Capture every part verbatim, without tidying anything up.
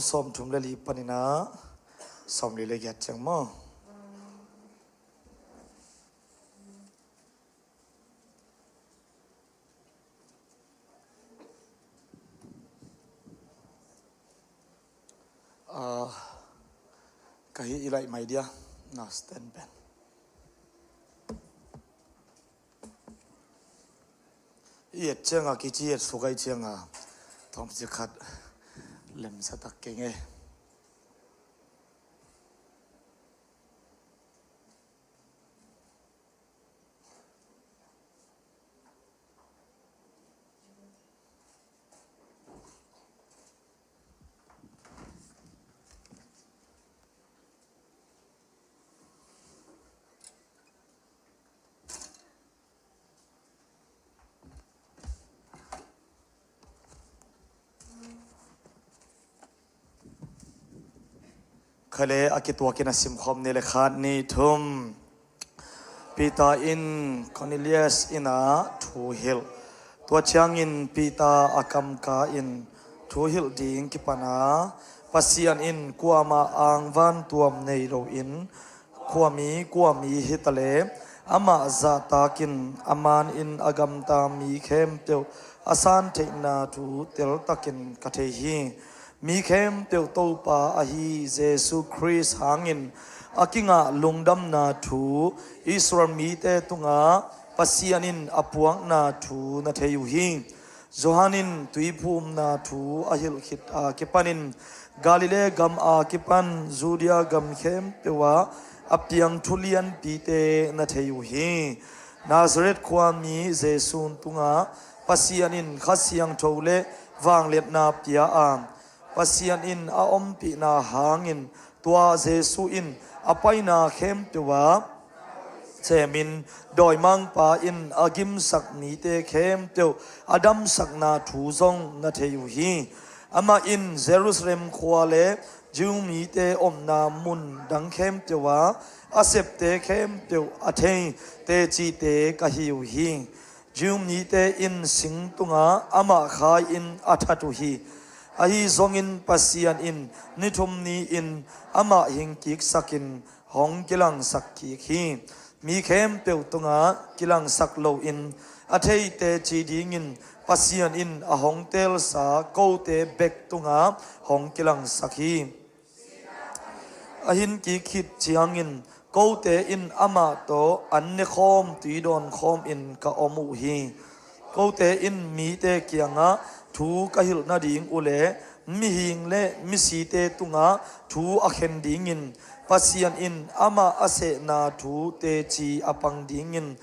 sawmthum le li panin ah sawmli le giat ciang maw? Ah, ka hih i laih mai dia, na stand pen. I et cianga kici et sukai cianga tawmci khat lemsa tak keng e. Khale a kituakin a simkhawm ni le khat ni thum. Peter in Cornelius inn ah thu hilh. Tua ciangin Peter a kamka in thu hilh ding kipan a, Pasian in kuamah angvan tuam nei loin khuami kuami hitaleh amah zahtakin a manin a gamta mi khempeuh a san theihna thu teltakin ka thei hi. Mi khempeuh Topa ahi Jesu Khrist hangin a kingah lungdamna thu Israel mite tungah Pasian in a puakna thu na thei uh hi. Johan in tuiphumna thu a hilh khit a kipanin Galilee gam a kipan Judea gam khempeuh ah a piang thu lianpite na thei uh hi. Nazareth khuami Jesu tungah Pasian in Kha Siangtho le vangliatna pia a, Pasian in a ompihna hangin tua Jesu in a paina khempeuh ah cemin dawimangpa in a gimsak mite khempeuh a damsakna thu zong na thei uh hi. Amah in Jerusalem khua le Jew mite omna mun dang khempeuh ah a septe khempeuh a thei tecite ka hi uh hi. Jew mite in sing tungah amah khai-in a that uh hi. Ahi zongin Pasian in ni thum ni-in amah hingkiksakin hong kilangsak kik hi. Mi khempeuh tungah kilangsak loin a thei teci dingin Pasian in a hong teelsa kote bek tungah hong kilangsak hi. A hinkik khit ciangin kote in amah tawh an nekhawm tuidawn khawmin ka om uh hi. Kote in mite kiangah thu ka hilh nading uh le mihing le misite tungah thu a khen dingin Pasian in amah a sehna thu teci a pang dingin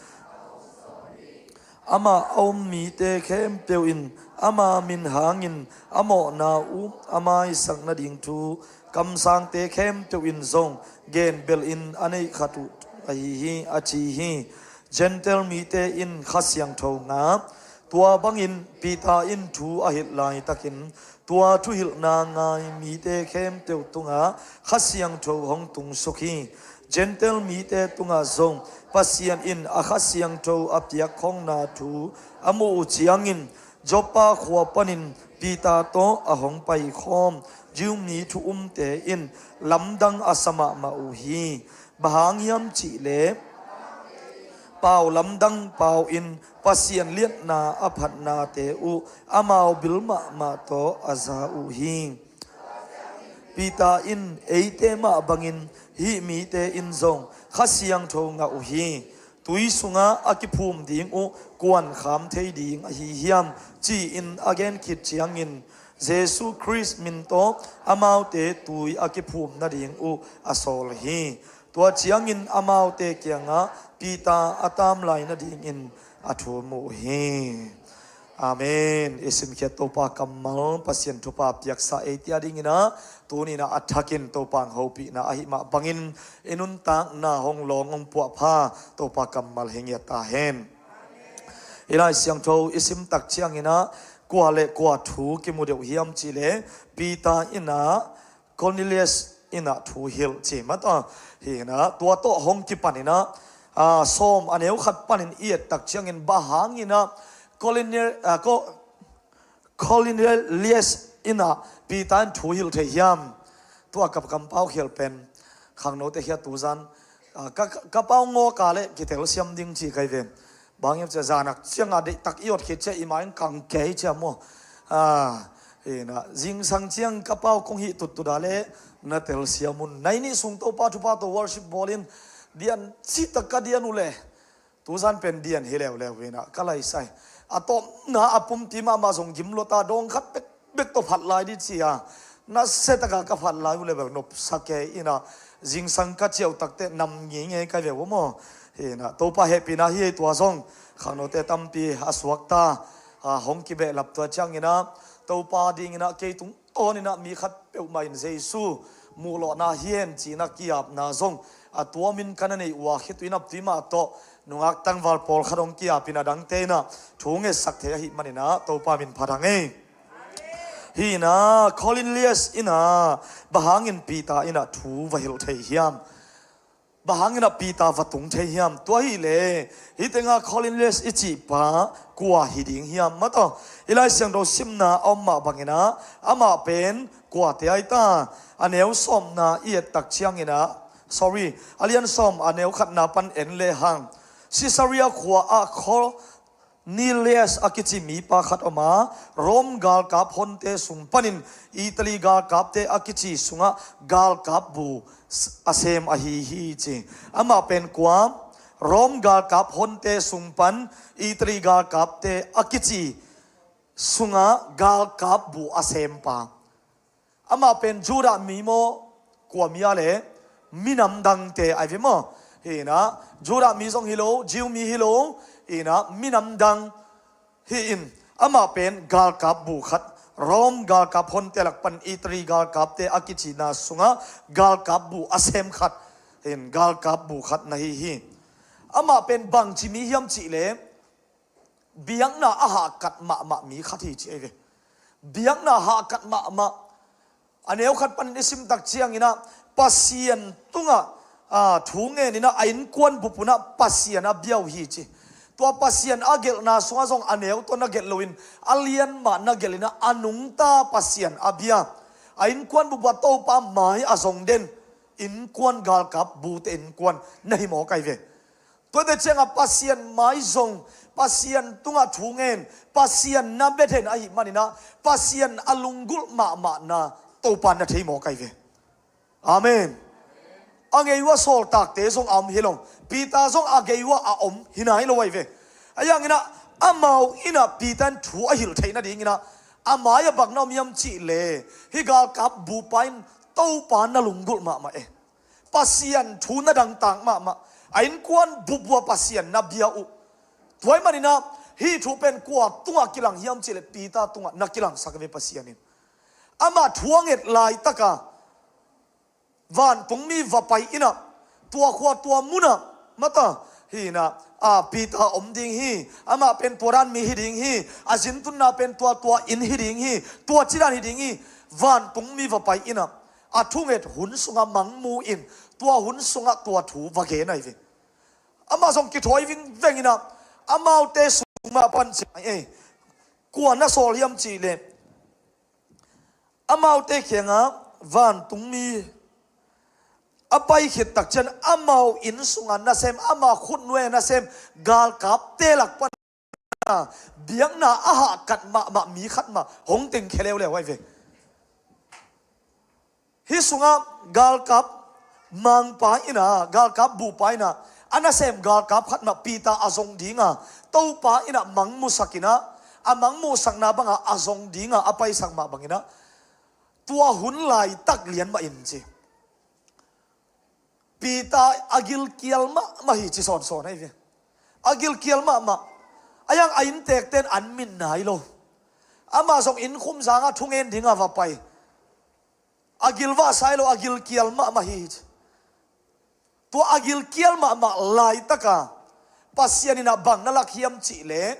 amah a um mite khempeuh in ama min hangin a mawhna uh a maisak nading thu kamsangte khempeuh in zong genbelhin a neih khat uh ahi hi, a ci hi. Gentile mite in Kha Siangtho ngah. Tua bangin Peter in thu a hilh laitakin tua thuhilhna ngai mite khempeuh tungah Kha Siangtho hong tungsuk hi. Gentile mite tungah zong Pasian in a Kha Siangtho a piakkhongna thu a muh uh ciangin Joppa khua panin Peter tawh a hong paikhawm Jew mi thu umte in lamdang a sa mahmah uh hi. Bang hang hiam cihleh pau lamdang pau-in Pasian liatna a phatnate uh amau bil mahmah tawh a za uh hi. Peter in eite mah bangin hih mite in zong Kha Siangtho ngah uh hi. Tui sungah a kiphum ding uh kuan kham thei ding ahi hiam ci-in a gen khit ciangin Jesu Khrist min tawh amaute tui a kiphum nading uh a sawl hi. Tua ciangin amaute kiangah Peter a tam lai nadingin a thum uh hi. Amen. I simkhiat Topa kammal, Pasian thupha piaksa eite a dinginah tuninah a thakin Topa hong hopihna ahi mah bangin i nuntakna hong lawng hong puahpha Topa kammal hi ngiat ta hen. I Lai Siangtho i sim tak cianginah kua le kua thu kimu deuh hiam cihleh Peter innah Cornelius innah thu hilh ci mata hinah tua tawh hong kipaninah, ah, sawm a neu khat panin i et tak ciangin bang hanginah Cornel-, ah, Co-, Cornelius Ina, Peter in thu hilh thei hiam? Tua ka kampau khial pen khangnote khia tuzan, ah, ka, ka, ka pau ngawka le kitelsiam ding ci kai ve. Bang hiam cia zanak cianga deihtak i ot khit cia i ma in kang kei cia maw? Ah, ina, zingsang ciang ka pau kong hih tuttuda le na telsiam un. Nai nih sung Topa thupha to worship bawlin dian citak ka dian uh le. Tuzan pen dian hi leuleu ina ka laisai. A tawpna a pumpi mahmah zong gim luata dawng khat bekbek tawh phat lai di cia. Na setaka ka phat lai uh le bel nopsa kei ina zingsang ka ciautakte nam ngingei ka veu maw? Ina Topa hehpihna hi ei tua zong khangnote tampi a suakta, a hong kibehlap tua ciangina Topa dingina kei tung tawn ina mi khat peuhmah in Jesu muhlawhna hi hen cina kiapna zong a tuamin ka na nei uh a khitui naptui mah tawh nungak tangval pawlkhat hong kiapin a dangte ina thu ngetsak thei ahih manina Topa min phat hang ei. Hina Cornelius ina bang hangin Peter ina thu va hilh thei hiam? Bang hangin a Peter va tung thei hiam? Tua hileh hitenga Cornelius i cihpa kua hi ding hiam? Mataw, i Lai Siangtho simna a om mah bangina amah pen kuate ai ta? A neu sawmna i ettak ciangina, sorry, a lian sawm a neu khatna pan en lehang Caesarea khua ah Cornelius a kici mipa khat om a, Rom galkap honte sung panin Italy galkapte a kici sungah galkap bu a sem ahi hi ci. Amah pen kua? Rom galkap honte sung pan Italy galkapte a kici sungah galkap bu a sempa. Amah pen Judah mi maw, kua mi a le minam dangte ai ve maw? Hina Judah mi zong hi lo, Jew mi hi lo, hina minam dang hi in amah pen galkap bu khat, Rom galkap honte lak pan Italy galkapte a kicina sungah galkap bu a sem khat, hin galkap bu khat na hi hi. Amah pen bangci mi hiam cihleh biakna a hahkat mahmah mi khat hi ci ei ve. Biakna hahkat mahmah. A neu khat panin i simtak ciangina Pasian tungah, ah, thu ngenina a innkuan bup unah Pasian a bia uh hi ci. Tua Pasian a gelhna sungah zong a neu tawh na gelh loin a lian mah na gelh ina a nungta Pasian a bia. A innkuan bup uh a Topa mai a zong den innkuan galkap bute innkuan na hi mawk ai ve. Tuate cianga Pasian mai zong, Pasian tungah thu ngen, Pasian na bia den ahih manina Pasian a lunggulh mahmahna Topa na thei mawk ai ve. Amen. A ngei uh a sawltakte zong a om hi lo. Peter zong a ngei uh a om hi nai lo ai ve. A yangina amau ina Peter in thu a hilh theih nadingina a mai a bang na om hiam cihleh hih galkap bupa in Topa na lunggulh mahmah e. Pasian thu na dangtak mahmah. A innkuan bup uh a Pasian na bia uh. Tua ahih manina hih thu pen kua tungah kilang hiam cihleh Peter tungah na kilangsak ve Pasian in. Amah thu a nget laitaka vantungmi va pai ina tua khua tua muna mata hina, a, Peter om ding hi. Amah pen tua dan mi hi ding hi. A zintunna pen tua tua inn hi ding hi. Tua cidan hi ding hi. Vantungmi va pai ina a thunget hun sunga mangmu in tua hun sunga tua thu va gen ai ve. Amah zong kithawi vingveng ina amaute sung mah pan ciang ei kua na sawl hiam cihleh amaute kianga vantungmi a pai khit takcian amau inn sunga nasem ama khutnuai nasem galkapte lak pan biakna a hahkat mahmah mi khat mah hong teng khe leuleu ai ve. Hih sungah galkap mangpa ina galkap bupa ina a nasem galkap khat mah Peter a zong dinga Topa ina mangmusak ina a mangmuhsakna banga a zong dinga a paisak mah bangina tua hun laitak lian mah in ci. Peter a gilkial mahmah hi ci sawnsawn ahi ve. A gilkial mahmah. A yang a inntekten an min nai lo. Amah zong innkhum zanga thungen dinga va pai. A gilvahsai lo a gilkial mahmah hi ci. Tua a gilkial mahmah laitaka Pasian ina bang na lak hiam cihleh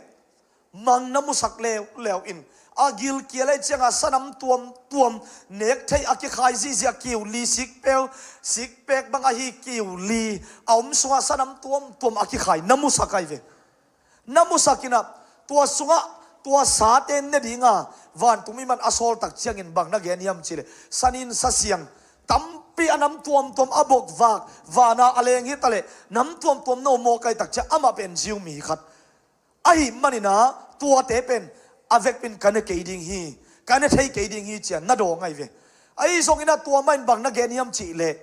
mang na musak leuleu in a gilkial ei cianga sanam tuamtuam nek thei a kikhai zihziah kiu li sikpeu sikpek bang ahi kiu li a om sunga sanam tuamtuam a kikhai na musak ai ve. Na musak ina tua sunga Tua sate ne dinga vantung miman a sawl tak ciangin bang na gen hiam cihleh, sanin sasiang tampi a nam tuamtuam a bokvak, vana a leng hi taleh nam tuamtuam no mawkai tak ciang amah pen Jew mi khat ahih maninah tuate pen a vekpin ka ne kei ding hi, ka ne thei kei ding hi cia na dawng ahi ve. Ahi zonginah tua mahin bang na gen hiam cihleh,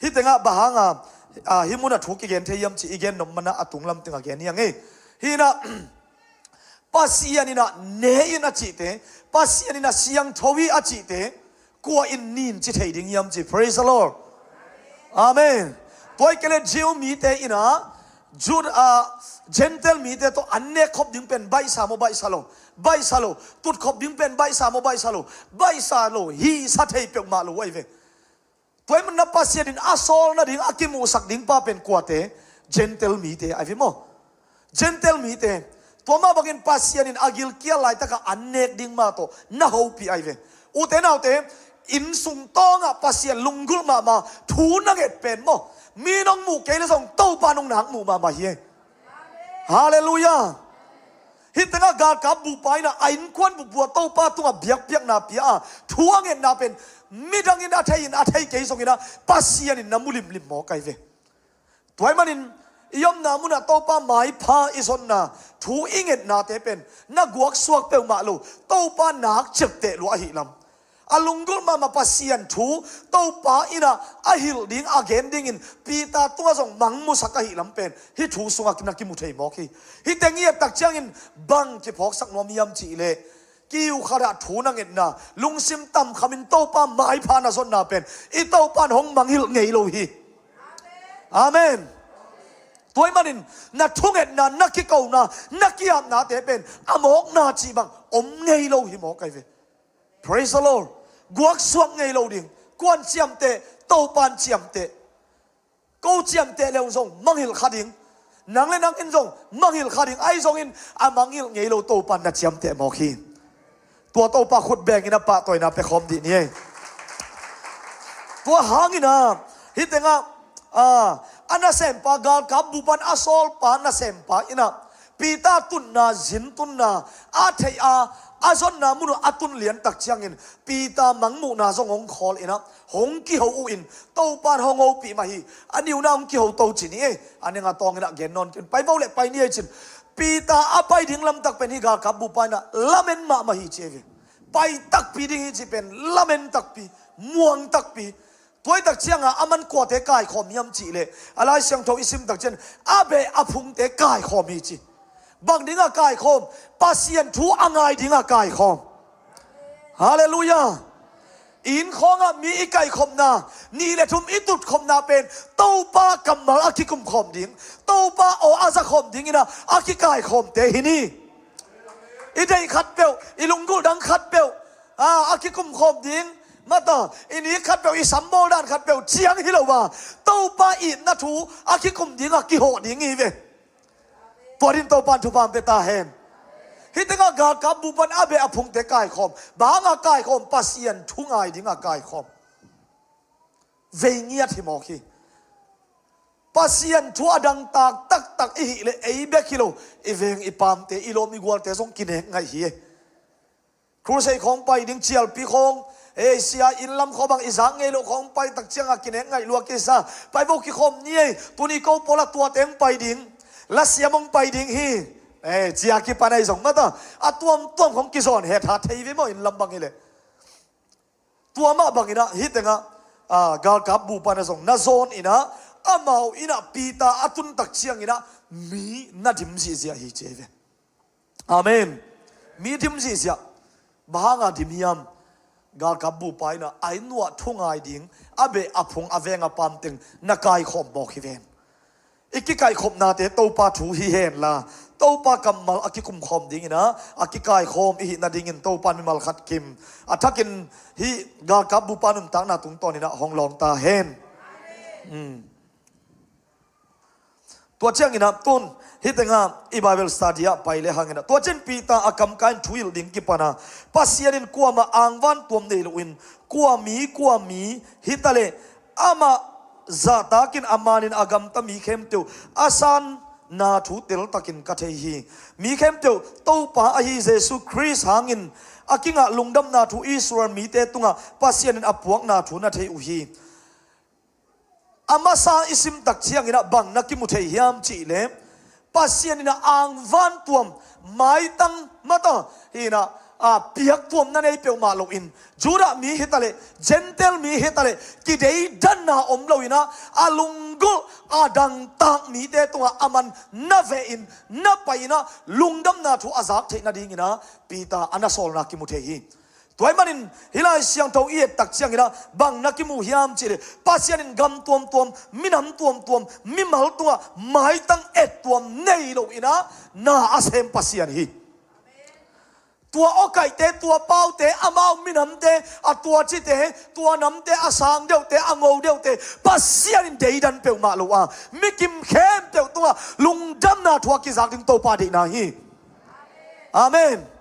hih tengah bang hanga, ah, hih munah thu kigen thei hiam cih i gen nop manah a tunglam tengah gen hiang ei. Hinah Pasian inah ne in a cihte, Pasian inah siangtho hi a cihte, kua in nin ci thei ding hiam ci. Praise the Lord. Amen. Tua hi kei le Jew mite inah Jud, ah, Gentile mite tawh an nek khop ding pen baihsa maw baihsa lo? Baihsa lo. Tut khop ding pen baihsa maw baihsa lo? Baihsa lo. Hisa thei peuhmah lo ahi ve. Tua hi manah Pasian in a sawl nading a kimuhsak ding pa pen kuate? Gentile mite ahi ve maw? Gentile mite. Tua mah bangin Pasian in a gilkial laitakah an nek ding mah tawh na hopih ahi ve. Ute naute, inn sung tawngah Pasian lunggulh mahmah thu na nget pen maw, mi nong muh kei le zong Topa nong nak muh mahmah hi ei. Halleluiah. Hih tengah galkap bupa inah a innkuan bupua Topa tungah biakpiakna pia a, thu a ngetna pen midangin a thei in a thei kei zonginah Pasian in na mu limlim mawk ahi ve. Tua hi manin i omna munah Topa maipha i zonna, thu i ngetnate pen na guaksuak peuhmah lo, Topa nak ciapteh lua ahih lam. A lunggulh mahmah Pasian thu Topa inah a hilh ding a gen dingin Peter tungah zong mangmusak ahih lam pen hih thu sungah na kimu thei mawk hi. Hih teng i et tak ciangin bang kiphawksak nuam hiam cihleh, kiu khatah thu na ngetna, lungsim tamkhamin Topa maipha na zonna pen i Topa in hong mangngilh ngei lo hi. Amen. Tua hi manin na thungetna, na kikona, na kiapnate pen a mawkna cih bang om ngei lo hi mawk ahi ve. Praise the Lord. Guaksuak ngei lo ding. Kuan ciamteh, Topan ciamteh. Ko ciamteh leu zong mangngilh kha ding. Nang le nang in zong mangngilh kha ding. Ahi zongin a mangngilh ngei lo Topan na ciamteh mawk hi. Tua Topa khut bengin a pahtawina pia khawm dih ni ei. Tua hangina hih tengah, ah, a nasempa, galkap bupan a sawlpa nasempa inah Peter tunna, zin tunna a theih a, a zonna mun uh a tun lian tak ciangin Peter mangmuhna zong hong khawl inah hong kiho uh in, Topa in hong hopih mah hi. A niuna hong kiho to ci ni ei. A nenga tawnginah gen nawn ken, pai vo le pai ni ei cin. Peter a pai ding lamtak pen hih galkap bupa inah lamen mahmah hi ci ei ve. Pai takpi ding hi ci pen lamen takpi, muang takpi. Tua hi tak cianga aman kuate kaikhawm hiam cihleh, a Lai Siangtho i sim tak cian a beh a phungte kaikhawm hi ci. Bang dingah kaikhawm? Pasian thu a ngai dingah kaikhawm. Halleluiah. Inn khawngah mi i kaikhopna, nih le thum i tutkhopna pen Topa kammal a kikumkhawm ding, Topa aw a zakhawm dinginah a kikaikhawmte hi ni. I deih khatpeuh, i lunggulh dang khatpeuh, a, a kikumkhawm ding, mata, i nik khatpeuh, i sambawl dan khatpeuh ciang hi lo a, Topa itna thu a kikum dingah kihawh ding hi ve. Tua din Topa in thupha pia ta hen. Hih tengah galkap bupan a beh a phungte kaikhawm. Bang hangah kaikhawm? Pasian thu ngai dingah kaikhawm. Vei ngiat hi mawk hi. Pasian thu a dangtak taktak i hih leh ei bek hi lo, i veng i pamte, i lawm i gualte zong kinek ngaih hi. Crusade khawng pai ding, cialpi khawng, ei sia, inn lam khawng bang i zak ngei loh khawng pai tak ciangah kinek ngaih lua kisa. Pai vo, kikhawm ni ei, tuni ko pawlah tuate hong pai ding, lasiam hong pai ding hi. Ei, cia kipan ahi zong mata, a tuamtuam khawng kizawn hetha thei ve maw, inn lam bang hi leh. Tua mah banginah hih tengah, ah, galkap bupa na zong na zawn inah, amau inah Peter a tun tak cianginah mi na dim zihziah hi ci ei ve. Amen. Mi dim zihziah. Bang hanga dim hiam? Galkap bupa inah a inn uah thu ngai ding a beh a phung a veng a pamteng na kaikhawm mawk hi ven. I kikaikhopnate Topa thu hi henla, Topa kammal a kikumkhawm dinginah a kikaikhawm i hih nadingin Topa in mimal khat kim a thakin hih galkap bupa nuntakna tungtawninah hong lawng ta hen. Um. Tua cianginah tun hih tengah i Bible study ah pai le hanginah, tua cian Peter a kamkai in thu hilh ding kipana, Pasian in kuamah angvan tuam nei loin kua mi, kua mi hi taleh amah zahtakin a manin a gamta mi khempeuh a san na thu teltakin ka thei hi. Mi khempeuh Topa ahi Jesu Khrist hangin a kingah lungdamna thu Israel mite tungah Pasian in a puakna thu na thei uh hi. A masa i simtak cianginah bang na kimu thei hiam cihleh, Pasian inah angvan tuam, maitang mata hinah a piaktuam na nei peuhmah loin, Judah mi hitaleh, Gentile mi hitaleh, kideidanna om loinah a lunggulh a dangtak mite tungah a man na vehin na pai inah lungdamna thu a zak theih nadinginah Peter a na sawlna kimu thei hi. Tua ahih manin hih Lai Siangtho i ettak cianginah bang na kimu hiam cihleh, Pasian in gam tuamtuam, minam tuamtuam, mimal tungah maitang ettuam nei loinah na a sem Pasian hi. Tua awkaihte, tua paute, amau minamte, a tua cite, tua namte, a sang deuhte, a ngo deuhte, Pasian in deidan peuhmah lo a, mikim khempeuh tungah lungdamna thu a kizak ding Topa deihna hi. Amen.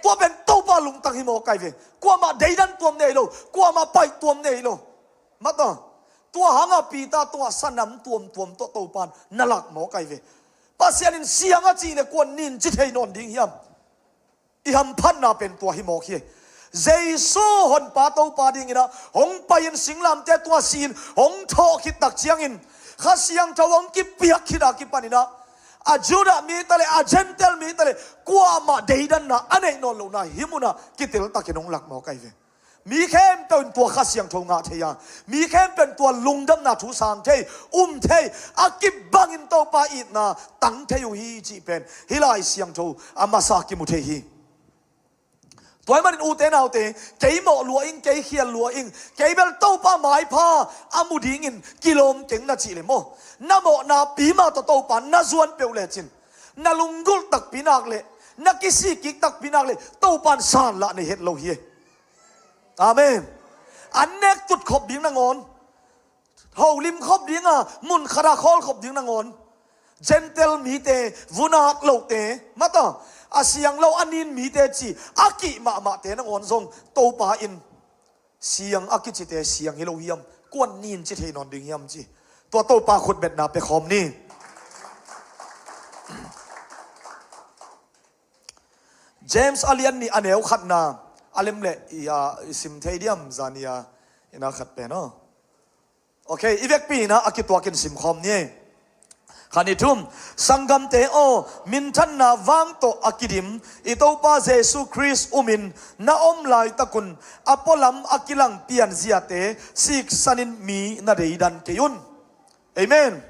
Tua pen Topa lungtang hi mawk ai ve. Kuamah deidan tuam nei lo, kuamah paih tuam nei lo. Mata, tua hanga Peter tungah sanam tuamtuam tawh Topa in na lak mawk ai ve. Pasian in siang a cih le kuan nin ci thei nawn ding hiam? I hamphatna pen tua hi mawk hi. Jesu honpa Topa dinginah hong pai-in singlamte tungah si-in hong thawh khittak ciangin Kha Siangtho hong kipiak khit a kipaninah a Judah mi taleh, a Gentile mi taleh, kuamah deidanna a neih nawn lohna hih munah kiteltakin hong lak mawk ai ve. Mi khempeuh in tua Kha Siangtho ngah thei a, mi khempeuh in tua lungdamna thu sang thei, um thei, a kibangin Topa itna tang thei uh hi cih pen hih Lai Siangtho a masa kimu thei hi. Tua ahih manin ute naute, kei mawh lua ing, kei khial lua ing, kei bel Topa maipha a mu dingin kilawm keng na cih le maw, na mawhna pi mah tawh Topa na zuan peuh lecin, na lunggulh takpi nak le, na kisik kik takpi nak le Topa in sanlah nei het lo hi. Amen. An nek tut khop ding nangawn, holim khop dinga, mun khata khawl khop ding nangawn, Gentile mite, vun at lohte, mata, a siang lo a nin mite ci a kih mahmahte nangawn zong Topa in siang a kicite siang hi lo hiam? Kuan nin ci thei nawn ding hiam ci? Tua Topa khutbetna pia khawm ni. James a lian nih a neu khatna a lem le i, a, i sim thei diam, zania ina khat pen aw. Ok, i vekpi ina a kituakin sim khawm ni. Khat nih thum, sanggamte aw, minthanna vang tawh a kidim i Topa Jesu Khrist umin na om laitakun a pualam a kilang pianziate siksanin mi na deidan kei un. Amen.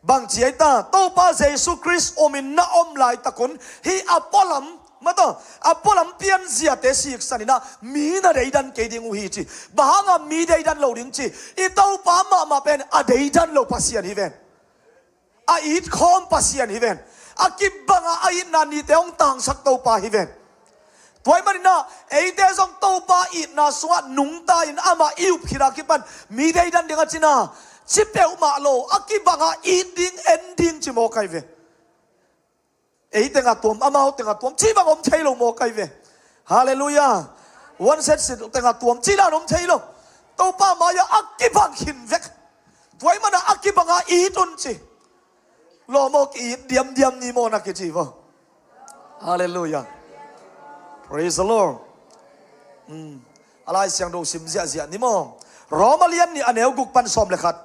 Bangci ai ta, Topa Jesu Khrist umin na om laitakun hih a pualam, mata, a pualam pianziate siksaninah mi na deidan kei ding uh hi ci. Bang hanga mi deidan lo ding ci? I Topa mahmah pen a deidan lo Pasian hi ven. A it khawm Pasian hi ven. A kibanga a itna nite hong tangsak Topa hi ven. Tua ahih maninah eite zong Topa itna sungah nungta in amah i up khit a kipan mi deidan ding a cina ci peuhmah lo, a kibanga it ding, en ding ci mawk ai ve. Ei tengah tuam, amau tengah tuam ci bang om thei lo mawk ai ve. Halleluiah. One set sit tengah tuam ci dan om thei lo. Topa mai-ah a kibang khin vek. Tua ahih mana a kibanga it un ci. Lawm aw, ki-it diamdiam ni maw na kici vaw. Halleluiah. Praise the Lord. Hmm. A Lai Siangtho sim ziahziah ni maw. Roma lian nih a neu guk pan sawm le khat.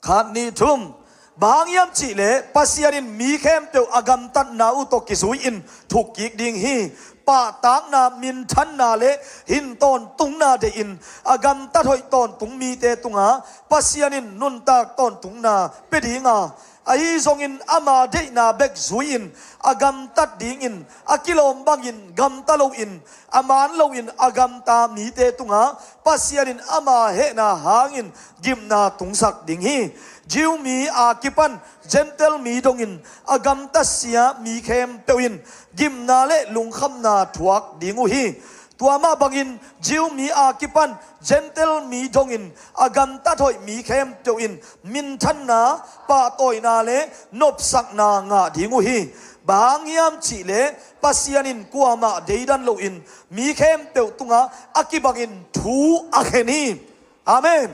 Khat nih thum. Bang hang hiam cihleh Pasian in mi khempeuh a gamtatna uh tawh kizui-in thuk kik ding hi. Pahtakna, minthanna le hin tawntungna deihin a gamtat hoih tawntung mite tungah Pasian in nuntak tawntungna pia dinga, ahi zongin ama deihna bek zui-in a gamtat dingin a kilawm bangin gamta loin, a man loin a gamta mite tungah Pasian in ama hehna hangin gimna tungsak ding hi. Jew mi a kipan Gentile mi dongin a gamtatsia mi khempeuh in gimna le lungkhamna thuak ding uh hi. Tua mah bangin Jew mi a kipan Gentile mi dongin a gamtat hoih mi khempeuh in minthanna, pahtawina le nopsakna ngah ding uh hi. Bang hang hiam cihleh Pasian in kuamah deidan loin mi khempeuh tungah a kibangin thu a khen hi. Amen.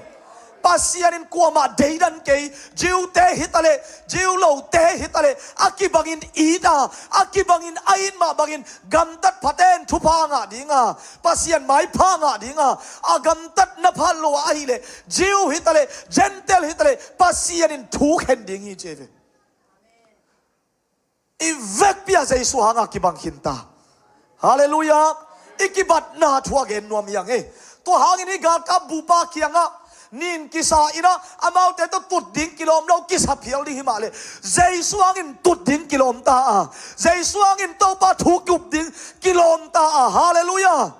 Pasian in kuamah deidan kei, Jew-te hi taleh, Jew lote hi taleh, a kibangin it a, a kibangin a it mah bangin gamtat phaten thupha ngah ding a, Pasian maipha ngah ding a, a gamtatna phat lo a ahih leh, Jew hi taleh, Gentile hi taleh, Pasian in thu khen ding hi ci hi ve. I vekpi-a Jesu hanga kibang khinta. Halleluiah. I kibatna thu a gen nuam hi ang e. Tua hangin hih galkap bupa kiangah nin kisa in ah, amaute tawh tut ding kilawm lo, kisa phial ding hi mah leh, Jesu hangin tut ding kilawm ta a, Jesu hangin Topa thu ki-up ding kilawm ta a. Halleluiah.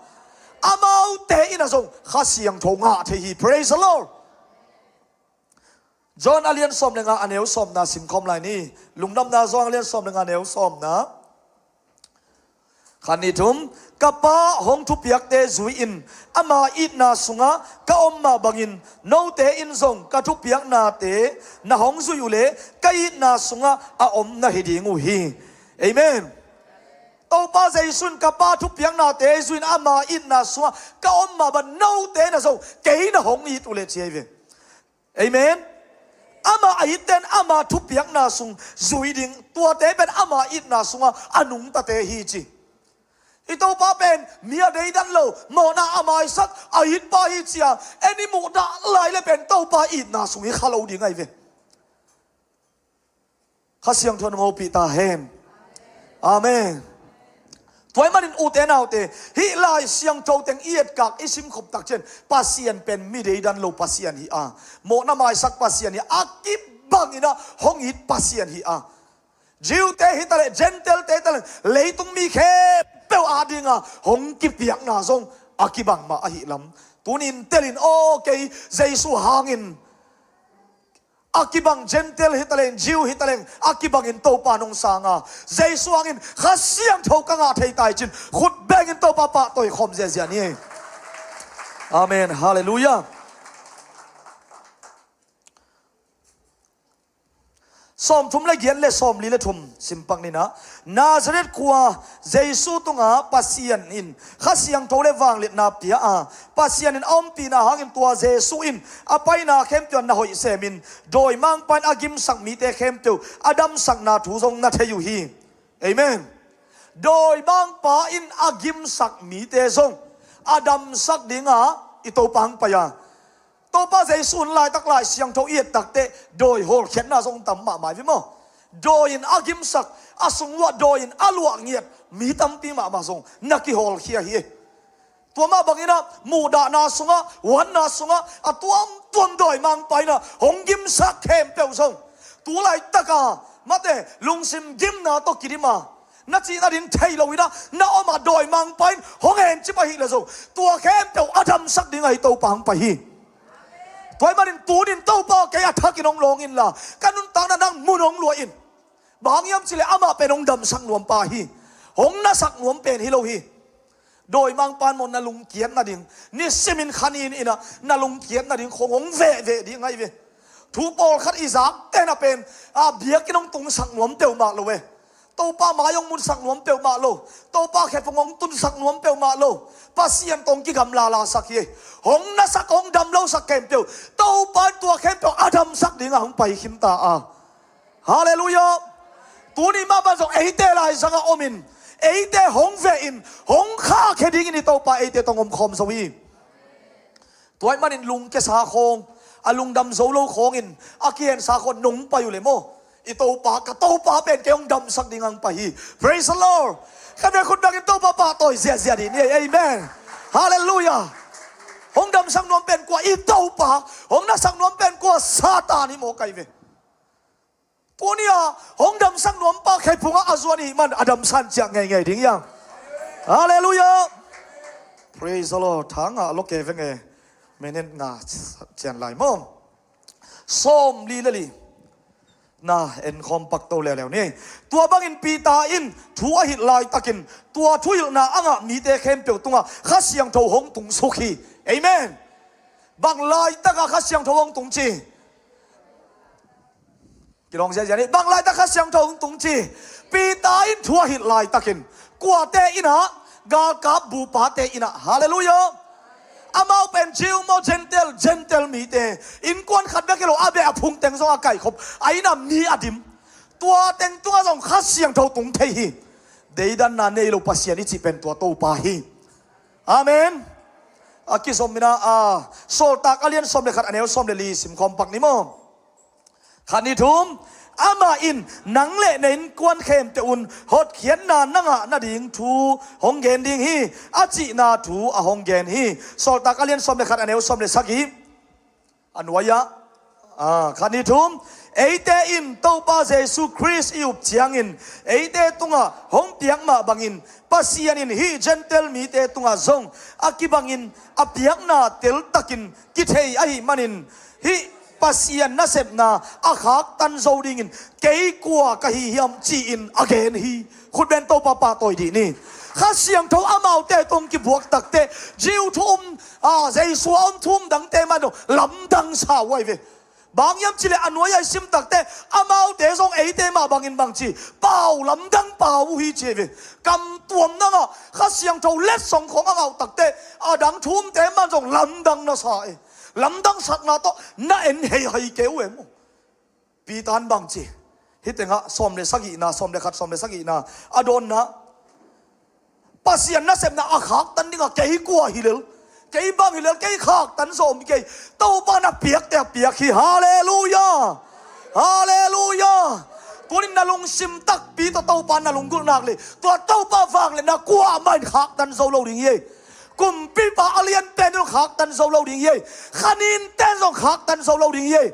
Amaute in ah zong Kha Siangtho ngah thei hi. Praise the Lord. John a lian sawm le nga, a neu sawmna simkhawm lai ni. Lungdamna John a lian sawm le nga, a neu sawmna. Khan ni thum, ka Pa hong thupiakte zui in, ama itna sungah ka om mah bangin, note in zong ka thupiaknate na hong zuih uh leh, ka itna sungah a om na hi ding uh hi. Amen. Topa Jesu in ka Pa thupiaknate zui in, ama itna sungah ka om mah bang note na zong kei na hong it uh leh ci hi ve. Amen. Ama a itte in ama thupiakna sung zui ding, tuate pen ama itna sungah a nungtate hi ci. I Topa pen mi a deidan lo, mawhna a maisak, a itpa hi ci a, en i muhdah lai le pen Topa itna sung i kha lo ding ahi ve. Kha Siangtho in hong hopih ta hen. Amen. Tua ahih manin ute naute, hih Lai Siangtho teng i etkak i simkhop tak ciang, Pasian pen mi deidan lo Pasian hi a, mawhna maisak Pasian hi a, a kibangin ah hong it Pasian hi a. Jew-te hi taleh, Gentile-te hi taleh, leitung mi khempeuh adingin hong kipiakna zong a kibang mah ahih lam. Tuni in telin, aw kei Jesu hangin a kibang, Gentile hi taleng, Jew hi taleng, a kibangin Topa nong sang a, Jesu hangin Kha Siangtho ka ngah thei ta hi ci-in khut bengin Topa pahtawi khawm ziazia ni. Amen. Halleluiah. Sawmthum le giat le sawmli le thum simpak ni in ah, Nazareth khua Jesu tungah Pasian in Kha Siangtho le vangliatna pia a, Pasian in a ompihna hangin tua Jesu in a paina khempeuh ah na hoih semin, dawimangpa in a gimsak mite khempeuh a damsakna thu zong na thei uh hi. Amen. Dawimangpa in a gimsak mite zong a damsak dingin i Topa hong pai a. Topa Jesu in laitak Lai Siangtho i et takteh dawi hawlkhiatna zong tam mahmah hi ve maw? Dawi in a gimsak, a sung uah dawi in a luah ngiat mi tampi mahmah zong na kihawlkhia hi. Tua mah bangin ah muhdahna sungah, huatna sungah a tuamtuam dawimangpa in ah hong gimsak khempeuh zong tu laitak a, mate, lungsim gimna tawh kidim a, na cih nading thei lo in ah na om a, dawimangpa in hong encip ahih leh zong tua khempeuh a damsak dingin i Topa hong pai hi. Tua ahih manin tuni in Topa, kei a thakin hong lawng inla, ka nuntakna nang mun hong luah in. Bang hang hiam cih leh amah pen hong damsak nuampa hi. Hong nasak nuam pen hi lo hi. Dawimangpa in maw na lungkiat nading, nisimin kha nin in ah na lungkiat nading khawng hong vehveh ding ahi ve. Thu pawlkhat i zakte na pen, a, biakinn hong tungsak nuam peuhmah lo e. Topa mai hong munsak nuam peuhmah lo. Topa khephung hong tunsak nuam peuhmah lo. Pasian tawh hong kigamlalasak hi. Hong nasak, hong damlosak khempeuh, Topa in tua khempeuh a damsak dingin hong pai khinta a. Halleluiah. Tuni mah bang zong eite laizangah omin, eite hong vehin, hong khahkhia dingin i Topa eite tawh hong omkhawm zo hi. Tua ahih manin lungkiasa khawng, a lungdam zo lo khawngin a kihensa khawng nong pai uh leh maw, i Topa, ka Topa pen kei hong damsak dingin hong pai hi. Praise the Lord. Khat vei khut bengin Topa pahtawi ziazia dih ni. Amen. Halleluiah. Hong damsak nuam pen kua? I Topa. Hong nasak nuam pen kua? Satan hi maw, kai ve. Tuni-a hong damsak nuampa khephungah a zuan i hih man a damsan ciah ngeingei ding hi hang. Halleluiah. Praise the Lord. Thangah a lo ke veng e. Minute nga cian lai maw? Sawmli le li. Na enkhawm pakto leuleu ni. Tua bangin Peter in thu a hilh laitakin tua thuhilhna a ngah mite khempeuh tungah Kha Siangtho hong tungsuk hi. Amen. Bang laitakah Kha Siangtho hong tung ci? Kilawng ziazia ni. Bang laitak Kha Siangtho hong tung ci? Peter in thu a hilh laitakin kuate in ah? Galkap bupate in ah. Halleluiah. Amau pen Jew maw, Gentile, Gentile mite, innkuan khat bek hi lo, a beh a phung teng zong a kaikhop, a inn a mi a dim. Tua teng tungah zong Kha Siangtho tung thei hi. Deidanna nei lo Pasian i cih pen tua Topa hi. Amen. A kizom in ah, Sawltak a lian sawm le khat, a neu sawm le li simkhawm pak ni maw. Khat, nih, thum. Amah in nang le na innkuan khempeuh un hotkhiatna na ngah nading thu hong gen ding hi, a cihna thu a hong gen hi. Sawltak a lian sawm le khat, a neu sawm le sagih. A nuai-ah, ah, khat, nih, thum. Eite in Topa Jesu Khrist i up ciangin eite tungah hong piak mah bangin Pasian in hih Gentile mite tungah zong a kibangin a piakna teltakin kithei ahih manin, hih Pasian nasepna a khaktan zo dingin kei kua ka hi hiam, ci-in a gen hi. Khutben Topa pahtawi dih ni. Kha Siangtho amaute tung kibuak takteh, Jew thu um, ah, Jesu a um thu um dangte mah zong lamdang sa uh ahi ve. Bang hiam cih leh a nuai-ah i sim takteh, amaute zong eite mah bangin bang ci, pau, lamdang pau uh hi ci ve. Kam tuamna ngah, Kha Siangtho letsong khong a ngah uh takteh, a dang thu umte mah zong lamdang na sa e. Lamdang sakna tawh na en heihai kei uh e maw. Peter in bang ci, hih tengah sawm le sagihna, sawm le khat, sawm le sagihna, a dawnna, Pasian nasepna a khaktan dingah kei kua hi lel, kei bang hi lel, kei khaktan zaw om kei. Topa na piakte a piak hi. Halleluiah. Halleluiah. Tunin na lungsim takpi tawh Topa na lunggulh nak leh, tua Topa vangliatna kuamah in khaktan zo lo ding hi. Kumpipa a lian pen zong khaktan zo lo ding hi. Kha nin ten zong khaktan zo lo ding hi.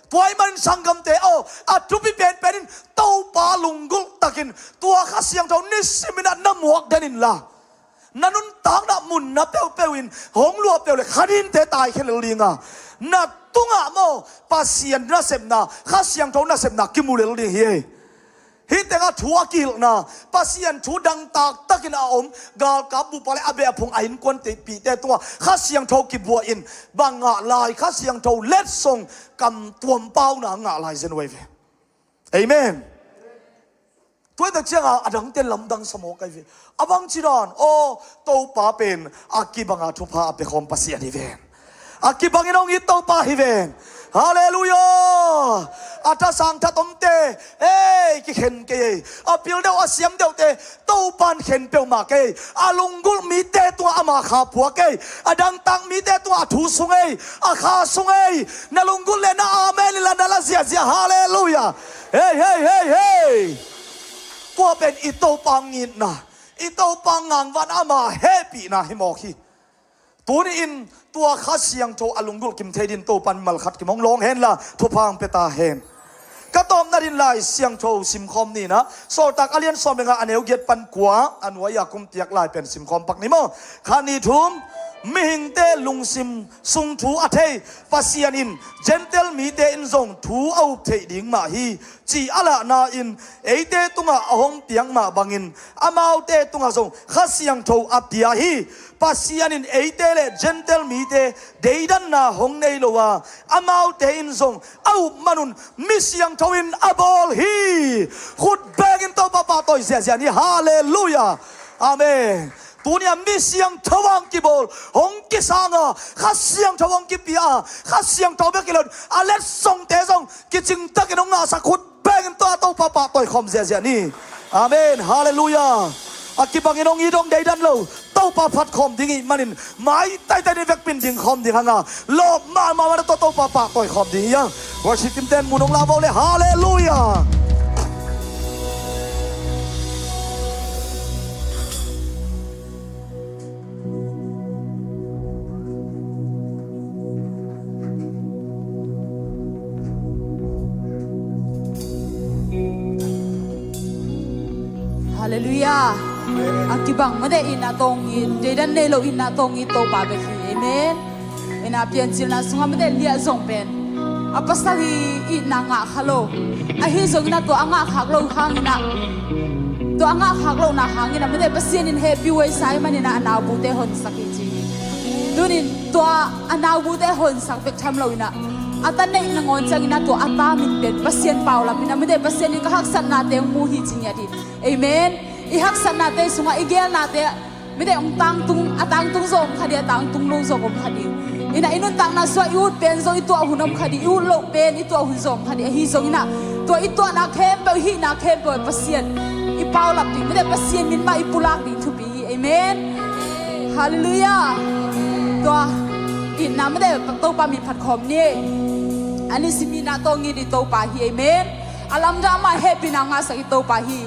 Tua ahih manin sanggamte aw, a thupi penpen in Topa lunggulh takin tua Kha Siangtho nisimin ah na muak den inla, na nuntakna mun na peuhpeuh in hong luah peuh le kha ninte taikhia lel ding a, na tungah maw Pasian nasepna, Kha Siangtho nasepna kimu lel ding hi. Hih tengah thu a kihilhna, Pasian thu dangtak takin a om, galkap bupa le a beh a phung a innkuan pihte tungah Kha Siangtho kibuahin bang ngah lai, Kha Siangtho letsong kam tuam pauna ngah lai zen uh ahi ve. Amen. Tua hi tak ciangin a dangte lamdang sa mawk ahi ve. A bang ci dan, aw, Topa pen a kibanga thupha a pia khawm Pasian hi ven. A kibangin hong it Topa hi ven. Halleluiah. A thasang that omte, ei, kikhen kei ei. A pil deuh, a siam deuhte Topan khen peuhmah kei. A lunggulh mite tungah ama kha pua kei. A dangtak mite tungah a thu sung ei, a kha sung ei. Na lunggulh le na amen inla na la ziahziah. Halleluiah. Hei, hei, hei, hei. Tua pen i Topa ngitna, i Topa ngangvahna, ama hehpihna hi mawk hi. Tuni-in tua Kha Siangtho a lunggulh kim thei din Topan mimal khat kim hong lawng henla thupha hong pia ta hen. Ka tawpna din Lai Siangtho simkhawm ni in ah, Sawltak a lian sawm le nga, a neu giat pan kua, a nuai-a kum piak lai pen simkhawm pak ni maw. Khat, nih, thum. Mihingte lungsim sung thu a thei Pasian in Gentile mite in zong thu a up theih ding mah hi, cih a lahna-in eite tungah a hong piak mah bangin amaute tungah zong Kha Siangtho a pia hi. Pasian in eite le Gentile mite deidanna hong nei lo a, amaute in zong a up manun mi siangtho in a bawl hi. Khut bengin Topa pahtawi ziahziah ni. Halleluiah. Amen. Tuni-a mi siangtho hong kibawl, hong kisang a, Kha Siangtho hong kipia a, Kha Siangtho bek hi lo a, letsongte zong kicingtakin hong ngahsak, khut bengin Topa pahtawi khawm ziahziah ni. Amen. Halleluiah. A kibangin hong it, hong deidan lo Topa phat khawm ding ih manin, mai taitakin vekpi-in ding khawm ding hang a, lawp mahmah mana tawh Topa pahtawi khawm ding hi a. Worship team ten mun hong la vo le. Halleluiah. Halleluiah. A kibang mate itna tawng it, deidan nei lo itna tawng it Topa bek hi. Amen. Ina Piancilna sungah mate liah zong pen a pasal i itna ngah kha lo. Ahi zongin ah tua a ngah khak lo hangin ah, tua a ngah khak lohna hangin ah mate Pasian in hehpih huai sa ih manin ah a naubute honsak hi ci hi. Tunin tua a naubute honsak bek tham loin ah, a ta neih nangawn ciangin ah tua a ta min pen Pasian paulamin ah mate Pasian in ka haksatnate hong mu hi ci ngiat hi. Amen. I haksatnate sungah, i geelnate Midang tangtung, a tangtung zong om kha ding, a tangtung lo zong om kha ding. Ina i nuntakna sua i ut pen zong i tuah hun om kha ding, i ut loh pen i tuah hun zong om kha ding. Ahi zongina tua i tuahna khempeuh, i hihna khempeuh Pasian i paulap ding, midang Pasian min mah i pulak ding thupi hi. Amen. Halleluiah. Tua itna midang Topa min phat khawm ni. A nisim itna tawh ngit i Topa hi. Amen. A lamdang mah hehpihna ngahsak i Topa hi.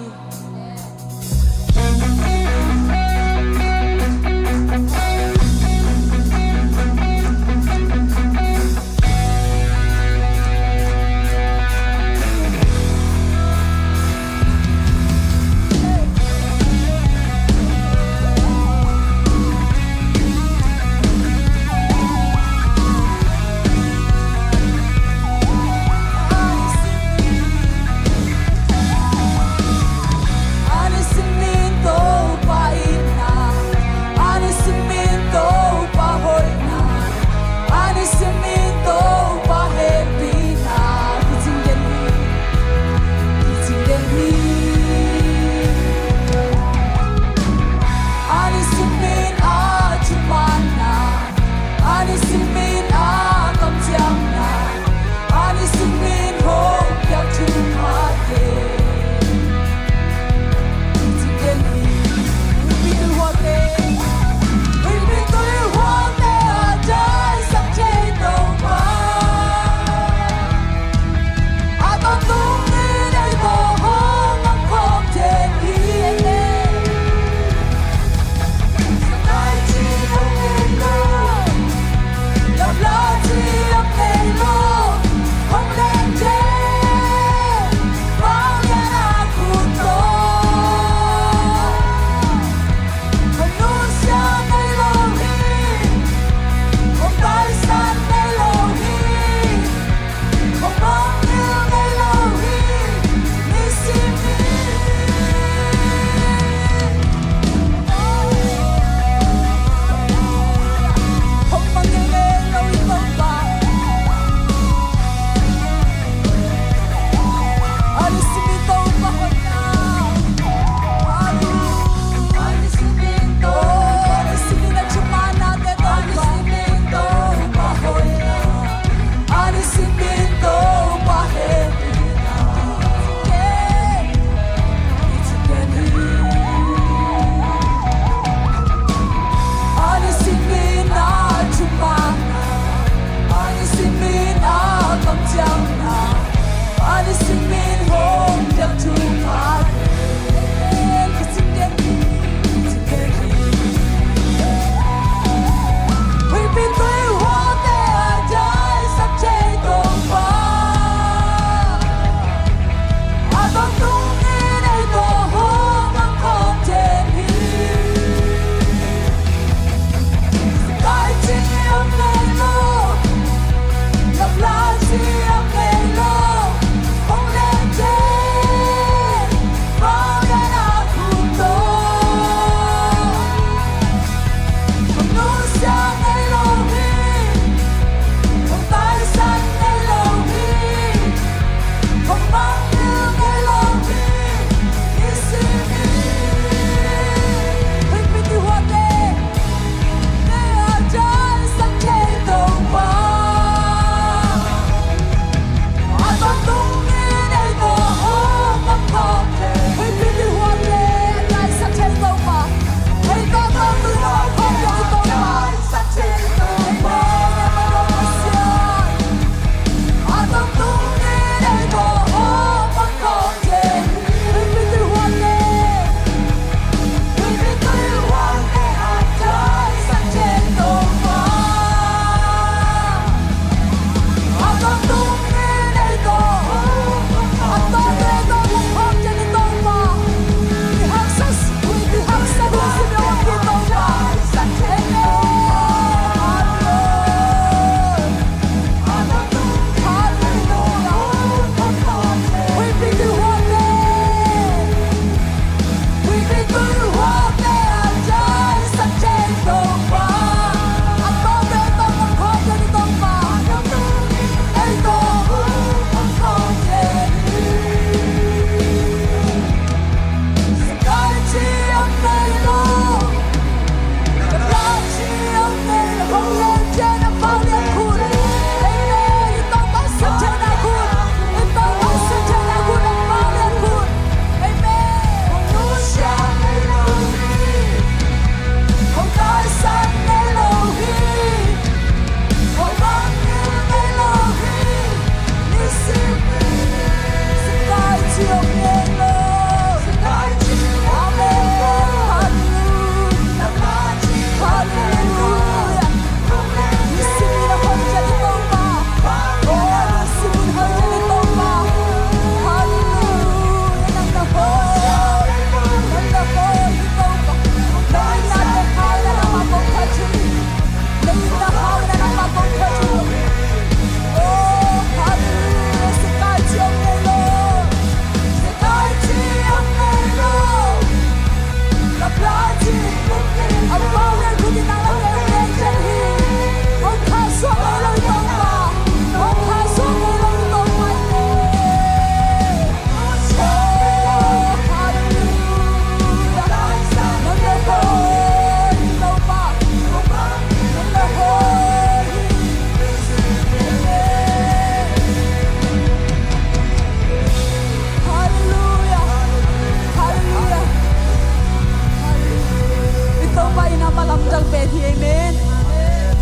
Pen hi, amen. Amen.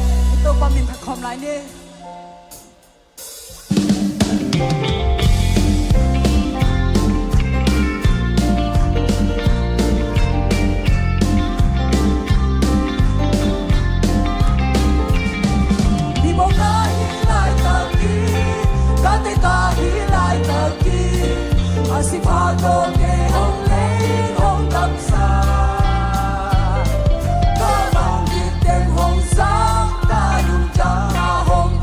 Topa min thang khawm lai ni. Hi bawk na hi laitakin, ka te ka hi laitakin, a si pha tawh kei hong lei hong damsa. Ka bang gik teng hong sang, ka lungtang a hong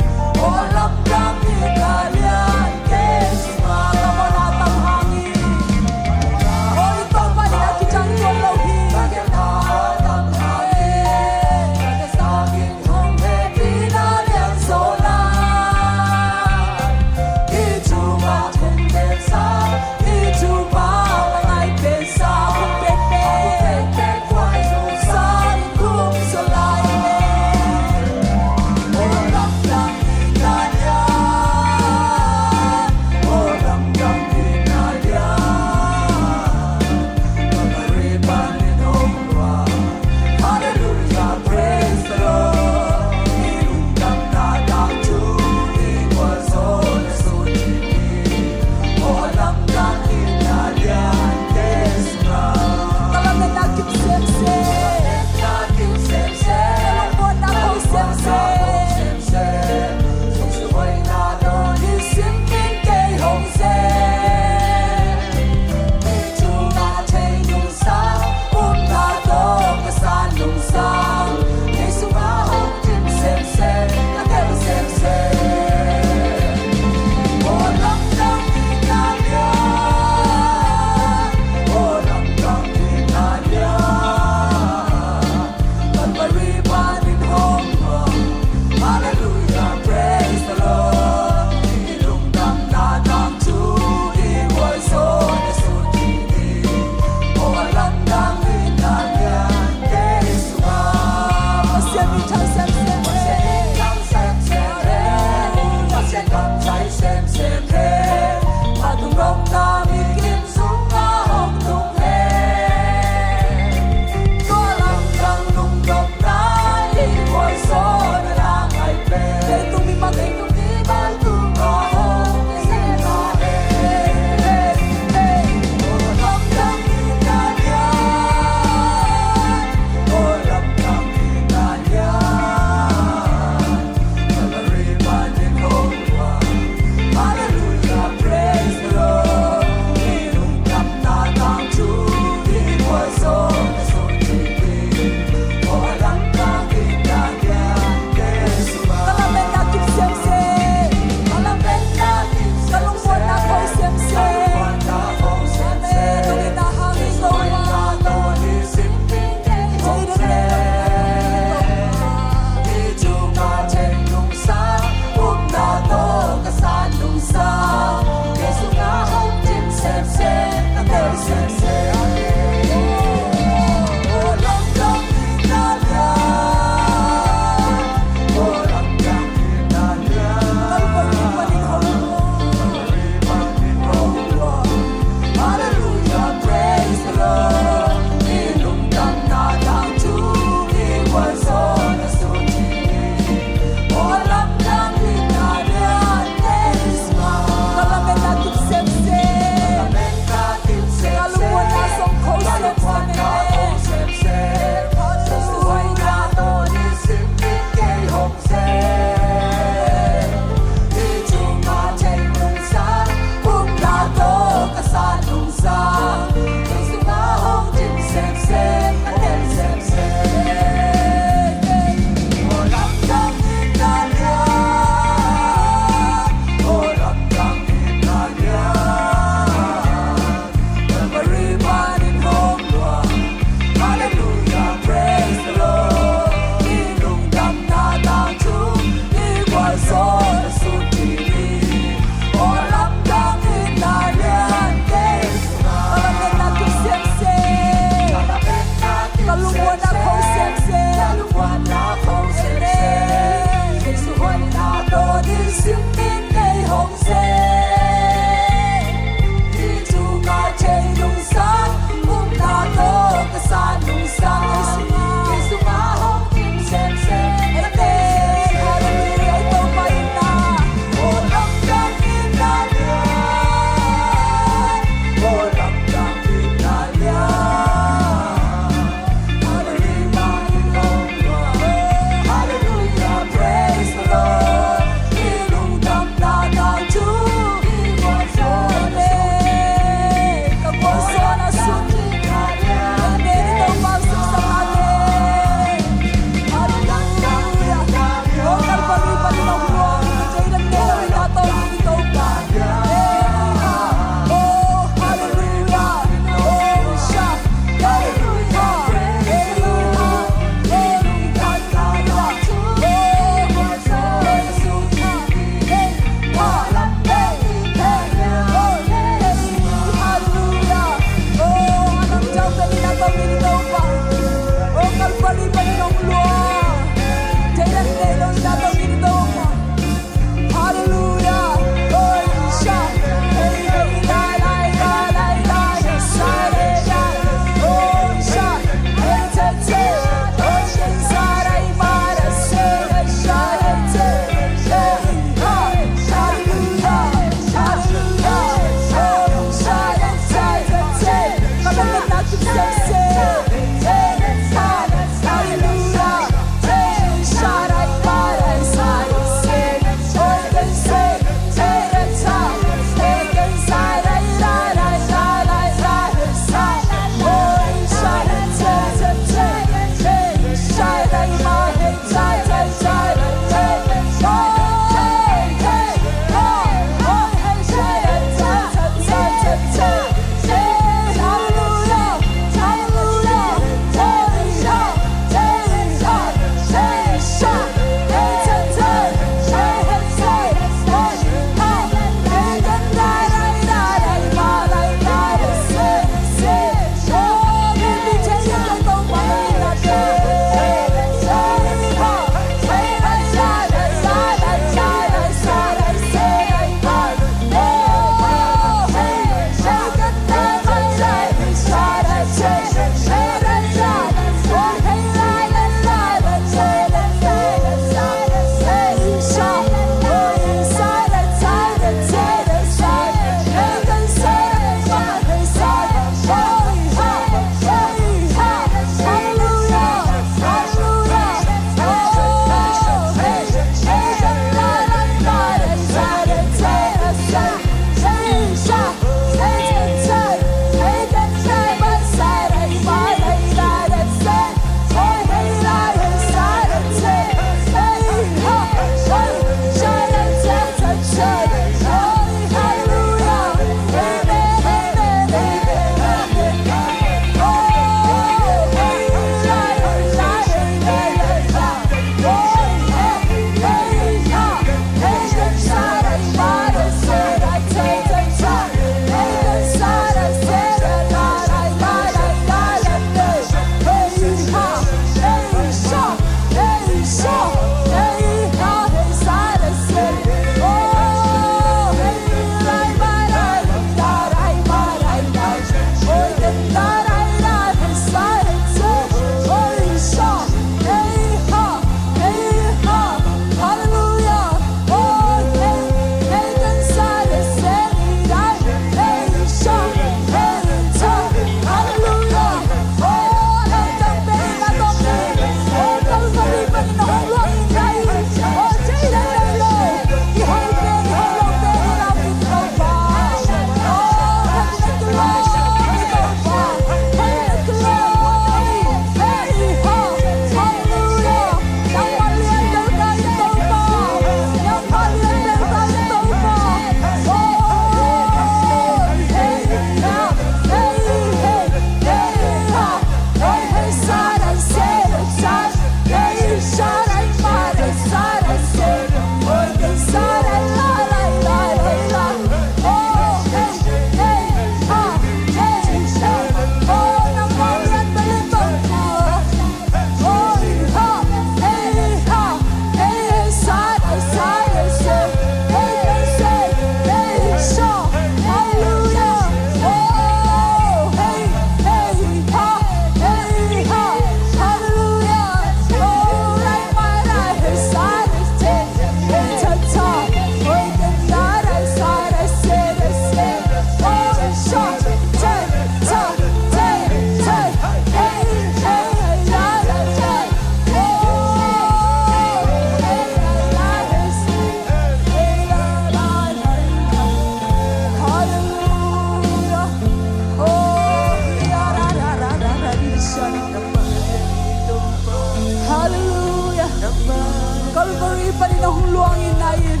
Nong luang in na in.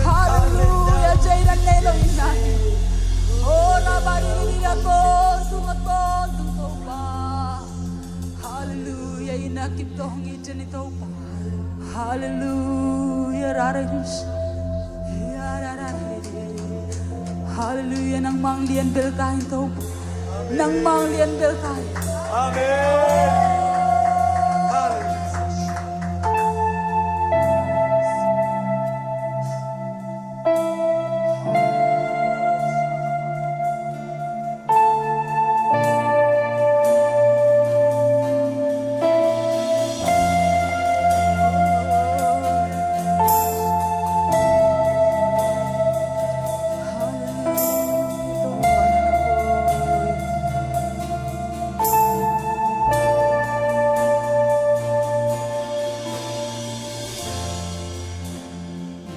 Halleluia. Jai dan nei lo in na in. Oh, rabari ni a to, tung a to, tung Topa. Halleluia. Ina kitong i teni Topa. Halleluia. Rara. Halleluia. Nang mang lian bel ta in Topa. Nang mang lian bel ta in. Amen. Halleluia.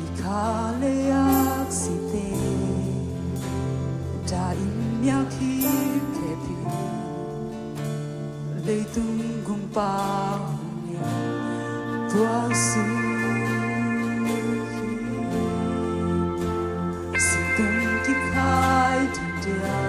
Mikha le aksite, ta in miak hi khepi, leitung gumpa hong tuak su hi. Singtung kikhai dingdia,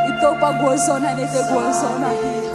I Topa gualzawhna neite gualzawhna hi.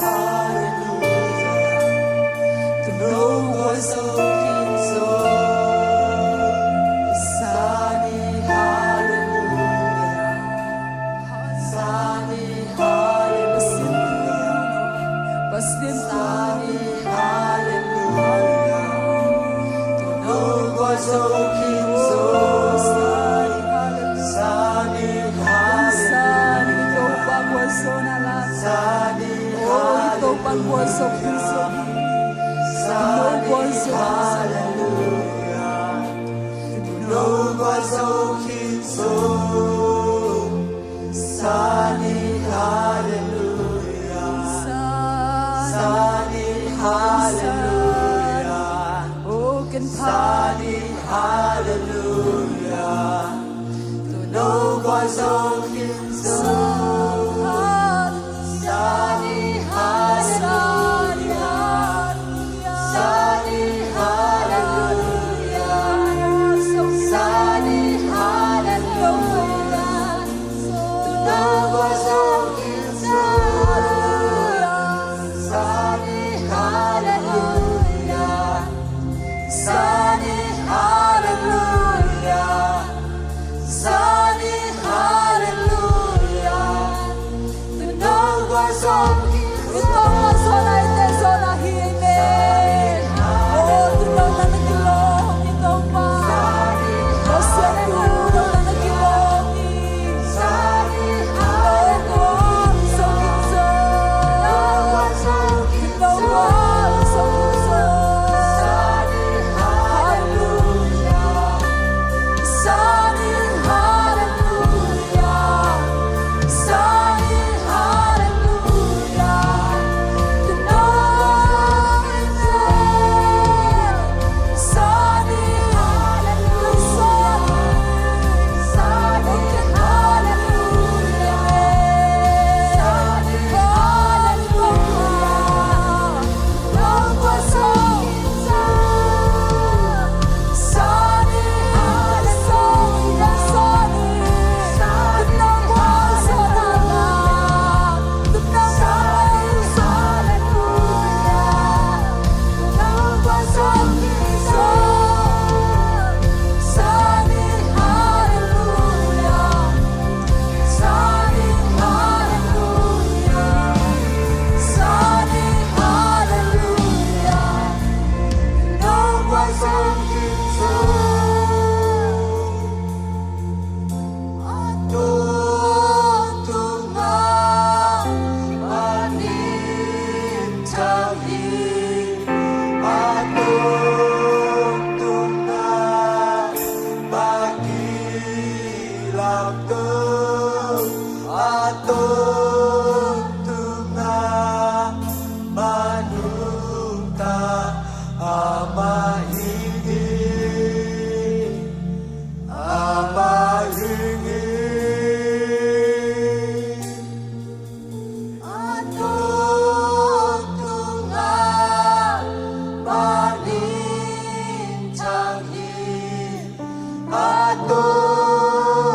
A tungtungah,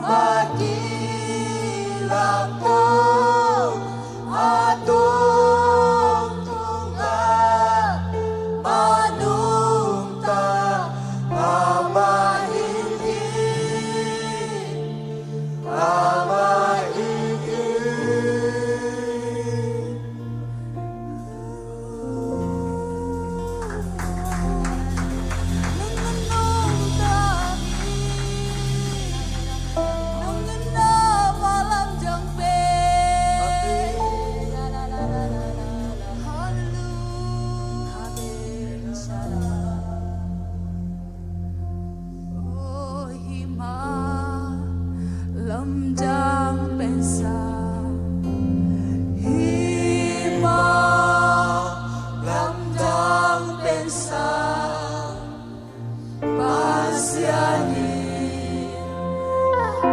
a kilangto, a tungtungah, a nungta, amah in hi, amah in hi. Hallelujah. Amen. Amen. Hallelujah. Oh, hih mah lamdang pensa, hih mah lamdang pensa, Pasian in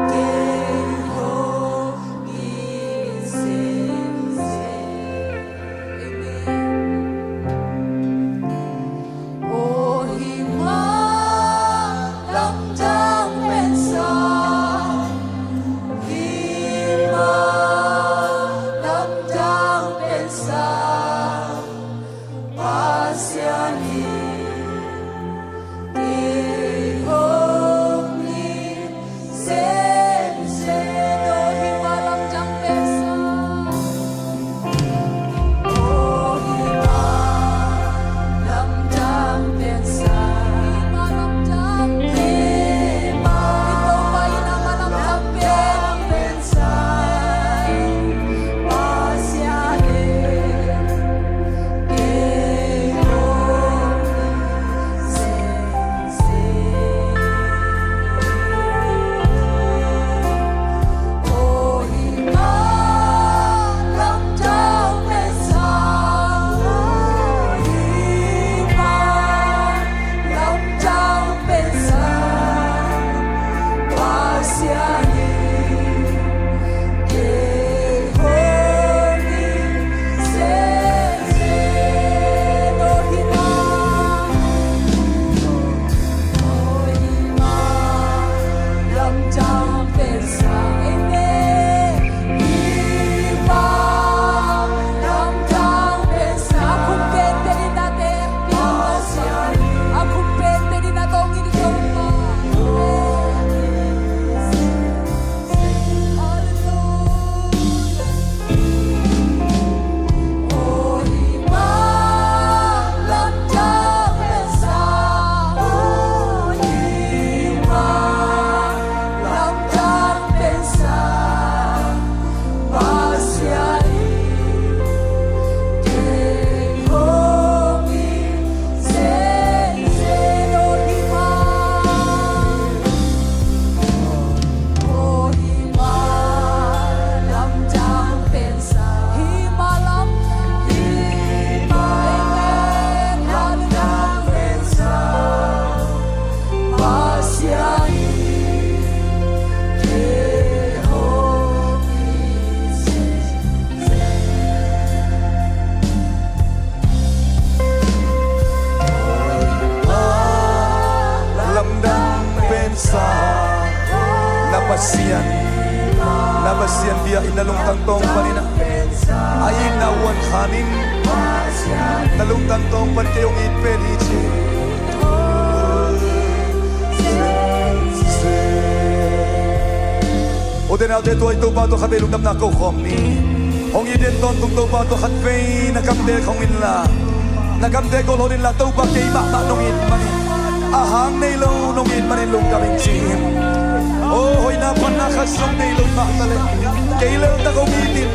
kei hong it semsem. Amen. Oh, hih mah lamdang pensa, hih mah lamdang pensa, Pasian in kei hong it semsem. Oh, hih mah lamdang pensa. Lamdang pensa na Pasian, na Pasian bia in na lungtang tawng panin a, a itna uan khanin na lungtang tawng pan kei hong it pen hi ci. Ute naute, tua i Topa tawh khatvei lungdamna ko khawm ni. Hong it den tawntung Topa tawh khatvei na kamte khong inla, na kamte ko lo inla, Topa kei mahmah nong it manin, a hang nei lo nong it manin lungdam ing ci in. O hoihna phatna khat zong nei lo i mah ta leh, kei leltak hong it in,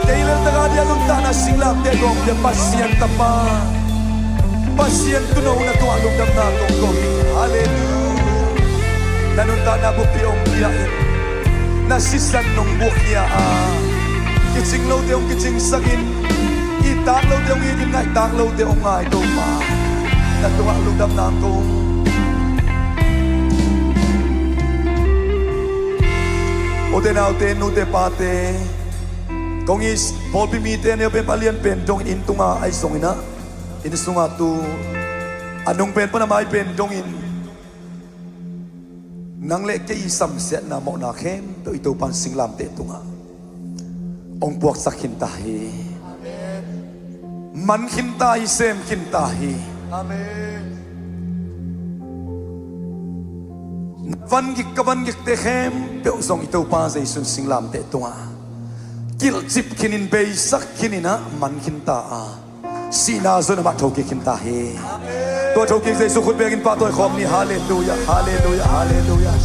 kei leltak a dia nuntakna singlamteh kong pia Pasian Tapa, Pasian Tuuno na tungah lungdamna kong ko hi. Halleluiah. Na nuntakna buppi hong pia in, na sisan nong buakkhia a, kicing lote hong kicingsak in, ittak lote hong it in, ngaihtak lote hong ngai Topa, na tungah lungdamna kong. Ute naute, nute pate, kong it pawlpi mite neu pen a lian pen dong in, inn tunga ahi zongin ah, inn sunga tu A nung pen pan a mai pen dongin nang le kei i samsiatna mawhna khempeuh i Topan singlamteh tungah hong puaksak khin ta hi. Man khin ta hi, sem khin ta hi. Amen. Na van gik, ka van gikte khempeuh zong i Topa Jesu'n singlamteh tungah kilhcip khinin, beisak khinin ah man khin ta a, sihna zong amah thokik khin ta hi. Tua thokik Jesu khut bekin pahtawi khawm ni. Halleluiah, halleluiah, halleluiah.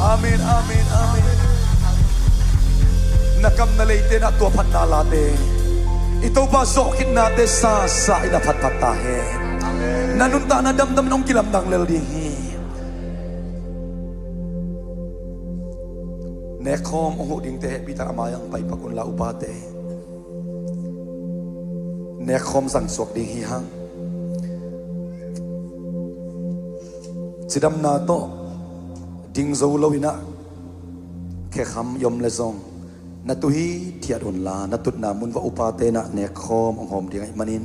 Amen, amen, amen. Na kam na leite na tua phatna late, i Topa zawhkhitnate sasa in a phatphat ta hen. Na nuntakna damdamin hong kilamdang lel ding hi. Nekkhawm hong huh dingte hehpihtak a mai-ah hong paipak unla, upate. Nekkhawm zangsuak ding hi hang. Cidamna tawh ding zo loin ah khekham i om le zong na tu hithiat unla, na tutna mun vah upate in ah nekkhawm hong hawm ding ahih manin,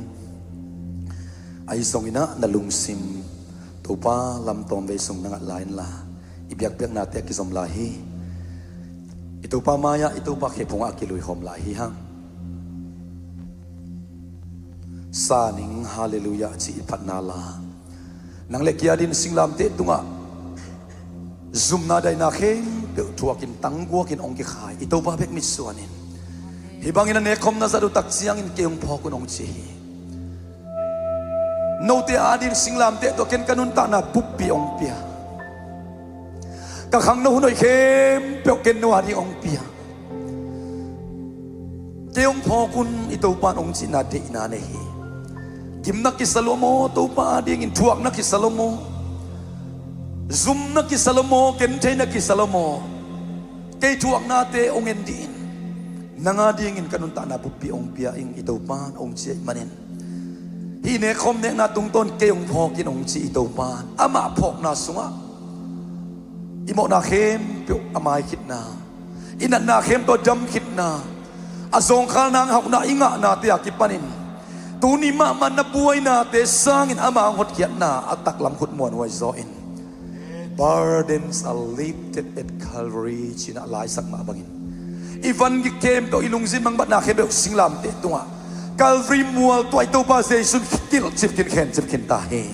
ahi zongin ah na lungsim Topa lam tawmvei sung na ngat lai inla, i biakpiaknate a kizom lai hi. I Topa mai-ah, i Topa khephungah a kiluikhawm lai hi hang. Sa ning, halleluiah ci i phatna la. Nang le kei a dingin singlamteh tungah zumna daina khempeuh thuakin tangguakin hong kikhai i Topa bek mitsuanin, hih bangin a nekkhawm na zat uh tak ciangin kei hong phawk un hong ci hi. Note a dingin singlamteh tawh ken ka nuntakna buppi hong pia, ka khangno hun hoih khempeuh ken no a ding hong pia. Kei hong phawk un, i Topa in hong cihna deihna nei hi. Gimna kisa lua maw, Topa a dingin thuakna kisa lua maw, zumna kisa lua maw, gentheihna kisa lua maw, kei thuaknate hong en dih in. Nang a dingin ka nuntakna buppi hong pia ing, i Topa in hong ci ahih manin, hih nekkhawm nekna tungtawn kei hong phawk in hong ci i Topa in. Amah phawkna sungah i mawhna khempeuh a mai khitna, i natna khempeuh a dam khitna, a zawngkhal nang hauhna i ngahnate a kipanin tuni mahmah na buainate sangin ama hong hotkhiatna a taklam khut muanhuai zaw in. Burdens are lifted at Calvary, ci-in a laisak mah bangin, i van gik khempeuh, i lungsim mangbatna khempeuh singlamteh tungah Calvary mual tua i Topa Jesu'n kilhcip khin, khencip khin ta hi.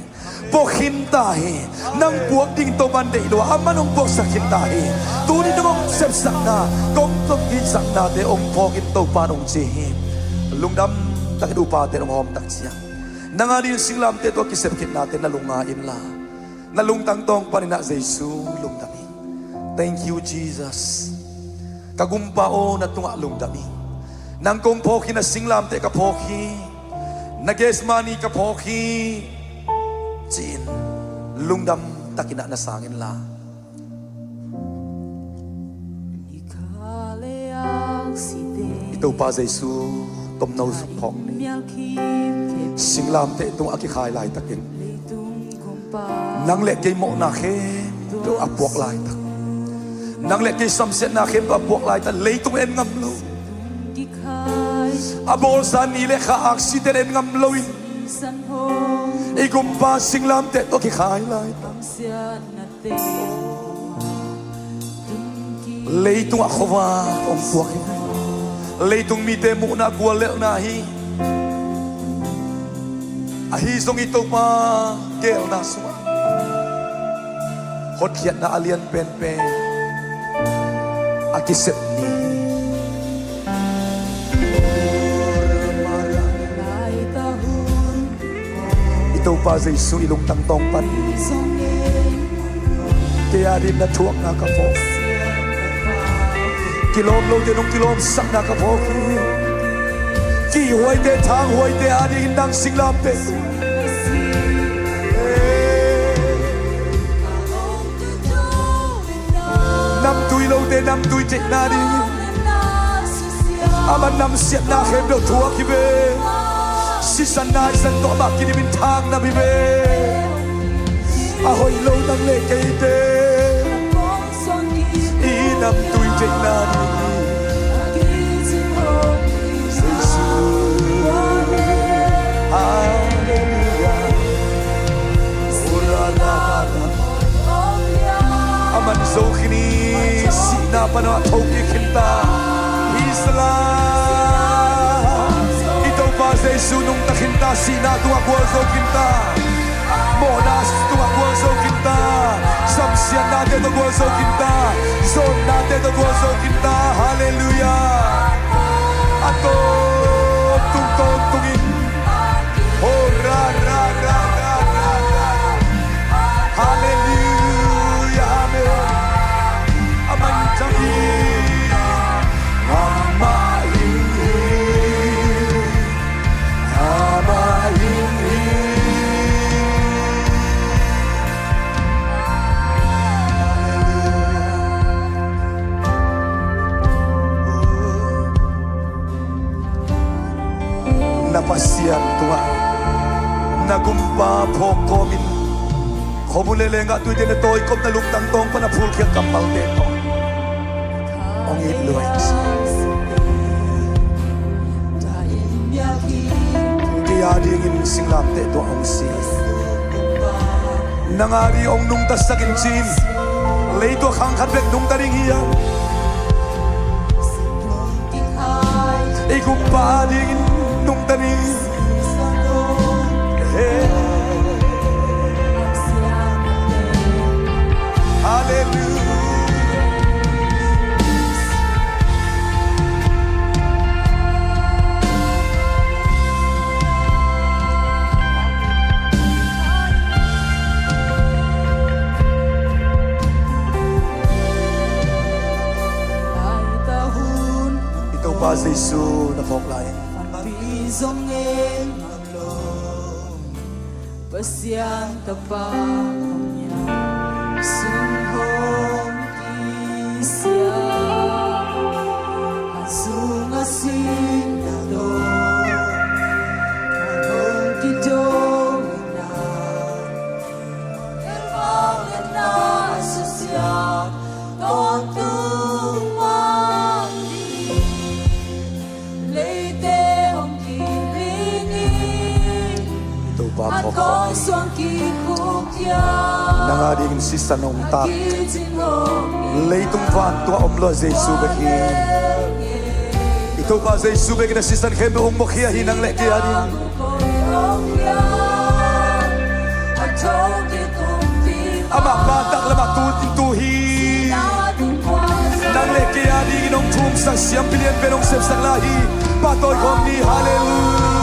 Puak khin ta hi. Nang puak ding Topa in deih lo a, aman hong puaksak khin ta hi. Tuni nang hong sepsakna, kong tawh kisaknate hong phawk in, Topa in hong ci hi. Lungdam takin upate hong hawm tak ciang, nang a dingin singlamteh tawh kisep khitnate na lungngai inla, na lungtang tawng panin ah Jesu lungdam ing. Thank you, Jesus. Ka Gumpa aw, na tungah lungdam ing. Nang kong phawk hi, na singlamteh ka phawk hi, na Gethsemane ka phawk hi, ci-in lungdam takin ah na sang inla, i Topa Jesu tomno zuk phawk ni. Singlamteh tungah a kikhai laitakin nang le kei mawhna khempeuh a puak laitak, nang le kei samsiatna khempeuh a puak laitak, leitung en ngam lo, a bawlsa ni le kha aksiten en ngam loin, i Gumpa singlamteh tawh kikhai laitak, leitungah khuavak hong puak hi. Leitung mite muhna guallelhna hi. Ahi zong i Topa geelna sungah hotkhiatna a lian penpen a kisep ni hi. I Topa Jesu, i lungtang tawng pan. Kei a dingin na thuakna ka phawk. Kilawm lote nong kilawmsakna ka phawk hi. Kihhuaite, thanghuaite a dingin nang singlamteh. Namtui lote namtui theihna ding, a man namsiatna khempeuh thuak hi ve. Sisan naisan tawh amah kidimin thang nam hi ve. A hoih lo nang le keite i namtui theihna ding. Jesu. Halleluiah. Na pan a thokik khinta hi sala. I Topa Jesu nungta khinta, sihna tungah gualzo khinta. Mawhna tungah gualzo khinta. Samsiatnate tawh gualzo khinta. Zawnnate tawh gualzo khinta. Halleluiah. A tawntung tawntungin. Oh, ra, ra, ra. Halleluiah. Amen. A man thang hi. Amah in hi. Amah in hi. Na Pasian tungah na gumpa phawk kawmin, khuamun le lenggah tuite na tawikomna lungtang tawng pan a phulkhiat kammalte tawh hong it lua in. Kei a dingin singlamteh tuah hong si. Nang a ding hong nungtasak in ci-in, leitungah khang khat bek nungta ding hi a, i gumpa a dingin nungta ni. Hey. Halleluiah. I Topa Jesu na phawk lai. Pasian Tapa hong sung hong kisia, a sung a sing na lo, hong kidong na, e pau na susia, tawntung mah ni. Leite hong kiling in, Topa an phawk kong suang kikhuk hiam. Nang a dingin sisan hong tak. Leitung vantung a om lua Jesu bek hi. I Topa Jesu bek in a sisan khempeuh hong mukhia hi nang le kei a ding. Amah pa tak lamah tu in tu hi. Nang le kei a dingin hong thumsak siampi lianpen hong sepsak lai hi. Pahtawi khawm ni, halleluiah.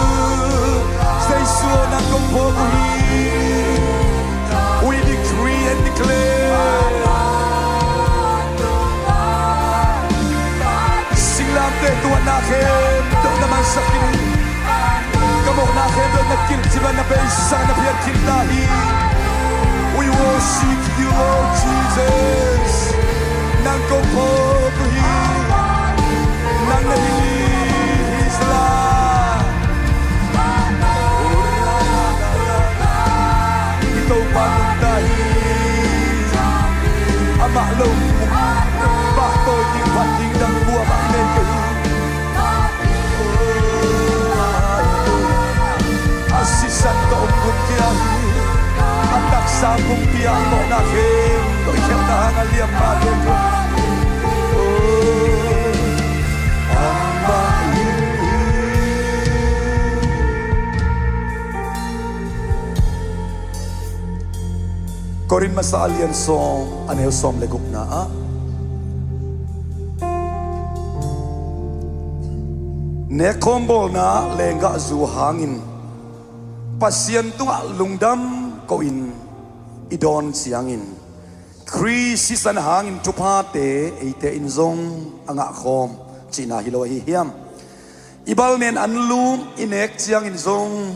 Jesu aw, nang kong phawk uh hi. We decree and declare. Singlamteh tungah na khempeuh na mansak khin hi. Ka mawhna khempeuh na kilh cih bangin na beisak na phiat khin ta hi. We worship you, Lord Jesus. Nang kong phawk uh hi. Nang na hi hi sala. I Topa nungta hi. Amah lo pahtawi ding phat ding dang buam ah i nei kei hi. A sisan tawh om kum kia hi. A taksa pumpi ah i mawhna khempeuh i khelhna hang a liamma khempeuh. Amah in hi. Korin masa a lian sawm a neu sawm le gukna ah nekkhawm bawlna lenggahzu hangin Pasian tungah lungdam ko-in i dawn ciangin Khrist sisan hangin thuphate eite in zong a ngahkhawm cihna hi lo ahi hiam? I balnen anlum i nek ciangin zong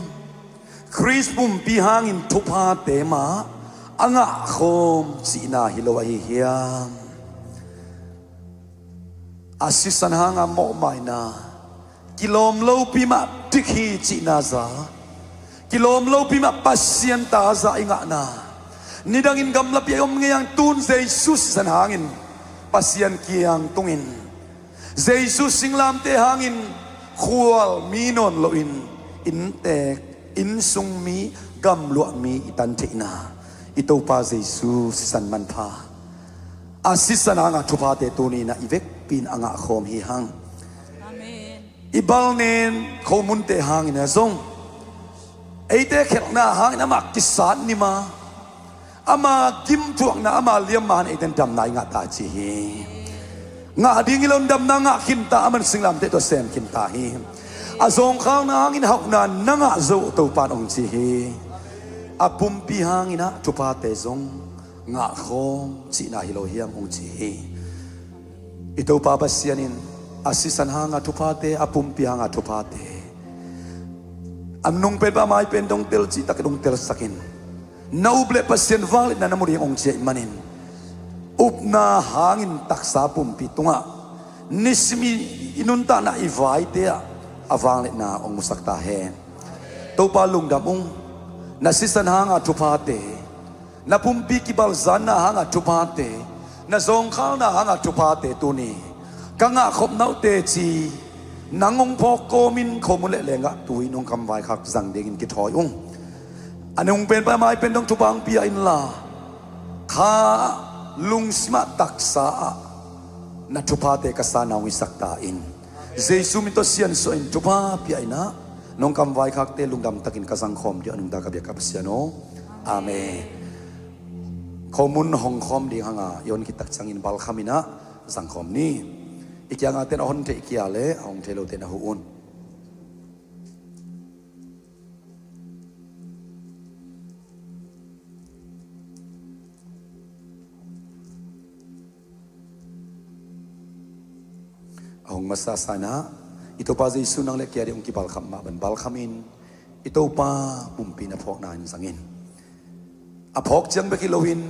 Khrist pumpi hangin thuphate mah a ngahkhawm cihna hi lo ahi hiam? A sisan hanga mawhmaina, kilawm lopi mah dik hi cihna za, kilawm lopi mah Pasian ta za i ngahna, nidangin gamlapi a i om ngei ang tun Jesu sisan hangin Pasian kiang tungin, Jesu singlamteh hangin khual mi nawn loin inntek, innsung mi, gamluah mi i tan theihna, i Topa Jesu sisan manpha A sisan hanga thuphate tuni-in ah i vekpi in a ngahkhawm hi hang. Amen. I balnen khomunte hangin ah zong, eite khelhna hangin amah kisat ni ma, ama gimthuakna, ama liamma hangin eite in damna i ngah ta ci hi. Ngah ding hi lo in damna ngah khinta, aman singlamteh tawh sem khinta hi. A zawngkhalna hangin hauhna na ngah zo, Topa in hong ci hi. A pumpi hangin ah thuphate zong ngahkhawm cihna hi lo hiam, hong ci hi. I Topa Pasian in a sisan hanga thuphate, a pumpi hanga thuphate, a nungpen pan a maipen dong tel cihtakin hong telsakin, na up leh Pasian vangliatna na mu ding hong ci ahih manin, upna hangin taksa pumpi tungah nisim i nuntakna, i vaite ah a vangliatna hong musak ta hen. Topa, lungdam ung. Na sisan hanga thuphate, na pumpi kibalzanna hanga thuphate, na zawngkhalna hanga thuphate tuni ka ngahkhop na'ng uh teci, nang hong phawk kawmin khomun leh lenggah tui in hong kamvaikhak zang dingin kithawi ung. A nungpen pan a maipen dong thupha hong pia inla, kha lungsim ah, taksa ah na thuphate ka sanna hong hisak ta in. Jesu min tawh siansuah in thupha pia in ah, nong kamvaikhakte lungdam takin ka zangkhawm ding uh a nungta ka biak ka Pasian aw. Amen. Khomun hong khawm ding hanga i hon khit tak ciangin balkham in ah zangkhawm ni. I kiangah ten a hon theih kia leh a hong thei lote na huh un. A hong masasa in ah, i Topa Jesu nang leh kei a ding hong kibalkhap mah bangin balkham in, i Topa pumpi na phawkna in zang in. A phawk ciang bek hi loin,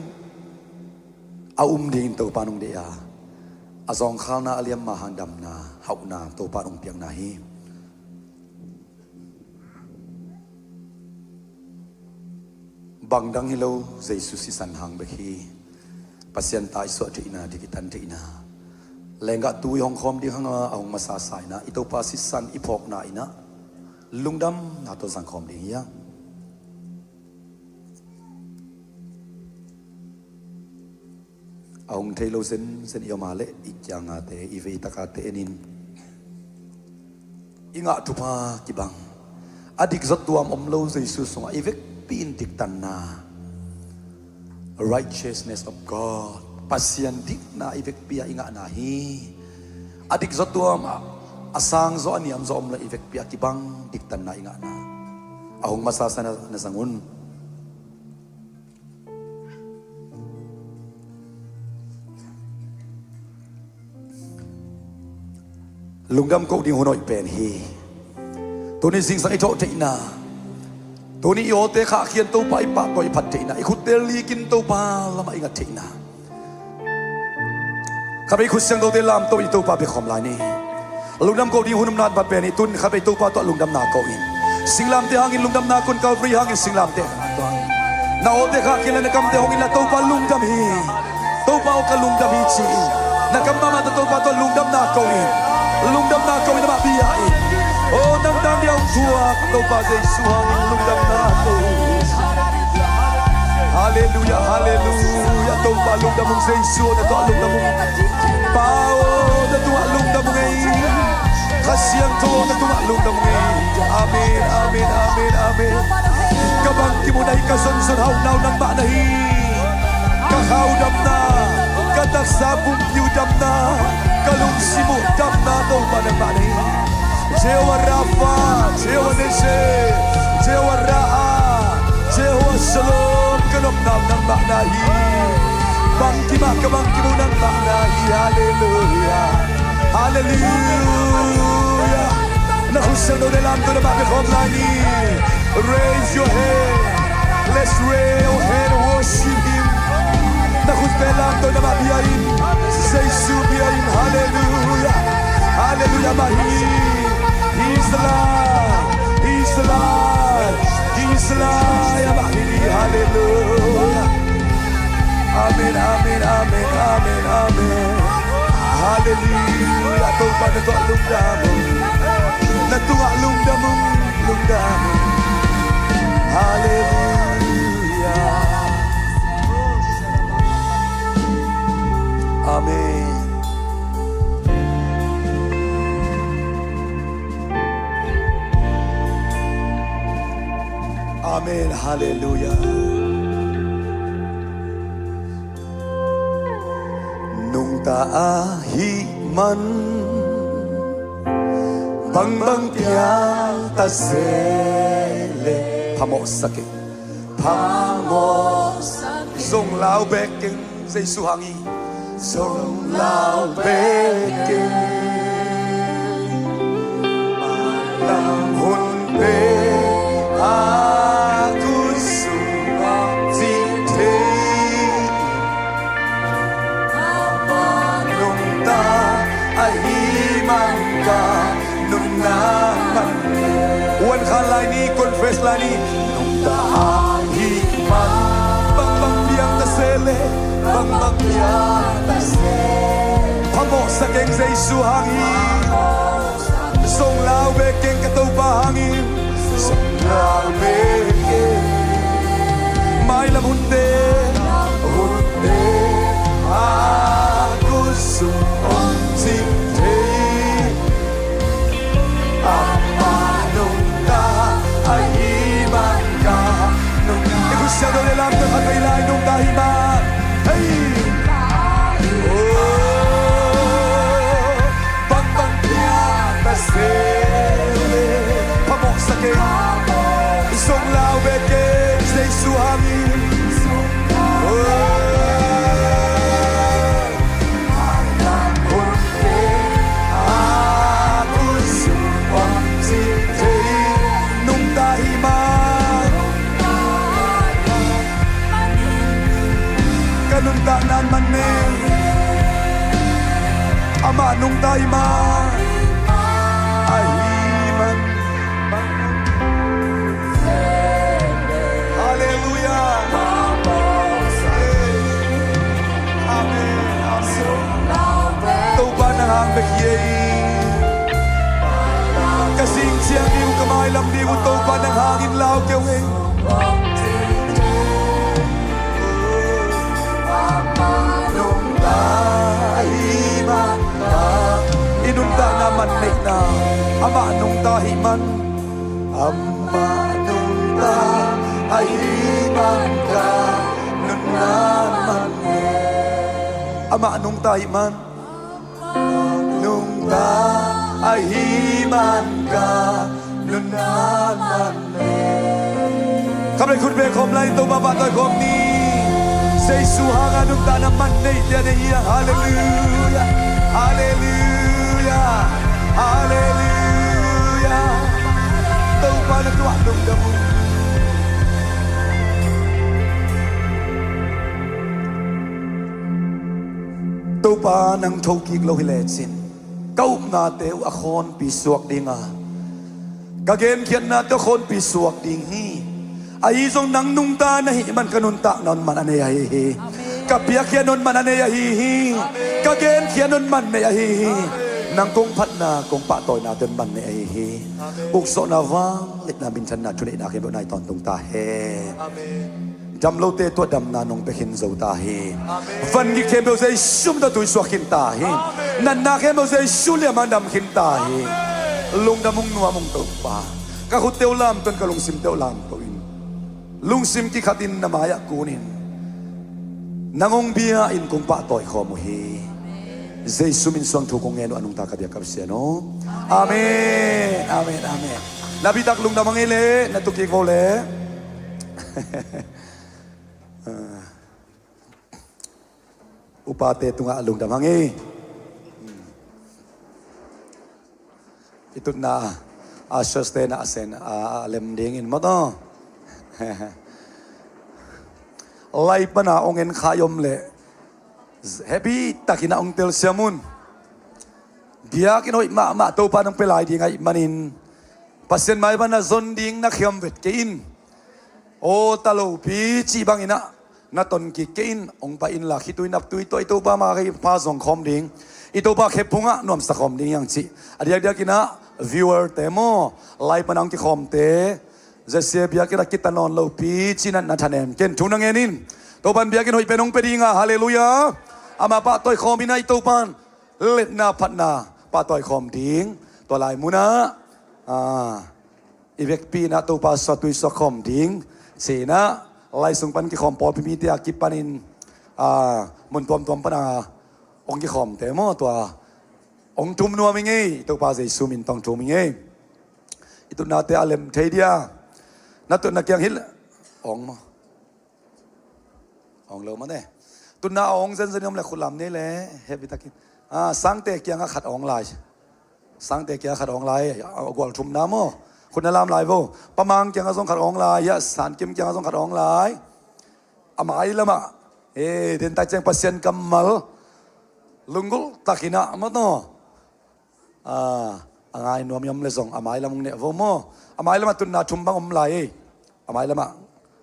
a um dingin Topa in hong deih a, a zawngkhalna, a liamma hang damna, hauhna Topa in hong piakna hi. Bang dang hi lo, Jesu sisan hang bek hi. Pasian ta i suah theihna, dik i tan theihna, lenggah tui hong khawm ding hanga a hong masasa in ah, i Topa sisan i phawkna in ah lungdamna tawh zangkhawm ding hi hang. A hong thei lo zenzen i om a leh i kiangahte, i veitakahte en in. I ngah thupha kibang, a dik zawtuam om lo, Jesu sungah i vekpi in diktanna, righteousness of God, Pasian dikna i vekpi ah i ngahna hi. A dik zawtuam, a, a sang zaw, a niam zaw om lo, i vekpi ah kibang diktanna i ngahna. A hong masasa in ah na zang un. Lungdam koh ding hun hoih pen hi. Tuni zingsang i thawh theihna, tuni i awte khahkhian Topa i pahtawi i phat theihna, i khutte likin Topa lamah i ngat theihna, khatvei khut siangthote lamto i Topa biakkhawm lai ni. Lungdam koh ding hun om nat ma pen hi. Tun khatvei Topa tawh lungdamna koh in. Singlamteh hangin lungdamna koh in, Calvary hangin singlamteh. Na awte khahkhian la, na kamte hong in la, Topa lungdam hi. Topa aw ka lungdam hi ci in. Na kam mahmah tawh Topa tawh lungdamna koh in. Lungdamna koh in, amah bia in. O nang dan dia hong thuak Topa Jesu hangin lungdamna koh in. Halleluia, halleluia. Topa lungdam ung, Jesu na tungah lungdam ung. Pa aw na tungah lungdam ung ei. Kha Siangtho na tungah lungdam ung ei. Amen, amen, amen, amen. Ka bangkim uh na hi, ka zonzon hauhna uh nangmah na hi. Ka kha uh damna, ka taksa pumpi uh damna, ka lungsim uh damna Topa nangmah na hi. Jehovah Rapha, Jehovah Nissi, Jehovah Raha, Jehovah Shalom, ka nopna uh nangmah na hi. Bangkim ah ka bangkim uh nangmah na hi. Halleluia. Halleluia. Na khut siangthote lamto in amah biakkhawm lai ni. Raise your hand. Let's raise your hand and worship him. Na khutte lamto in amah bia in. Jesu bia in. Halleluia. Halleluia. Amah hi. He is alive. He is alive. He is alive. Amah hi. Halleluia. Amen, amen, amen, amen, amen. Halleluia. Topa na tungah lungdam ung. Na tungah lungdam ung, lungdam ung. Halleluia. Amen. Halleluiah. Nungta ahih man bangbang piang ta se leh, phamawhsa keng, phamawhsa keng. Zong lau bek keng Jesu hang hi. Zong lau bek keng. Lam hunte a kusum a cih thei. Amah nungta ahih man ka nunna man. Uan khan lai ni, confess lai ni. Nungta ahih man bangbang piang ta se leh, bangbang piang ta se leh, phamawhsa keng Jesu hang hi. Zong lau bek keng ka Topa hang hi. Zong lau bek keng. Mailam hunte, hunte a kusum om cih thei. Amah nungta ahih man ka nung. I khut siangtho le lamto khat vei lai, nungta ahih man. Hei! Oh, bangbang piang ta se leh, phamawhsa keng. Zong lau bek keng Jesu hang hi. Oh. Nungta ahih man. Ka nuntakna in man nei. Amah nungta ahih man. Ahih man. Halleluiah. Amen. Amen. Topa nang hang bek hi ei. Ka zing ciang ding uh, ka mailam ding uh Topa nang hangin lau kei uh ei. Nungta ahih man. I nuntakna man neihna. Amah nungta ahih man. Amah nungta ahih man ka nunna man. Amah nungta ahih man. Nungta ahih man ka nunna man. Khatvei khut beng khawm lai, Topa pahtawi khawm ni. Jesu hanga nuntakna man neite nei hi. Halleluiah. Halleluiah. Halleluiah. Topa na tuah lungdam uh. Topa nang thokik lo hi lecin, ka upnate uh a khawnpi suak ding a, ka genkhiatnate uh a khawnpi suak ding hi. Ahi zong nang nungta na hih man ka nuntakna un man a nei ahi hi. Amen. Ka piakkhiatna un man a nei ahi hi. Amen. Ka genkhiatna un man nei ahi hi. Amen. Nang kong phatna, kong pahtawinate un man nei ahi hi. Amen. Ukzawhna, vangliatna, minthanna, thuneihna khempeuh nai tawntung ta hen. Amen. Dam lote tuah damna nong pia khin zo ta hi. Amen. Van gik khempeuh Jesu min tawh tuisuak khin ta hi. Amen. Natna khempeuh Jesu liamah dam khin ta hi. Amen. Lungdam ung, nuam ung Topa. Ka khutte uh lamto in, ka lungsimte uh lamto in, lungsim kikhatin na mai-ah kunin, nang hong bia-in kong pahtawi khawm uh hi. Jesu min suang thu kong ngen uh a nungta ka biak ka Pasian aw. Amen. Amen. Amen. Napi tak lungdam hang ei leh, na tukik vo leh. Upate tungah lungdam hang ei. I tutna, a, ushers te na a sen, a, a lem dingin maw taw. Lai pana hong en kha i om leh, happy takin a hong telsiam un. Biakinn hoih mahmah Topa nang pia lai ding ahih manin, Pasian mai pana zon ding na khiam vet kei in. Aw, ta lopi cih bangin ah na ton kik kei in, hong pai inla, khitui naptui tawh i Topa mai-ah i pha zong khawm ding, i Topa khe phungah nuamsa khawm ding hi hang cih. A diakdiakin ah viewer te maw, lai pana hong kikhawmte, Zesia biakinn ah kita nawn lopi cih na thanem ken, thu na ngen in. Topa in biakinn hoih pen hong pia ding a, halleluiah. Amah pahtawi khawm in ah i Topa in letna phatna pahtawi khawm ding. Tua lai munah, a, i vekpi in ah Topa suah tuisuak khawm ding. Sinah, lai sung pan kikhawm pawlpi mite a kipanin, a, mun tuamtuam pana hong kikhawmte maw, tua hong thum nuam ing ei, Topa Jesu min tawh thum ing ei. I tutnate a lem thei dia. Na tutna kiang hilh. Hong maw? Hong lo maw ne? Tutna a hong zenzen om le khut lam nei le, hehpih takin. A, Sangte kiangah khat hong lai. Sangte kiangah khat hong lai, a gual thumna maw? Khut na lam lai vo. Pa Mang kiangah zong khat hong lai, hiah San Kim kiangah zong khat hong lai. A mai lamah, e, den tak ciang Pasian kammal lunggulh takin ah maw taw. A, a ngai nuam i om le zong a mai lam hong neh vo maw? A mai lamah tutna thum bang om lai ei. A mai lamah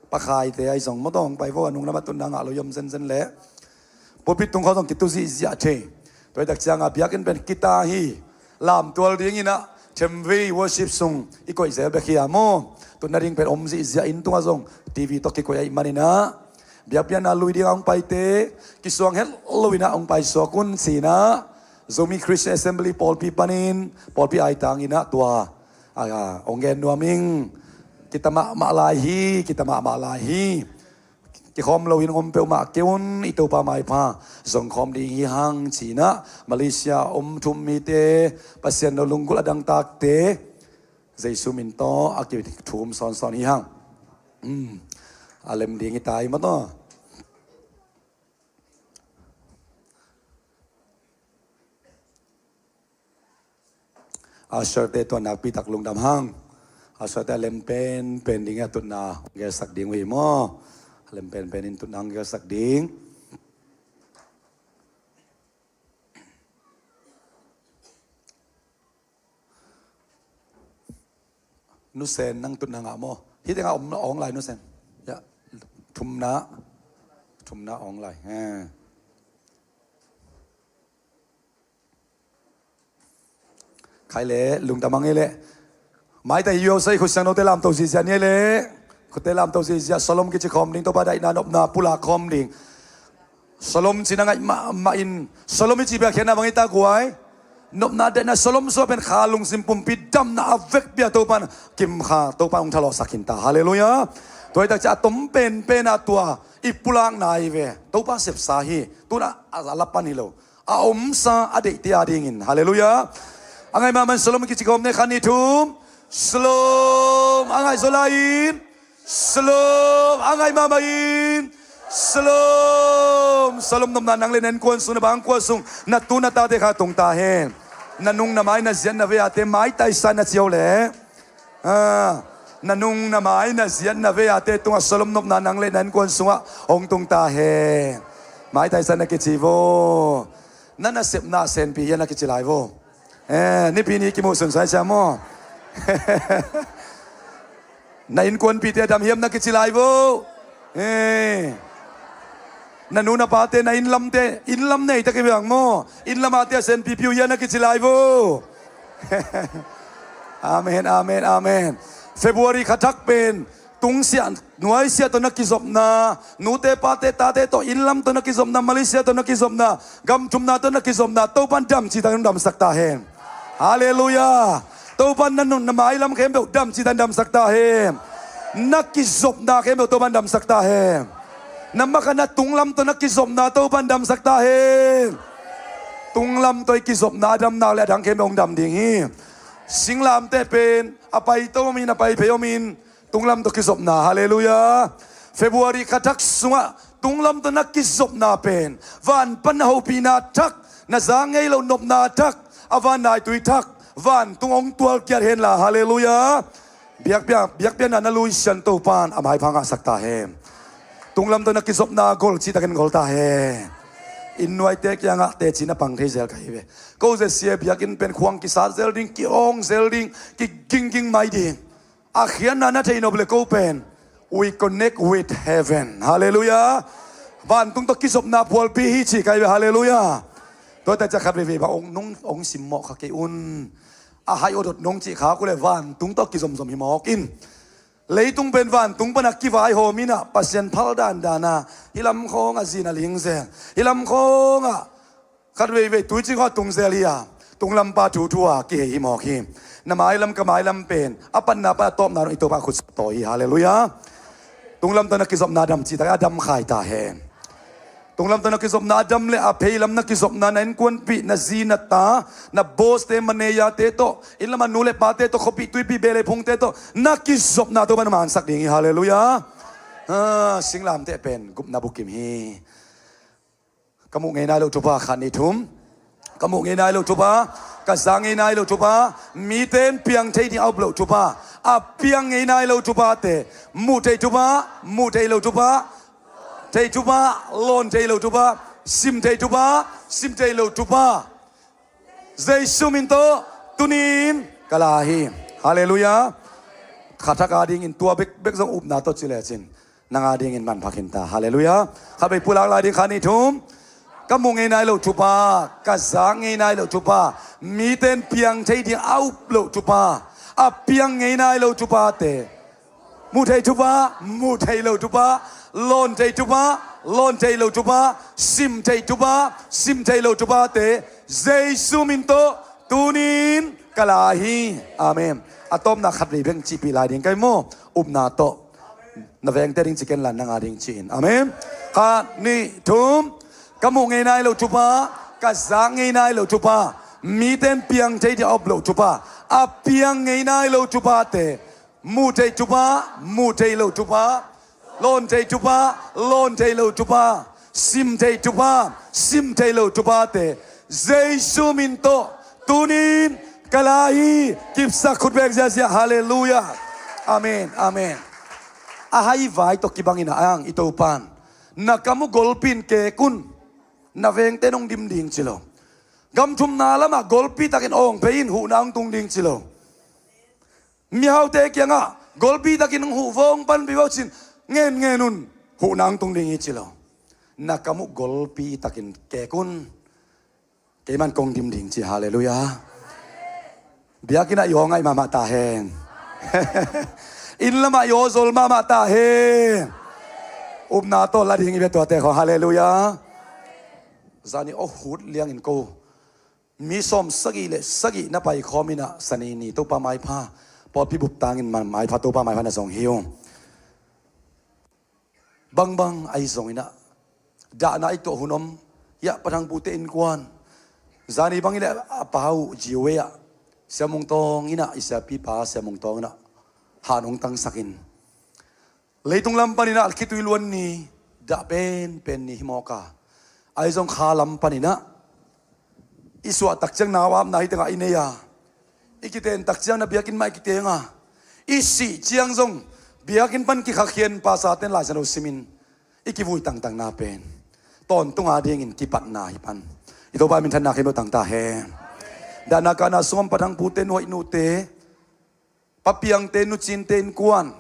pakhaite ahi zong maw taw hong pai vo, a nung lamah tutna ngah lo i om zenzen leh. Pulpit tung khawng zong kitu zihziah thei. Tua hi tak ciangah biakinn pen kita hi. Lamtual dingin ah themvei worship sung i koih zel bek hi a maw? Tutna ding pen om zihziah, inn tungah zong T V tawh kikoih ahih manin ah, biakpiakna lui dingah hong paite kisuang het loin ah hong paisuak un, sinah Zomi Christian Assembly pawlpi panin, pawlpi aitangin ah tua, a, hong gen nuam ing. Kita mahmah lai hi, kita mahmah lai hi. Kikhawm loin om peuhmah kei un, i Topa maipha zong khawm ding hi hang, cinah Malaysia om thum mite, Pasian lo lunggulh a dangtakte, Jesu min tawh a kithum sawnsawn hi hang. Um, a lem ding hi ta hi maw taw. Usher te tua nakpi tak lungdam hang. Usher te a lem penpen ding a tutna hong gelsak ding uh hi maw? A lem penpen in tutna hong gelsak ding. Nusen, nang tutna ngah maw? Hih tengah om, hong lai Nusen. Ya, thumna. Thumna hong lai. Ha. Khai le, lungdam hang e le. Maitai U S A khut siangthote lamto zihziah ni e le. Khutte lamto zihziah, Shalom kici khawm ding, Topa daihna nopna pulak khawm ding. Shalom cih na ngaih mahmah in, Shalom i cih bia khiatna bang hi ta guai. Nopna daihna Shalom sua pen kha lungsim pumpi damna a vekpi a Topa in kim kha, Topa in hong thalawhsak hi ta. Halleluiah. Tua hi tak ciah a tom penpen a tua i pulakna hi ve. Topa sepsa hi. Tuna a la pan hi lo. A omsa a deihte a dingin. Halleluiah. A ngai mahmah in Shalom kici khawm ni, khat, nih, thum. Shalom. A ngai zaw lai in. Shalom. A ngai mahmah in. Shalom. Shalom nopna nang le na innkuan sung, na bangkuan sung, na tu na tate kha tung ta hen. Na nung na mai na ziat na vei ate maitai sa na ci uh leh. Ah, na nung na mai na ziat na vei ate tungah Shalom nopna nang le na innkuan sungah hong tung ta hen. Maitai sa na kici vo. Na nasepna senpi hiam na kici lai vo. Eh, Nipi ni kimuh sunsun sa hi cia maw. Na innkuanpihte a dam hiam na kici lai vo. Eh. Na nu na pate, na innlamte, innlam nei tak hi bang maw. Innlam ate a senpi piu hiam na kici lai vo. Amen, amen, amen. February kha thak pen tungsiah, nuaisiah tawh na kizopna, nute pate tate tawh, innlam tawh na kizopna, Malaysia tawh na kizopna, gam thumna tawh na kizopna, Topa in dam cih takin damsak ta hen. Halleluiah. Topa in na nung na mailam khempeuh dam cih takin damsak ta hen. Na kizopna khempeuh Topa in damsak ta hen. Na makaih na tunglam tawh na kizopna Topa in damsak ta hen. Tunglam tawh i kizopna a dam nak leh a dang khempeuh hong dam ding hi. Singlamteh pen a paito om in, a paiphei om in, tunglam tawh kizopna, halleluiah. February kha thak sungah tunglam tawh na kizopna pen van pan na hopihna thak, na za ngei loh nopna thak, a van naitui thak, vantung hong tualkiat henla, halleluiah. Biakpiak, biakpiakna na lui sian Topa in a maipha ngahsak ta hen. Tunglam tawh na kizopna gol cih takin gol ta hen. Inn nuaite kiangah teci na pang thei zel ka hi ve. Ko zia sia biakinn pen khuang kisat zel ding, kihawng zel ding, kigingging mai ding. A khiatna na theihnop le ko pen, we connect with heaven. Halleluiah. Vantung tawh kizopna phualpi hi ci ka hi ve. Halleluiah. Tua ta ciah khat veivei bang hong nung hong simmawh kha kei un. A hai awdot nong cih kha kule vantung tawh kizomzom hi mawk in. Leitung pen vantung pana kivaihawm in ah Pasian phal dandan a, hih lam khawngah zin a ling zel, hih lam khawngah khat veivei tuici khawng tung zel hi a, tunglampa thuthu a kihei hi mawk hi. Na mailam ka mailam pen a patna pan a tawpna dong i Topa khut tawi hi. Halleluiah. Tunglam tawh na kizopna a dam cih tak a dam khai ta hen. Tunglam tawh na kizopna a dam le a pheilam na kizopna, na innkuanpih, na zi na ta, na boss te, manager te tawh, inn lam a nu le pa te tawh, khuapih tuipih, beh le phung te tawh na kizopna Topa'n na mansak ding hi. Halleluiah. Ah, singlamteh pen gupna bukim hi. Ka muh ngei nai loh thupha, khat, nih, thum. Ka muh ngei nai loh thupha, ka za ngei nai loh thupha, mite in piang thei ding a up loh thupha, a piang ngei nai loh thupha te, muh thei thupha, muh thei loh thupha, thei thupha, lawn thei loh thupha, sim thei thupha, sim thei loh thupha, Jesu min tawh tuni-in ka la hi. Halleluiah. Kha thak a dingin tua bekbek zong upna tawh ci lecin nang a dingin manpha khin ta. Halleluiah. Khatvei pulak lai ding, khat, nih, thum. Ka muh ngei nai loh thupha, ka za ngei nai loh thupha, mite in piang thei ding a up loh thupha, a piang ngei nai loh thupha te, muh thei thupha, muh thei loh thupha, lawn thei thupha, lawn thei loh thupha, sim thei thupha, sim thei loh thupha te, Jesu min tawh tuni-in ka la hi. Amen. A tawpna khatvei beng cihpih lai ding ka hi maw? Upna tawh. Na vengte ding ci ken la, nang a ding ci-in. Amen. Khat, nih, thum. Ka muh ngei nai loh thupha, ka za ngei nai loh thupha, mite in piang thei ding a up loh thupha, a piang ngei nai loh thupha te, muh thei thupha, muh thei loh thupha, lawn thei thupha, lawn thei loh thupha, sim thei thupha, sim thei loh thupha te, Jesu min tawh tuni-in ka la hi. Kipsak khut beng ziazia. Halleluiah. Amen. Amen. A haivai tawh kibangin a ang i Topa'n, na kam uh golpi in kek un, na vengte in hong dim ding ci lo. Gam thumna lamah golpi takin awng phei in, huhna hong tung ding ci lo. Mihaute kiangah golpi takin hong huh vo, hong panpih vo cin, ngenngen un, huhna hong tung ding hi ci lo. Na kam uh golpi takin kek un, keiman kong dim ding ci. Halleluiah. Biakinn ah i aw ngaih mahmah ta hen. Inn lamah i aw zol mahmah ta hen. Upna tawh la ding i bia tuate khawng. Halleluiah. Zani aw hut liangin ko mi sawm sagih le sagih na paikhawm in ah, Sani ni Topa maipha, pawlpi bup tangin ma-, maipha, Topa maipha na zong hi ung. Bangbang ahi zongin ah, dahna i tuah hun om, hiah Pathang Pute innkuan, zani bangin ah a pa uh G O A ah, Sia Mung Tawng in ah, i siapipa Sia Mung Tawng in ah han hong tangsakin, leitung lam panin ah khitui luan ni, dah penpen ni hi mawk a, ahi zong kha lam panin ah i suah tak ciang nau apna hi tengah i nei a, i kiten tak ciang na biakinn mah i kiteng a, i sih ciang zong biakinn pan kikhakhian pasate'n Lai Siangtho simin i kivui tangtangna pen tawntung a dingin kipatna hi pan. I Topa minthanna khempeuh tang ta hen. Dahna kahna sung om Pathang Pute, Nuaih Nute, Pa Piangte, Nu Cinte innkuan,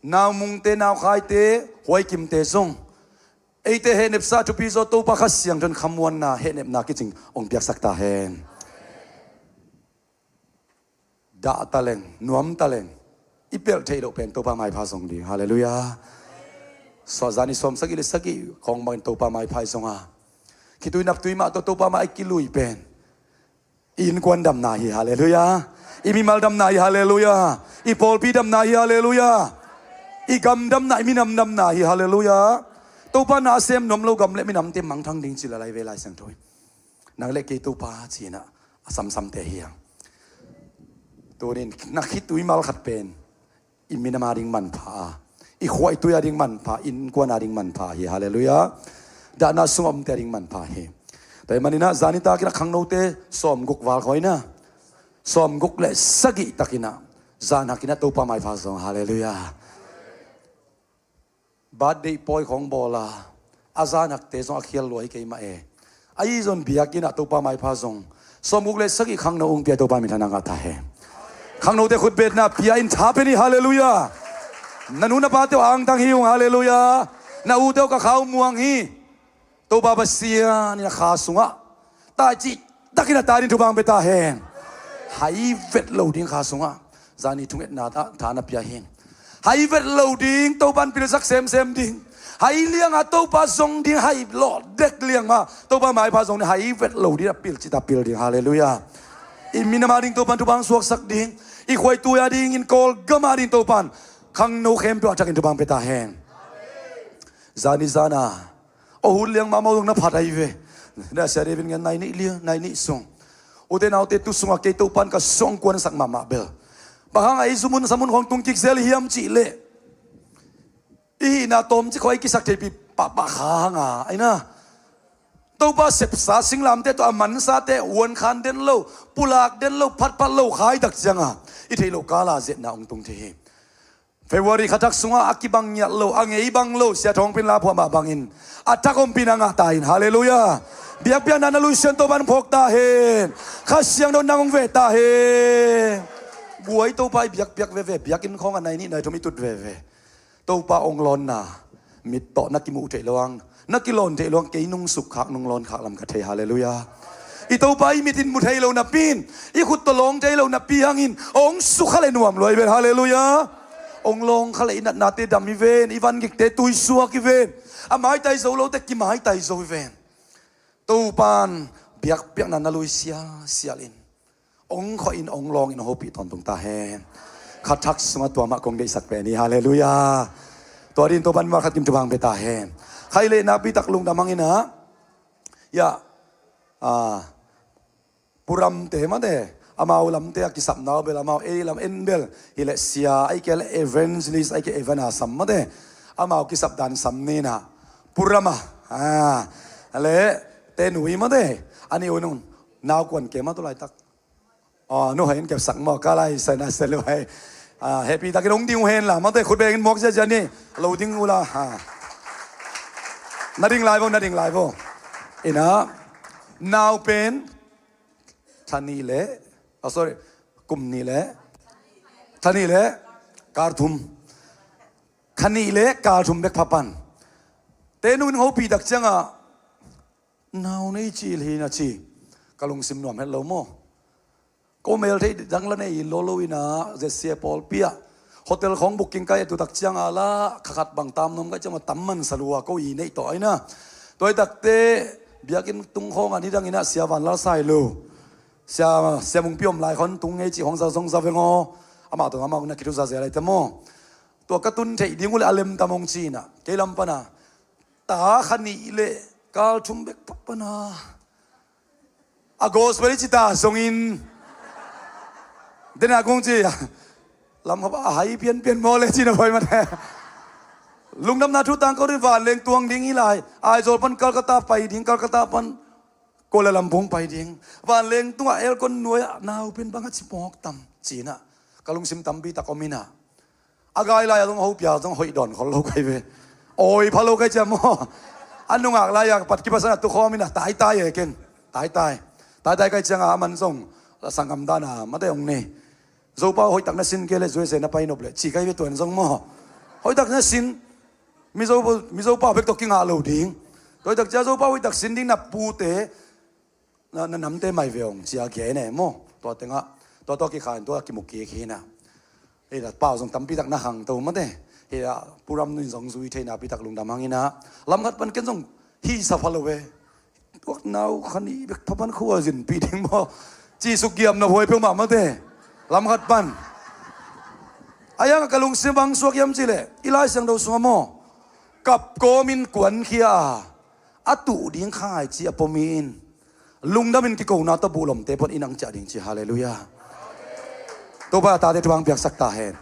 Nau Mungte, Nau Khaite, Huai Kimte zong, eite hehnepsa thupi zaw Topa Kha Siangtho in khamuanna, hehnepna kicing hong piaksak ta hen. Dah taleng, nuam taleng, i pelh theih loh pen Topa maipha zong ding. Halleluiah. Suahzani sawm sagih le sagih khawng bangin Topa maipha i zong a, khitui naptui mah tawh Topa mai i kilui pen i innkuan damna hi. Halleluiah. I mimal damna hi. Halleluiah. I pawlpi damna hi. Halleluiah. I gam damna, i minam damna hi. Halleluiah. Topa na a sem nuam lo gam le minamte mangthang ding ci la lai ve Lai Siangtho in. Nang le kei Topa ci-in ah a samsamte hi hang. Tunin na khitui mal khat pen i minam a ding manpha a, i khuaitui a ding manpha, innkuan a ding manpha hi. Halleluiah. Dahna sung a omte a ding manpha hi. Tua ahih manin ah zani takin ah khangnote sawmguk val khawh in ah, sawmguk le sagih takin ah zan hakin ah Topa maipha zong. Halleluiah. Birthday pawi khawng bawl a, a zan hakte zong a khial lua hi kei mah e. Ahi zong biakinn ah Topa maipha zong sawmguk le sagih khangno ung pia, Topa minthanna ngah ta hen. Khangnote khutbetna pia in tha pen hi. Halleluiah. Na nu na pate uh angtang hi ung. Halleluiah. Na ute uh ka khau muang hi. Topa Pasian in a kha sungah taicih takin a tai ding thupha hong pia ta hen. Hai vet lo ding kha sungah. Zani thungetna tha, tha na pia hi. Hai vet lo ding, Topa'n pilsak semsem ding. Hai lianga Topa zong ding, hai lawh dek liang mah Topa maipha zong ding, hai vet lo ding a pil cih tak pil ding. Halleluiah. I minam a ding Topa'n thupha hong suaksak ding. I khuaitui a dingin, Kawlgam a ding Topa'n Khangno khempeuh a thakin thupha pia ta hen. Zani zana. O hun liang mahmah zong na phat ahi ve. Na sia David ngen nai nih lia, nai nih sung. Ute naute tu sungah kei Topan ka suang kuansak mahmah bel. Bang hanga ei zumun samun khong tung kik zel hiam cih leh. I hihna tawmcik khong ei kisak theipi pahpah kha hanga. Aina. Topa sepsa singlamte tawh a mansate uankhan den lo, pulak den lo, phatphat lo khai tak cianga. I theih loh kala zetna hong tung thei hi. February kha thak sungah a kibang ngiat lo, a ngei bang lo, sia thawngpin la phuah mah bangin a thak ompihna ngah ta in, halleluiah. Biakpiakna na luisian Topan phawk ta hen. Kha Siangtho nang hong veh ta hen. Buai Topa i biakpiak veve, biakinn khawng a nai nih nai thum i tut veve. Topa hong lawnna mit tawh na kimuh theih loang, na kilawn theih loang, kei nung sukkhak nung lawnkhak lam ka thei, halleluiah. I Topa i mit in mu thei lo napi in, i khut tawh lawng thei lo napi hangin hong sukha le nuam luai ven, halleluiah. Hong lawngkha le i natnate dam hi ven, i vangikte tuisuak hi ven, a maitai zo lote kimaitai zo hi ven. Topan biakpiakna na lui sialsial in, hong khawh in, hong lawng in, hong hopih tawntung ta hen. Kha thak sungah tua mah kong deihsak pen hi, halleluiah. Tua din Topan mal khat kim thupha pia ta hen. Khaih leh nakpi tak lungdam hangin ah, ya, ah, Puramte mate, amau lamte a kisapna uh bel, amau ei lam en bel hileh sia, ahih kei leh evangelist, ahih kei evangelist sam mate, amau kisap dan sam nina. Puram a, ah, le tenui mate, a nih un un, naukuan kei mah tu laitak. Oh, nu hai in kepsak maw, ka lai sai na se lu hai. Ah, happy takin hong ding uh hen la mate, khut bengin muak ziazia ni. Lo ding uh la, ah. Na ding lai vo, na ding lai vo. Ina, nau pen, Thani le, oh, sorry, kum ni le, thani le, kal thum. Thani le kal thum bek pha pan. Te nun hopih tak cianga, nau nei cil hi na ci. Ka lungsim nuam het lo maw. Ko mel thei dang la nei lo lo ina, Z C A pawlpi ah. Hotel khawng booking kai a tu tak cianga la, kha khat bang tam nuam kai cianga tam man sa lua ko i neih tawh aina. Tua i takte, biakinn tung khawng a ni dang ina sia van lal sai lo. Sia, sia mungpi om lai khon tung ngei cih hong za zong za veng aw. Amah tawh amah na kithu za zia lai te maw. Tua ka tun theih ding uh le a lem tam hong ci ina. Kei lam pana. Ta kha nih le kal thum bek pha pana. A gospel i ci ta zongin. Dena kong ci. Lam kha a hai pianpian maw le ci na poi mate. Lungdamna thu tangko ding vanleng tuang ding hi lai. Aizawl pan Calcutta pai ding, Calcutta pan Kuala Lumpur pai ding. Vanleng tungah aircon nuai-ah nau pen bang a ci mawk tam, ci-in ah ka lungsim tampi tak om in ah. A gai lai-ah zong hopia zong hoih dawn khol lo kai ve. Awi pha lo kai ciang maw. A nungak lai-ah pat kipasan a tukhawm in ah taitai e ken. Taitai. Taitai kai ciangah a man zong sanggam dan a mate hong nei. Zopa hoihtak na sin kei le U S A na pai nop le ci kai ve tuan zong maw. Hoihtak na sin. Mizo, Mizo pau bek tawh kingah lo ding. Tua hoihtak cia Zopa hoihtak sin ding na pute, na, na namte mai ve hong cia kia ne maw. Tua tengah, tua tua kikhan, tua kimu kik hi na. Ei la pau zong tampi tak na hang to mate. Ei la puram nun zong zui thei na pi tak lungdam hang ina. Lam khat pan ken zong hi sa pha lo ve. Tuak nau kha nih bek pha pan khua zinpih ding maw. Ci suk giam na huai peuhmah mate. Lam khat pan. A yang ka lungsim bang suak hiam ci leh. I Lai Siangtho sungah maw. Kap kawmin kuankhia a. A tuh ding khangai ci a pom in. Lungdamin kikona tawh buhlomte pon in ang ciah ding ci. Halleluiah. Topa a tate thupha piaksak ta hen.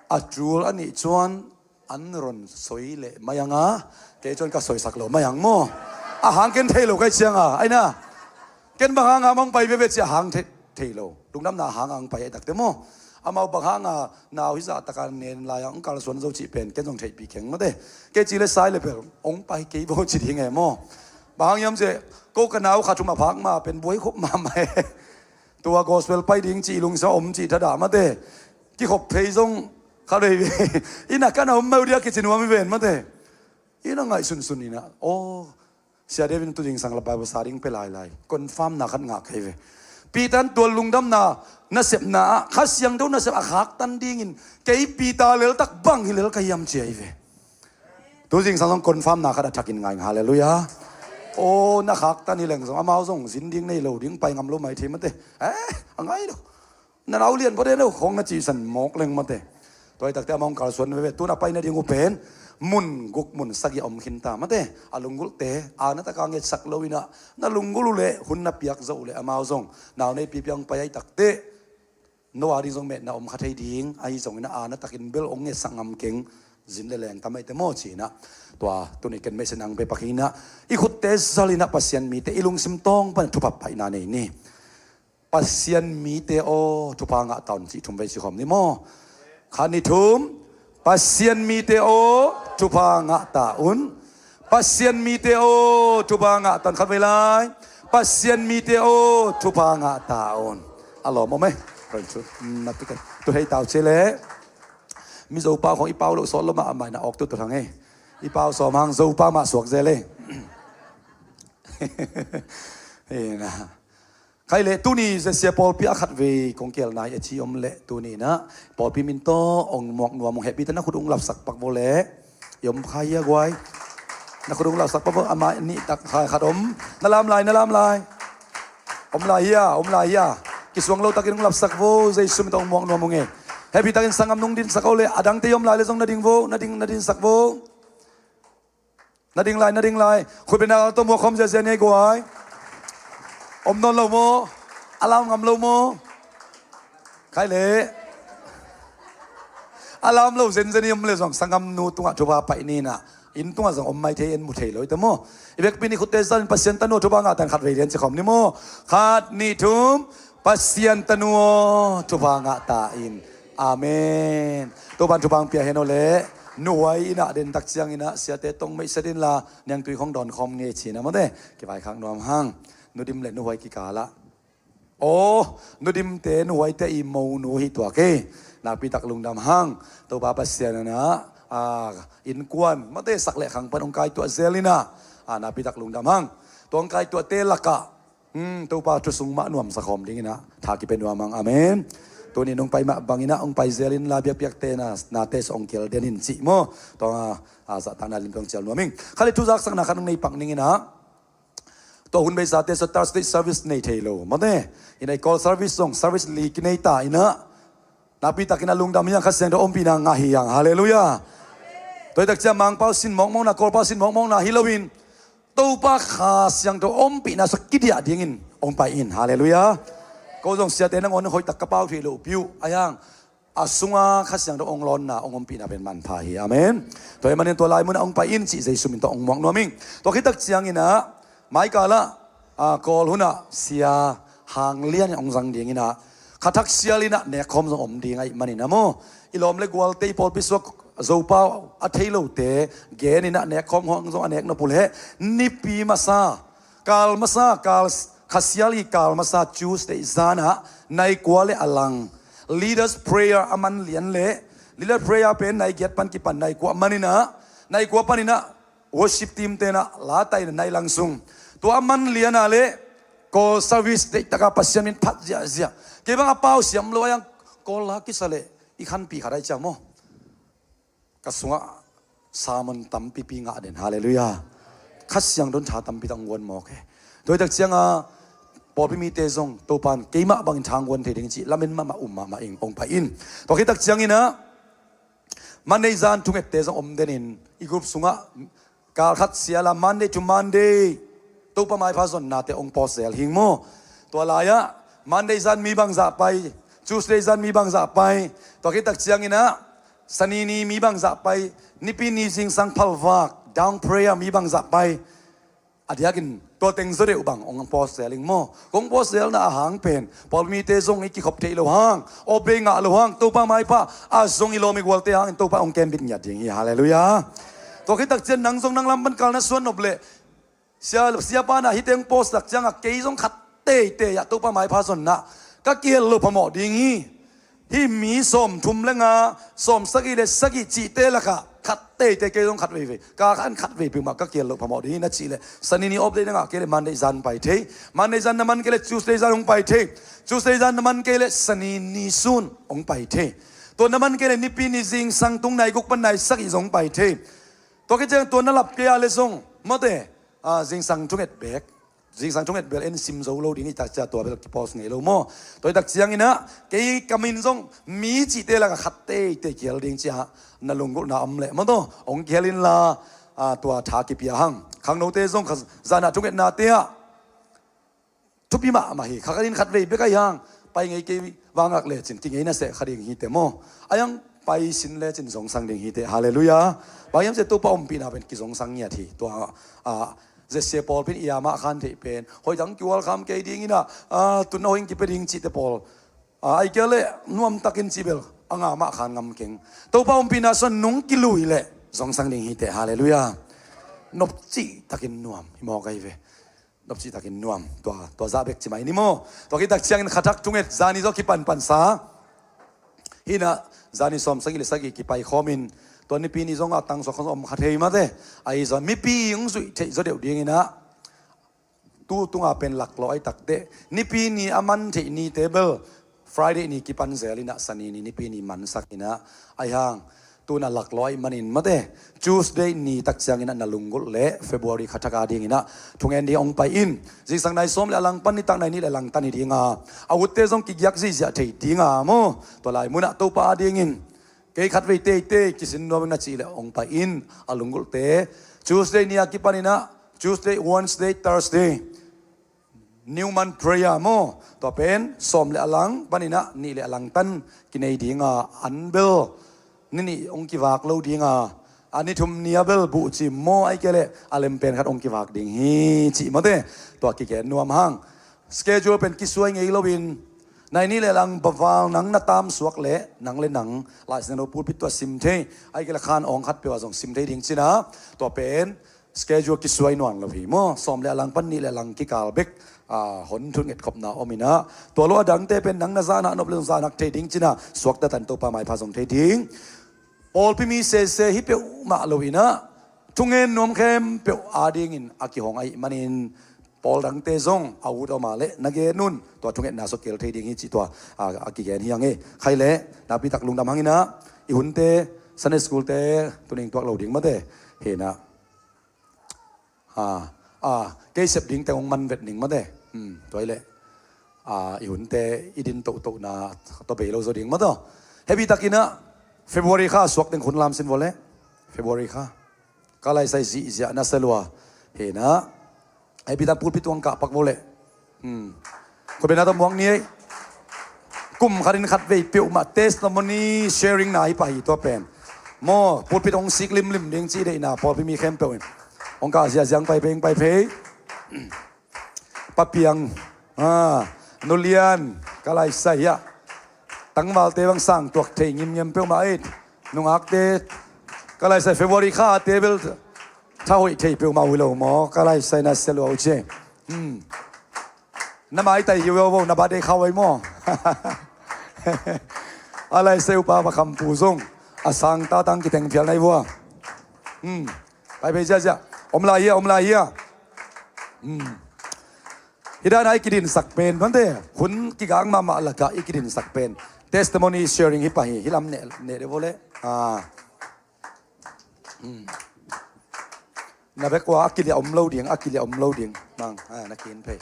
A tul a nih cuan an ron soi leh mai ang a, kei cuan ka soisak lo mai ang maw. A hang ken thei lo kai ciang a, aina. Ken bang hang a mang pai veve ci a hang thei, thei lo. Lungdamna a hang ang pai ai takte maw. Amau bang hang a nau hi zah taka nen lai ang kalsuan zo cih pen ken zong theihpih keng mate. Kei ci le sai le pel ong pai kei bo ci ding e maw. Bang hang hiam ci ko ka nau kha thum a phak ma pen buai khop mahmah e. Tua gospel pai ding cih lungsim om cih thadah mate. Kikhop phei zong kha veve. Ina kana om mau dia kici nuam i ven mate. Ina ngaih sunsun ina. Aw, Sia David tu zingsang la Bible sa ding pe lailai. Confirm na khat ngah kei ve. Peter in tua lungdamna nasepna ah Kha Siangtho nasep a khaktan dingin kei Peter leltak bang hi lel ka hiam ci ahi ve. Tu zingsang zong confirm na khat a thakin ngai. Halleluiah. Aw, na khaktan hi leng zong amau zong zin ding nei lo ding pai ngam lo mai thei mate. Eh, a ngai lo. Na nau lian pawh de lo khong na cisan mawk leng mate. Tua hi takte amah hong kalsuan veve. Tun a pai nading uh pen mun guk mun sagih a om khinta mate. A lunggulhte aana taka ngetsak lo inah, na lunggulh uh leh hun na piak zawh uh leh amau zong nau neipi piang pai ahi takte, no a ding zong metna om kha thei ding ahi zong inah, aana takin bel hong ngetsak ngam keng, zin le leng tam ahi te maw ci inah. Tua tuni ken message nang pe pak inah, i khutte zal inah Pasian mite i lungsim tawng pan thupha paina nei ni. Pasian mite aw, thupha ngah ta un cih thum vei ci khawm ni maw? Khat, nih, thum. Pasian mite aw, thupha ngah ta un. Pasian mite aw, thupha ngah ta un. Khat vei lai. Pasian mite aw, thupha ngah ta un. A lawm om e. Koi cu na tu kei tu hei tau ci le. Mi Zopa khong i pau lo sawt lo mah a mai na awk tu tu thang e. I pau sawm hang Zopa mah suak zel e. Ina. Khai leh tuni zesia pawlpi a khat vei kong kial nai a ci om leh tuni inah pawlpi min tawh ong muak nuam ong hehpih ta, na khut ong lapsak pak vo leh. I om kha hia guai? Na khut ong lapsak pak vo, amah nih tak khai khat om. Na lam lai, na lam lai. Om lai hia, om lai hia? Kisuang lo takin ong lapsak vo, Jesu min tawh ong muak nuam ong e. Hehpih takin sanggam nong dinsak o leh, a dangte i om lai leh zong na ding vo, na ding, na dinsak vo. Na ding lai, na ding lai. Khut beng na tawh muak khawm ziazia ni ei guai. Om nawn lo maw? A lam ngam lo maw? Khai leh. A lam lo zenzen i om leh zong sanggamnu tungah thupha paih ni inah. Inn tungah zong om mai thei, en mu thei lo i ta maw? I vekpi nih khutte zal in Pasian tanu thupha ngah ta in khat vei lian ci khawm ni maw? Khat, nih, thum. Pasian tanu aw, thupha ngah ta in. Amen. Topan thupha ang pia hen aw leh. Nuhuai inah den tak ciang inah siate tong meihset inla niangtui khong dawn khawm ngei ci inah mate. Kivaikhak nuam hang. Nudim le nuhuai kikalah. Aw, nudimte nuhuaite i monu hi tuak e. Nakpi tak lungdam hang. Topa Pasian inah, a, innkuan mate sak le khang pan ong kaituah zel inah, a, nakpi tak lungdam hang. Tua ong kaituahte lakah Hmm, Topa thu sung mah nuamsa khawm ding inah tha kipia nuam ang. Amen. Tuni nong pai mah bang inah ong pai zel inla biakpiakte na, nate sawh ong kial den in cih maw? Tua a, a, zahtakna lim tawh ong cial nuam ing. Khat le thu zaksakna khat ong nei pak ning inah. Tua hun beisate sawh Thursday service nei thei lo mate. Inah i Kawl service zong service li kinei ta inah. Nakpi takin a lungdam hiang Kha Siangtho ompihna ngah hiang. Halleluiah. Tua hi tak ciang Mangpau sin mawkmawkna, Kawlpau sin mawkmawkna hi loin Topa Kha Siangtho ompihna sawh kidiah dingin ong pai in. Halleluiah. Ko zong siate nangawn hoih tak ka pau thei lo piu a hiang a sunga Kha Siangtho ong lawnna ong ompihna pen manpha hi. Amen. Tua hi manin tua lai munah ong pai in cih Jesu min tawh ong muak nuam ing. Tua khit tak ciang inah mai kalah, a, Kawl hunah sia Hang Lian in ong zang ding inah, kha thak sial inah nek khawm zong om ding ahih manin a maw? I lawm le gualte i pawlpi suak Zopa a thei lote gen inah nek khawm hong zong a nek nop uh leh nipi masa, kal masa, kal kha sial i kal masa Tuesday zanah nai kua le a lang leaders prayer a man lian leh, leaders prayer pen nai giat pan kipan nai kua man inah, nai kua pan inah worship team tenah la taina nai lang sung tua a man lianah leh Kawl service deihtaka Pasian min phat ziahziah. Kei bang a pau siam lo a hiang Kawl la kisa leh i khanpi khat ahi ciang maw? Ka sungah sermon tampipi ngah den. Halleluiah. Kha Siangtho in tha tampi tak ong guan mawk e. Tua hi tak cianga pawlpi mite zong Topan keimah bangin tha ong guan thei ding cih lamen mahmah um mahmah ing ong pai in. Tua khit tak ciang inah Monday zan thungette zong om denin i group sungah kal khat siala Monday to Monday Topa maipha zonnate ong post zel hing maw? Tua lai-ah Monday zan mi bangzah pai, Tuesday zan mi bangzah pai, tua khit tak ciang inah Sani ni mi bangzah pai, Nipi ni zingsang phalvak dawn prayer mi bangzah pai. A diakin tua teng zaw deuh bang ong post zel ing maw? Kong post zelna a hang pen pawlmite zong i kikhop theih loh hang, awpbei ngah loh hang, Topa maipha a zong i lawm i gualte hangin Topa ong kembit ngiat ding hi. Halleluiah. Tua khit tak ciang nang zong nang lam pan kal na suan nop leh sia, siapa na hite ong post tak cianga kei zong khat teitei ah Topa maipha zonna ka kihel loh phamawh ding hi. Hih mi sawmthum le nga, sawmsagih le sagih cihte lakah khat teitei kei zong khat veivei, ka khan khat vei peuhmah ka kihel loh phamawh ding hi na cih leh Sani ni awpdei na ngah kei leh Monday zan pai thei. Monday zan na man kei leh Tuesday zan hong pai thei. Tuesday zan na man kei leh Sani ni sun hong pai thei. Tua na man kei leh Nipi ni zingsang tung nai guk pan nai sagih zong hong pai thei. Tua khit ciang tua na lap kei a leh zong mawte, a, zingsang thunget beek Zingsang thunget bel en sim zo lo ding i tak ciang tua bel kipawl ngei lo maw. Tua i tak ciangin ah kei ka min zong mi cihte lakah khat teitei kihel ding ci-a na lunggulhna om leh maw, tua hong kihel inla, tua tha kipia hang. Khangnote zong kha zan ah thungetnate ah thupi mahmah hi. Kha khat in khat vei bek ahi hang pai ngei kei vang lak lecin kingei na seh kha ding hi teh maw. Ahi hang pai sin lecin zongsang ding hi teh. Halleluiah. Bang hiam cih leh Topa ompihna pen kizongsang ngiat hi. Tua a zia sia pawlpi in i a mah khan theih pen hoih dang kiual kham kei dingin ah, tun a hoih in kipia ding cihte pawl, a ai kia leh nuamtakin cih bel a nga mah khan ngam keng. Topa ompihna sung nung kilui leh zongsang ding hi teh. Halleluiah. Nopcih takin nuam hi mawk ahi ve. Nopcih takin nuam. Tua, tua zah bek ci mai ni maw. Tua khit tak ciangin kha thak thunget zani zaw kipanpansa. Hi-in ah zani sawm sagih le sagih kipaikhawmin tua Nipi ni zong a tangsuak khawng om kha thei mate. Ahi zong mipi hong zuih theih zaw deuh dingin ah tu tunga pen laklawh ahi tak teh Nipi ni a man theih nite bel Friday ni kipan zel in ah Sani ni Nipi ni mansak in ah, ahi hang tu-in ah laklawh ahih manin mate, Tuesday ni tak ciangin ah na lunggulh leh February kha thak a dingin ah thungen ding hong pai in. Zingsang nai sawm le a lang pan nitak nai nih le a lang tan hi ding a, a utte zong kigiak ziahziah thei ding a maw. Tua lai mun ah Topa a dingin kei khat vei teitei kisin nuam ing na cih leh hong pai in. A lunggulhte Tuesday ni a kipan in ah Tuesday, Wednesday, Thursday New Month Prayer maw. Tua pen sawm le a lang panin ah nih le a lang tan kinei ding a, an bel ni nih hong kivak lo ding a, a ni thum ni a bel buhcim maw, ahih kei leh a lem pen khat hong kivak ding hi cih mate. Tua kigen nuam hang. Schedule pen kisuai ngei loin nai nih le a lang baval nang na tamsuak leh nang le nang Lai Siangtho pulpit tua sim thei, ahih kei leh khan awng khat peuh ah zong sim thei ding ci-in ah tua pen schedule kisuai nuam lo hi maw. Sawm le a lang pan nih le a lang kikal bek, a, hong thunget khopna om in ah, tua lo a dangte pen nang na zahna nop leh zong zahnak thei ding ci-in ah suakta tan Topa maipha zong thei ding. Pawlpi mi sese hi peuhmah lo in ah thungen nuam khempeuh a dingin a kihong ahih manin pawl dangte zong a ut a om a leh na gen un, tua thungetna sung kel thei ding hi cih tua, a, a kigen hi hang e. Khai leh nakpi tak lungdam hang in ah i hunte Sunday School te tuni-in tuak lo ding mate. Hi-in ah A, a, kei sep ding teng hong man vet ning mate. Hmm, tua hi leh, a, i hunte i din tohtohna tua bei lo zaw ding mate. Happy takin ah February kha suak teng hun lam sin vawleh. February kha. Ka laisai zihziah na sia lua. Hi-in ah happy tak pulpit tung kah pak vawleh. Hmm. Khut beng na tawh muak ni ei. Kum khat in khat vei peuhmah testimony sharing na hi pah hi tua pen. Maw, pulpit hong sik limlim ding cih deihna pawlpi mi khempeuh in hong kah ziahziah pai phei, pai phei. Pa Piang, a, Nu Lian, ka laisai ah tangvalte bang sang tuak thei ngimngem peuhmah ei. Nungakte, ka laisai February kha te bel tha hoih thei peuhmah uh hi lo maw, ka laisai na sia lua uh ci. Hmm. Na maitai hi uh vo, na birthday kha uh hi maw. A laisai upa va khampu zong a sang tatang kiteng phial na hi vua. Hmm. Pai phei ziahziah. Om lai hia, om lai hia. Hmm. Hi dan a i kidinsak pen, bangte, hun kigak mahmah lakah i kidinsak pen testimony sharing hi pah hi, hi lam neh, neh deuh vawleh. A. Hmm. Na bek ua a kiliah om lo ding, a kiliah om lo ding. Mang, a, na kin phei.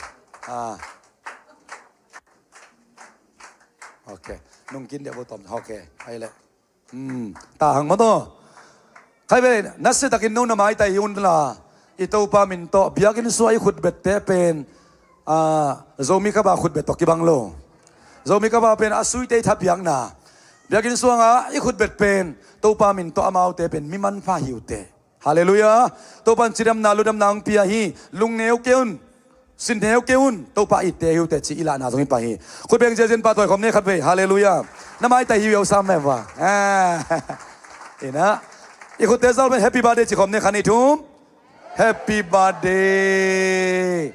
A. Ok. Nung kin deuh vo tom. Ok. Ai leh. Hmm, ta hang maw taw. Khai ve, nasia takin no na maitai hi un la. I Topa min tawh biakinn sungah i khutbette pen, a, Zomi Cup a khutbet tawh kibang lo. Zomi Cup a pen a suite i thapiakna. Biakinn sungah i khutbet pen Topa min tawh amaute pen mi manpha hi uh teh. Halleluiah. Topa in cidamna, ludamna hong pia hi. Lungneu kei un. Sinneu kei un, Topa itte hi uh teh ci i lahna zong hi pah hi. Khut beng ziahziah in pahtawi khawm ni khat vei. Halleluiah. Na maitai hi uh sam meh va. A. Hi-in ah i khutte zawl pen happy birthday ci khawm ni khat ni thum. Happy birthday.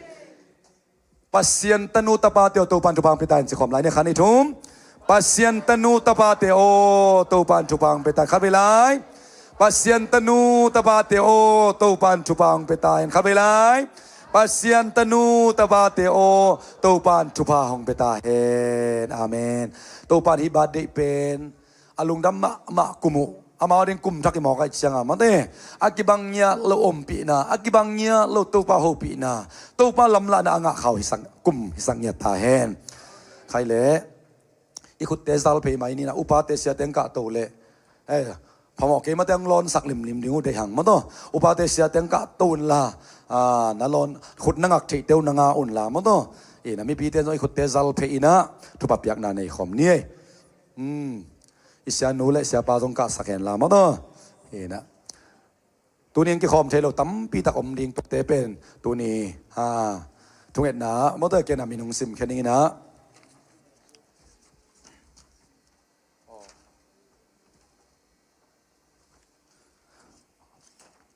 Pasian tanu tapate aw, Topa in thupha hong pia ta hen ci khawm lai ni khat ni thum. Pasian tanu tapate aw, Topa in thupha hong pia ta hen. Khat vei lai. Pasian tanu tapate aw, Topa in thupha hong pia ta hen. Khat vei lai. Pasian tanu tapate aw, Topa in thupha hong pia ta hen. Amen. Topa in hih birthday pen a lungdam mahmah kum uh Amau ding kum thak i mawk ahih ciangin mate, a kibang ngiat lo ompihna, a kibang ngiat lo Topa hopihna, Topa lamlahna a ngah khau hisak, kum hisak ngiat ta hen. Khai leh i khutte zal phei mai ni na, upate siate ang kahto leh, eh, phamawh kei mate ang lawnsak limlim ding uh deih hang maw taw. Upate siate ang kahto unla, ah, na lawn khut na ngak theihte uh na nga unla maw taw. Ina mipite zong i khutte zal phei ina thupha piakna nei khawm ni ei. Hmm. I sianu le siapa zong kahsak henla maw taw. Ina. Tuni ang kikhawm thei lo tampi tak om ding pekte pen tuni, ha, thungetna maw taw, kei na min hong sim khen ing ina.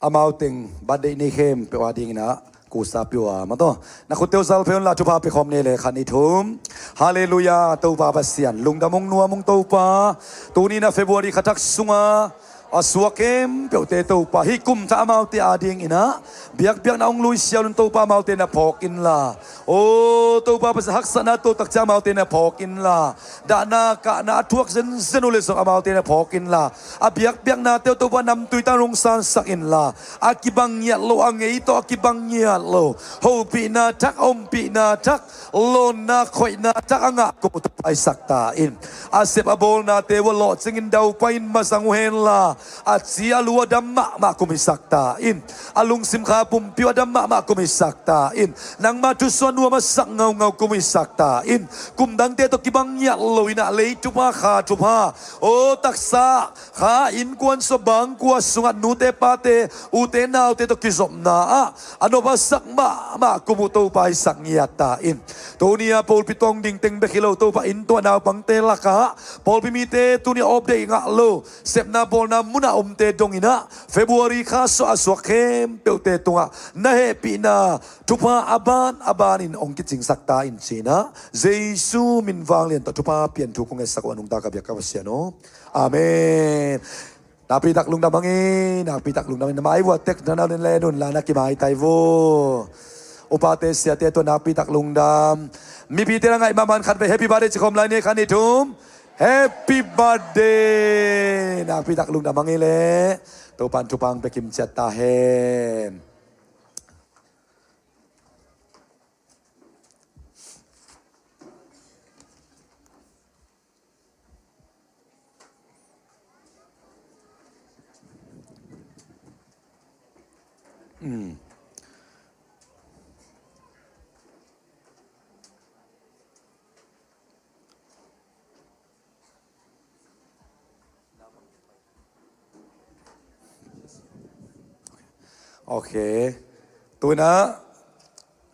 Amau teng birthday nei khempeuh a ding ina kusa peuh a maw taw. Na khutte uh zal phei unla thupha pia khawm ni le khat nih thum. Halleluiah, Topa Pasian lungdam ung, nuam ung Topa. Tuni na February kha thak sunga a suak khempeuhte Topa, hih kum thak amaute a ding ina biakpiakna hong lui sial un Topa, amaute na phawk inla. O Topa Pasian, haksatna tuaktak ciang amaute na phawk inla. Dahna kahna a thuak zenzen uh le zong amaute na phawk inla. A biakpiaknate uh Topa namtui tang hong sansak inla. A kibang ngiat lo, a ngei tawh a kibang ngiat lo, hopihna thak, ompihna thak, lawnna khoihna thak a ngah kum uh Topa hisak ta in. A sep a bawlnate uh a lawhcingin daupai in mazang uh henla, a ci a lu a dam mahmah kum hisak ta in. A lungsim kha pumpi uh a dam mahmah kum hisak ta in. Nangma thusuah nuam a sak ngaungau kum hisak ta in. Kum dangte tawh kibang ngiat lo ina lei thupha, kha thupha, o taksa, kha, innkuan sua bangkua sungah nute pate, ute naute tawh kizopna ah a nopsak mahmah kum uh Topa hisak ngiat ta in. Tuni a pawlpi tawng ding teng bek hi lo Topa, inn tuah naupangte lakah pawlpi mite tuni a update ngah lo, sepna bawlna munah omte dong ina February kha suah a suak khempeuhte tungah na hehpihna thupha a ban a banin hong kicingsak ta in ci ina Jesu min vanglian tawh thupha pian thu kong ngetsak uh a nungta ka biak ka Pasian aw. Amen. Nakpi tak lungdam hang ei, nakpi tak lungdam hang ei. Na mai vua tek na nau den le nun la na kimai tai vo. Upate siate tawh nakpi tak lungdam. Mipite na ngaih mahmah khat vei happy birthday ci khawm lai ni, khat nih thum. Happy birthday. Nakpi tak lungdam hang ei le. Topan thupha hong pia kim ciat ta hen. Ok. Tuna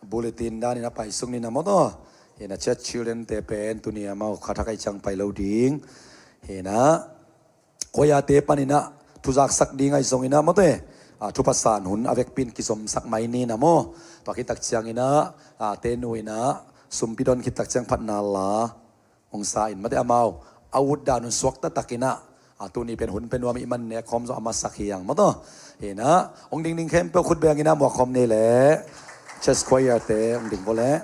bulletin danin a paisuk ni na maw taw. Hi na, church children te pen tuni amau kha thak ahih ciang pai lo ding. Hi na, koiate panin a thuzaksak ding ahi zongin a maw taw, a thupha san hun a vekpi in kizomsak mai ni na maw. Tua khit tak ciangin a, a, tenu in a sumpi don khit tak ciang phatna la hong sa in mate, amau a ut dan un suak taktak in a, a, tuni pen hun pia nuam ih man nek khawm zong a masak hi hang maw taw. Hi na, hong dingding khempeuh khut beng in a muak khawm ni le. Church choir te hong ding vo le.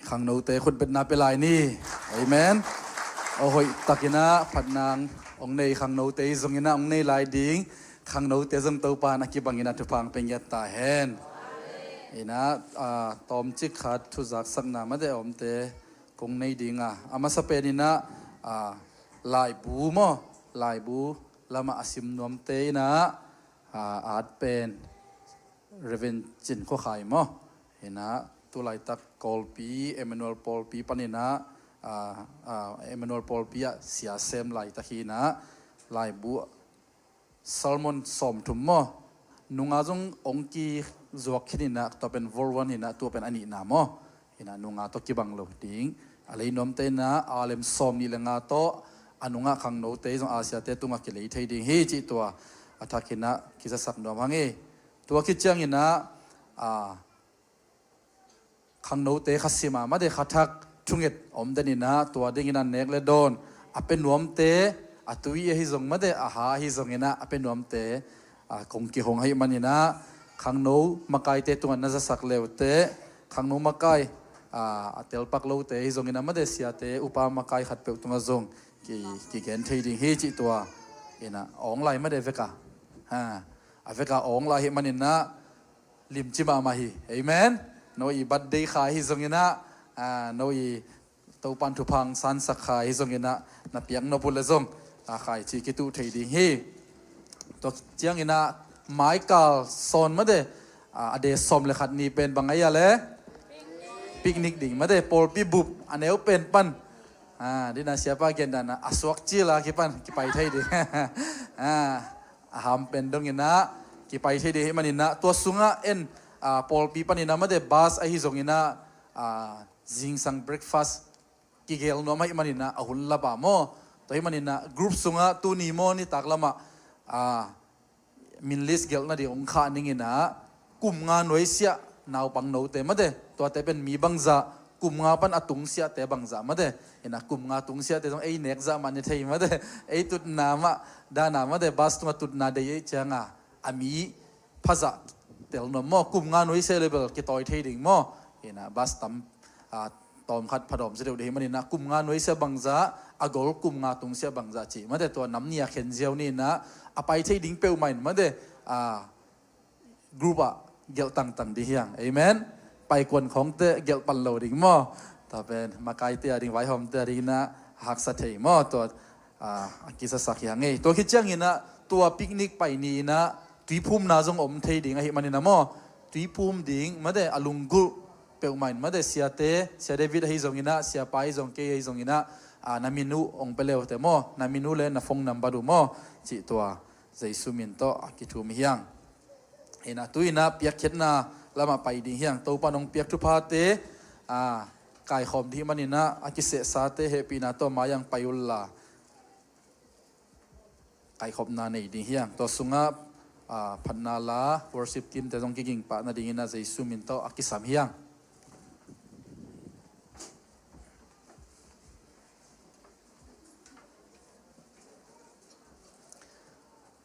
Khangnote khutbetna pia lai ni. Amen. A hoih takin ah phatna hong nei khangnote zongin ah hong nei lai ding. Khangnote zong Topa'n a kibangin ah thupha hong pia ngiat ta hen. In ah, ah, tawmcik khat thuzaksakna mate omte kong nei ding a, a masa penin ah, ah, laibu maw, laibu lamah a sim nuamte in ah, ah, at pen Reverend Cin Khua Khai maw, in ah tulaitak Kawlpi, Emmanuel Pawlpi panin ah, ah, ah, Emmanuel Pawlpi ah sia sem laitak hi in ah, laibu sermon sawmthum maw, nunga zong hong kizuak khin in ah, tua pen vol one in ah, tua pen a nihna maw, in ah nunga tawh kibang lo ding. A lei nuamte in ah a lem sawmnih le nga tawh a nungah khangnote zong a siate tungah kilei thei ding hi cih tua a thakin ah kizasak nuam hang hi. Tua khit ciangin ah, ah, khangnote kha sim a mate kha thak thunget om den in ah, tua dingin ah nek le dawn a pia nuamte, a tui ahi zong mate a ha ahi zongin ah a pia nuamte, ah, kong kihong ahih manin ah khangno makaite tungah na zasak le uh teh, khangno makai, ah, a telpak lote ahi zongin ah mate siate upa makai khatpeuh tungah zong ki, kigen thei ding hi cih tua in ah awng lai mate vek a, ha, a vek a awng lai ahih manin ah limci mahmah hi. Amen. No i birthday kha ahi zongin ah, ah, no i Topa'n thupha hong sansak kha ahi zongin ah, na piak nop uh le zong, ah, khaici kituh thei ding hi. Tua ciangin ah maikal sawn mate, ah, a de sawm le khat ni pen bang ahi a le? Picnic ding mate, pawlpi bup a neu pen pan, ah, dina siapa gendan ah a suak cil a kipan kipai thei ding. Ah, a ham pen dongin ah kipai thei ding ahih manin ah, tua sungah en, ah, pawlpi panin ah mate bus ahi zongin ah, ah, zingsang breakfast kigel nuam ahih manin ah a hun lap a maw. Tua ahih manin ah group sungah tuni maw nitak lamah, ah, min list gelh nading hong khah ning in ah, kum nga nuaisiah naupang note mate, tuate pen mi bangzah, kum nga pan a tungsiahte bangzah mate. In ah kum nga tungsiahte zong ei nek zah mah ni thei mate, ei tutna mah, dana mate, bus tungah tutna dei ei cianga a mi phazah tel nuam maw, kum nga nuaisiah le bel kitawi thei ding maw. In ah bus tam, ah, tawmkhat phadawm sia deuh dei ahih manin ah kum nga nuaisiah bangzah, a gol kum nga tungsiah bangzah cih mate, tua nam ni a khen ziau ni in ah, a pai thei ding peuhmah in mate, ah, group ah gelh tangtang ding hi hang. Amen. Paikuan khawngte gelh pan lo ding maw. Tua pen makaite a ding, vaihawmte a ding in ah haksa thei maw. Tua, ah, a kizasak hi hang ei. Tua khit ciangin ah tua picnic pai ni in ah tuiphumna zong om thei ding ahih manin ah maw, tuiphum ding mate, a lunggulh peuhmah in mate, siate, Sia David ahi zongin ah, siapa ahi zong, kei ahi zongin ah, ah, na min uh hong pia le uh teh maw, na min uh le na phone number uh maw, cih tua Jesu min tawh a kithum hi hang. In ah tu in ah piakkhiatna lamah pai ding hi hang. Topa'n hong piak thuphate, ah, kaikhawm ding ahih manin ah a kisehsate hehpihna tawh mai-ah pai unla, kaikhopna nei ding hi hang. Tua sungah, ah, phatna la, worship team te zong kiging pah nadingin ah Jesu min tawh a kisam hi hang.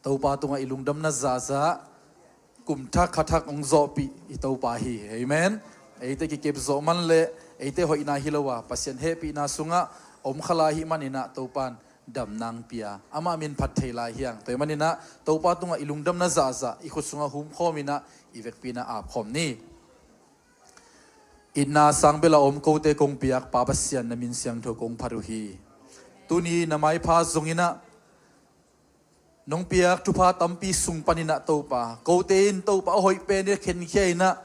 Topa tungah i lungdamna zahzah, kum thak kha thak hong zawhpih i Topa hi. Amen. Eite kikep zawh man le eite hoihna hi lo a, Pasian hehpihna sungah om kha lai ahih manin ah Topa'n damna hong pia, amah min phat thei lai hi hang. Tua ahih manin ah Topa tungah i lungdamna zahzah i khut sungah humkhawm in ah i vekpi in ah apkhawm ni. Itna sang bel a om kote kong piak Pa Pasian, na min siangtho kong phat uh hi. Tuni na maipha zongin ah nong piak thupha tampi sung panin ah Topa, kote in Topa a hoih pen i khenkhia in ah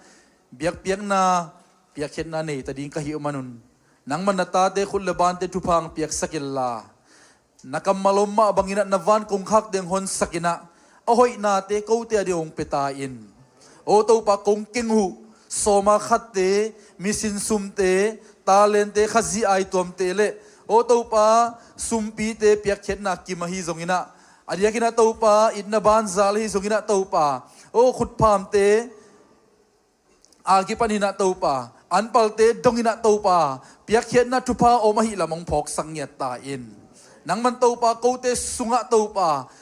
biakpiakna, piakkhiatna nei ta ding ka hih uh manun, nangman na tate khut le bante thupha hong piaksak inla, na kammal om mah bangin ah na van kongkhak teng honsak in ah a hoihnate kote a ding hong pia ta in. Aw Topa, kong keng uh sawma khatte, mi sinsumte, talente, Khazih aituamte le, aw Topa, sumpite piakkhiatna kim ahi zongin ah, a diakin ah Topa, itna banzal ahi zongin ah Topa, aw khutphamte a kipanin ah Topa, anpalte dongin ah Topa, piakkhiatna thupha om ahih lam hong phawksak ngiat ta in. Nangman Topa, kote sungah Topa,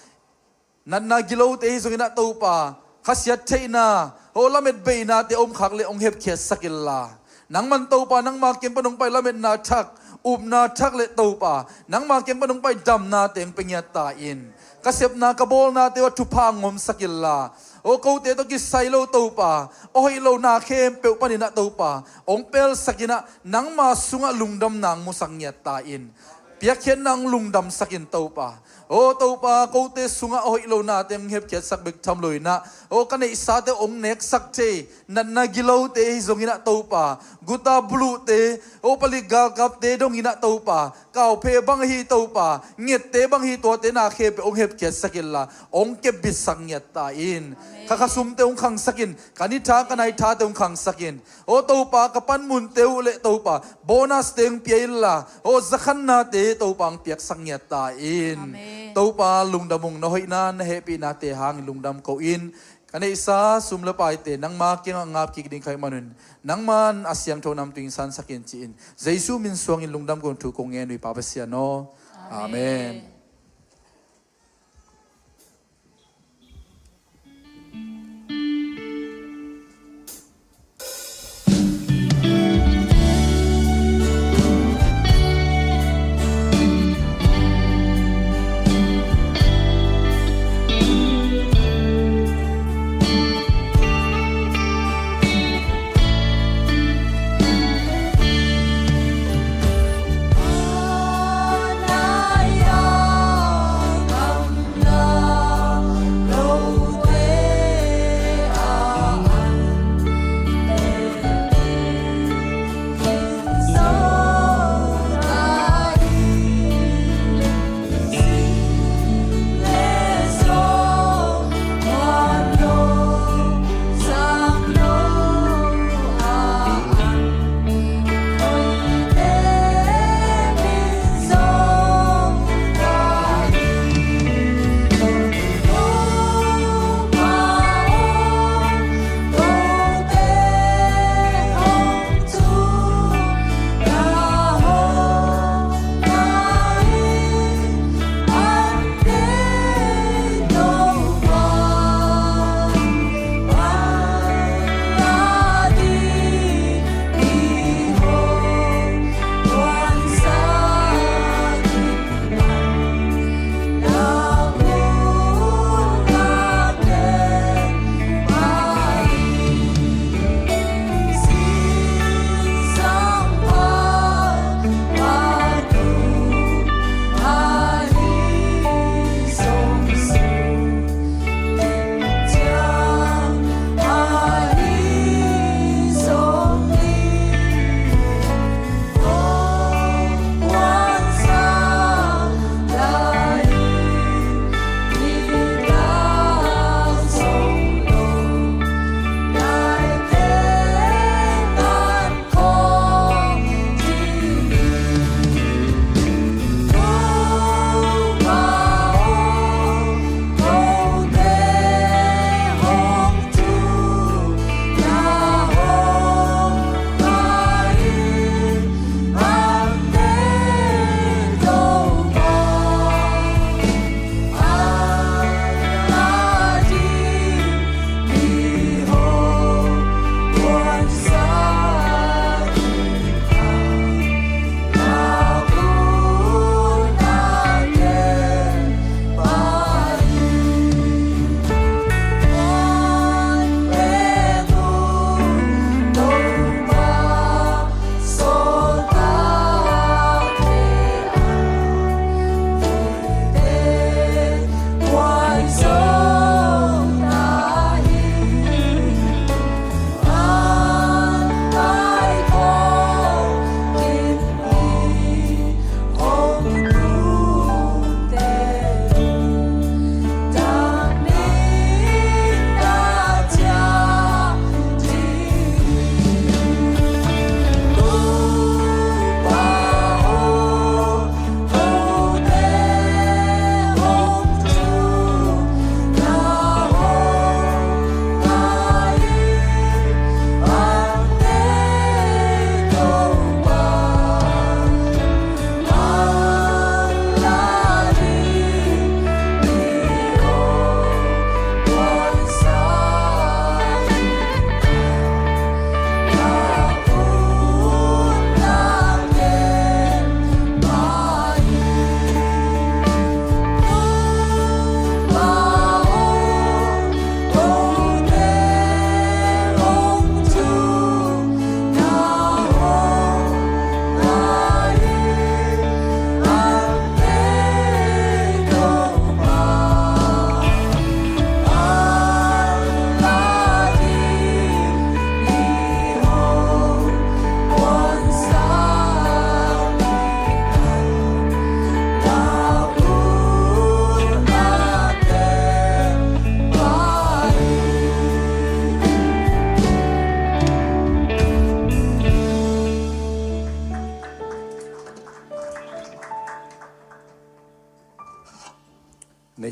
natna gilote ahi zongin ah Topa, khasiat theihna, aw lametbeihnate om khak le hong hepkhiatsak inla, Nangman Topa, nangma kiang pan hong pai lametna thak, upna thak le Topa, nangma kiang pan hong pai damna teng pe ngiat ta in. Ka sepna ka bawlnate uh a thupha ngomsak inla, aw kote tawh kisai lo Topa, a hoih lona khempeuh paninah Topa hong pelsak inah, nangma sungah lungdamna hong musak ngiat ta in. Piakkhiatna hong lungdamsak in Topa. Aw Topa, kote sungah a hoih lonate hong hepkhiatsak bek tham lo inah, aw ka neihsate hong neksak thei, natna gilote hi zong inah Topa, guta buluhte, aw palik galkapte dong inah Topa, kauphe bang hi Topa, ngette bang hi, tuate na khempeuh hong hepkhiatsak inla, hong kepbitsak ngiat ta in. Amen. Ka khasumte hong khangsak in, ka ni tha ka nai thate hong khangsak in. Aw Topa, ka panmunte uh le Topa, bonus te hong pia inla, aw zakhannate Topa hong piaksak ngiat ta in. Amen. Topa, lungdam ung, na hoihna na hehpihnate hangin lungdam ko in. Ka neihsa sum le paite nangma kiangah ngap kik ding ka hih manun, nangman a siangtho nam tungin sansak in ci-in, Jesu min suangin lungdam kong thu kong ngen uh hi Pa Pasian aw. Amen. Amen.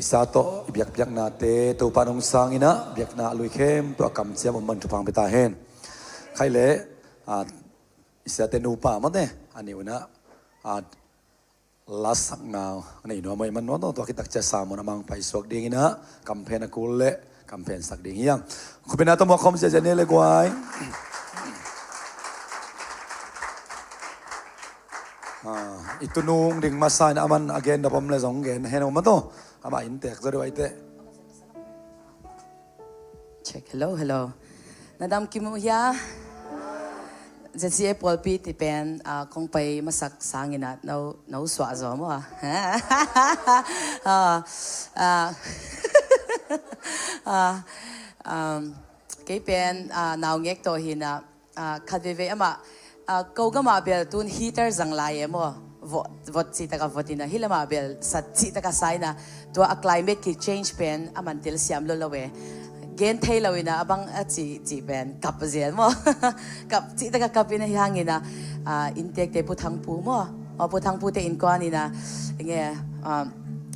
Sa tawh i biakpiaknate Topa nong sangin ah biakna a lui khempeuh a kamciam om man thupha hong pia ta hen. Khai le, a, i siate nupa mate a nih un ah, a, lasakna a nei nuam ahih man nuam tawh, tua khit tak ciang sermon a mang paisuak dingin ah kamphen a kul le kamphen sak ding hi hang. Khupina tawh muak khawm ziahziah ni le guai. A, i tunung ding masa in a man a gen nop om le zong gen hen om a tawh. Amah inntek zaw deuh ahi teh. Check. Hello, hello. Na dam kim uh hia? Z C A pawlpi ti pen, a, kong pai masak sangin ah no, no suah zaw maw? A, a, a, um, kei pen, a, naungek tawh hi in ah, a, khat veivei amah, a, ko gamah bel tun heater zang lai e maw? Vot, vot cih takah vot in ah, hih lamah bel sat cih takah sa in ah, tua a climate ki change pen a man telsiam lo lo e. Gen thei lo in ah, a bang a cih, cih pen kap zel maw? Kap cih takah kap in ah, hi hangin ah, a, inntekte Pu Thangpu maw? Aw, Pu Thangpute innkuan in ah, enge, a,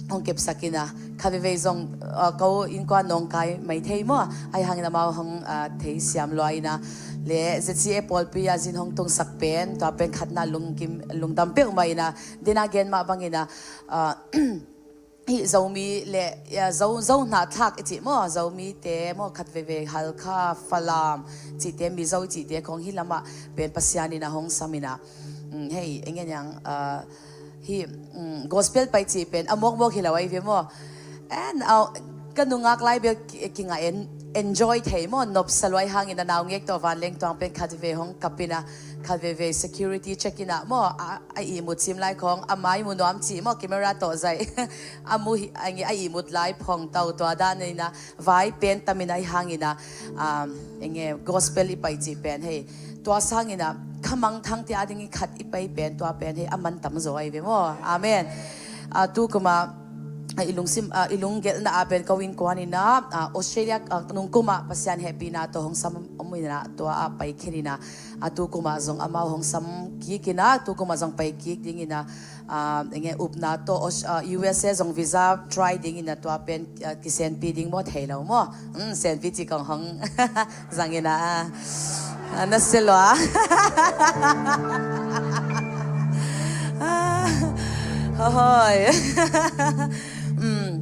hong kepsak in ah, khat veivei zong, a, ko innkuan nawngkai mai thei maw? Ahi hangin amau hong, a, theisiam lua in ah, le Z C A pawlpi a zin hong tungsak pen, tua pen khatna lungkim, lungdam peuhmah in ah, den a gen mah bangin ah, a, hih Zomi le, a, Zo, Zo hnahthlak i cih maw, Zomite maw, khat veivei Halkha, Falam cihte, Mizo cihte khawng hih lamah pen Pasian in ah hong sam in ah, um, hei, enge niang, a, hih, um, gospel pai cih pen a mawkmawk hi lo ahi ve maw? And, uh, ka nungak lai bel ki, kingah en, enjoy thei maw, nopsa lua, ahi hangin ah naungek tawh vanleng tuang pen khat veivei hong kap in ah, khat veivei security check in ah maw, a, a ihmut sim lai khawng, a mai mu nuam cih maw, camera tawh zaih. A mu hi, a nge, a ihmut lai phong tau, tua dan in ah, vai pen tam in ah, ahi hangin ah, um, enge, gospel i pai cih pen, hei, tua sangin ah, khamangthangte a dingin khat i pai pen, tua pen, hei, a man tam zaw ahi ve maw? Amen. A, tu kum ah, a, i lungsim, a, i lunggelhna ah pen ko innkuan in ah, a, Australia, a, nung kum ah Pasian hehpihna tawh hong sam om in ah, tua ah pai khin in ah, a, tu kum ah zong amau hong sam kik in ah, tu kum ah zong pai kik ding in ah, a, enge, upna tawh, Aus-, a, U S A zong visa try ding in ah, tua pen, a, kisenpi ding maw, thei lo maw? Um, senpi cih kong hong zang in ah, a, na sia lua. A, hoihoi. Um,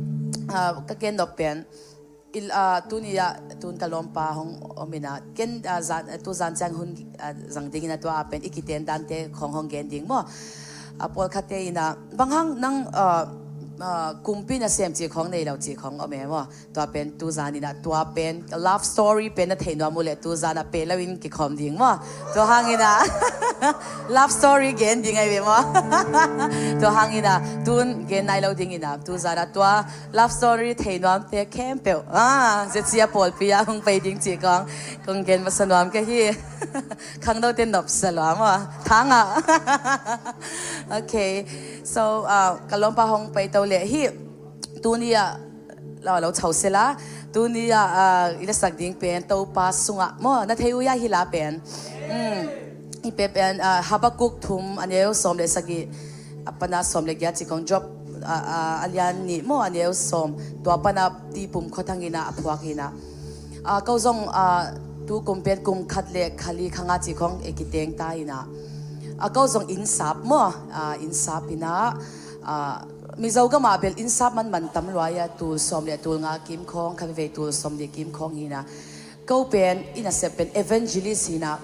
a, ka gen nop pen, il, a, tuni ah, tun ka lawmpa hong om in ah, ken, a, zan, tu zan ciang hun, a, zang ding in ah, tua ah pen i kiten dante khawng hong gen ding maw? A, pawlkhatte in ah, bang hang nang, a, a, kumpi nasem cih khawng nei lo cih khawng om e maw? Tua pen tu zan in ah, tua pen love story pen na thei nuam uh leh tu zan ah peh lo in kikhawm ding maw? Tua hangin ah love story gen ding ahi ve maw? Tua hangin ah tun gen nai lo ding in ah, tu zan ah tua love story thei nuamte khempeuh, a, Z C A pawlpi ah hong pai ding cih kong, kong gen masa nuam ka hi. Khangnote nopsa lua maw? Thang ah. Okay. So, a, ka lawmpa hong pai to leh hih, tuni ah, lo, lo chau sela. Tuni ah, a, i lasak ding pen Topa sungah maw, na thei uh hia hih la pen? Um, hih pen, a, Habakkuk thum, a neu sawm le sagih, a pana sawm le giat cih khawng, Job, a, a, a lian nih maw, a neu sawm, tua pana tipum khuathang in ah a phuak in ah. A, ko zong, a, tu kum pen kum khat le kha li kha nga cih khawng e kiteng ta in ah. A, ko zong innsap maw, a, innsap in ah, a, Mizo gamah bel innsap manman tam lua a, tul sawm le tul nga kim khawng, kha veivei tul sawm le kim khawng hi in ah. Ko pen, i nasep pen evangelist hi in ah,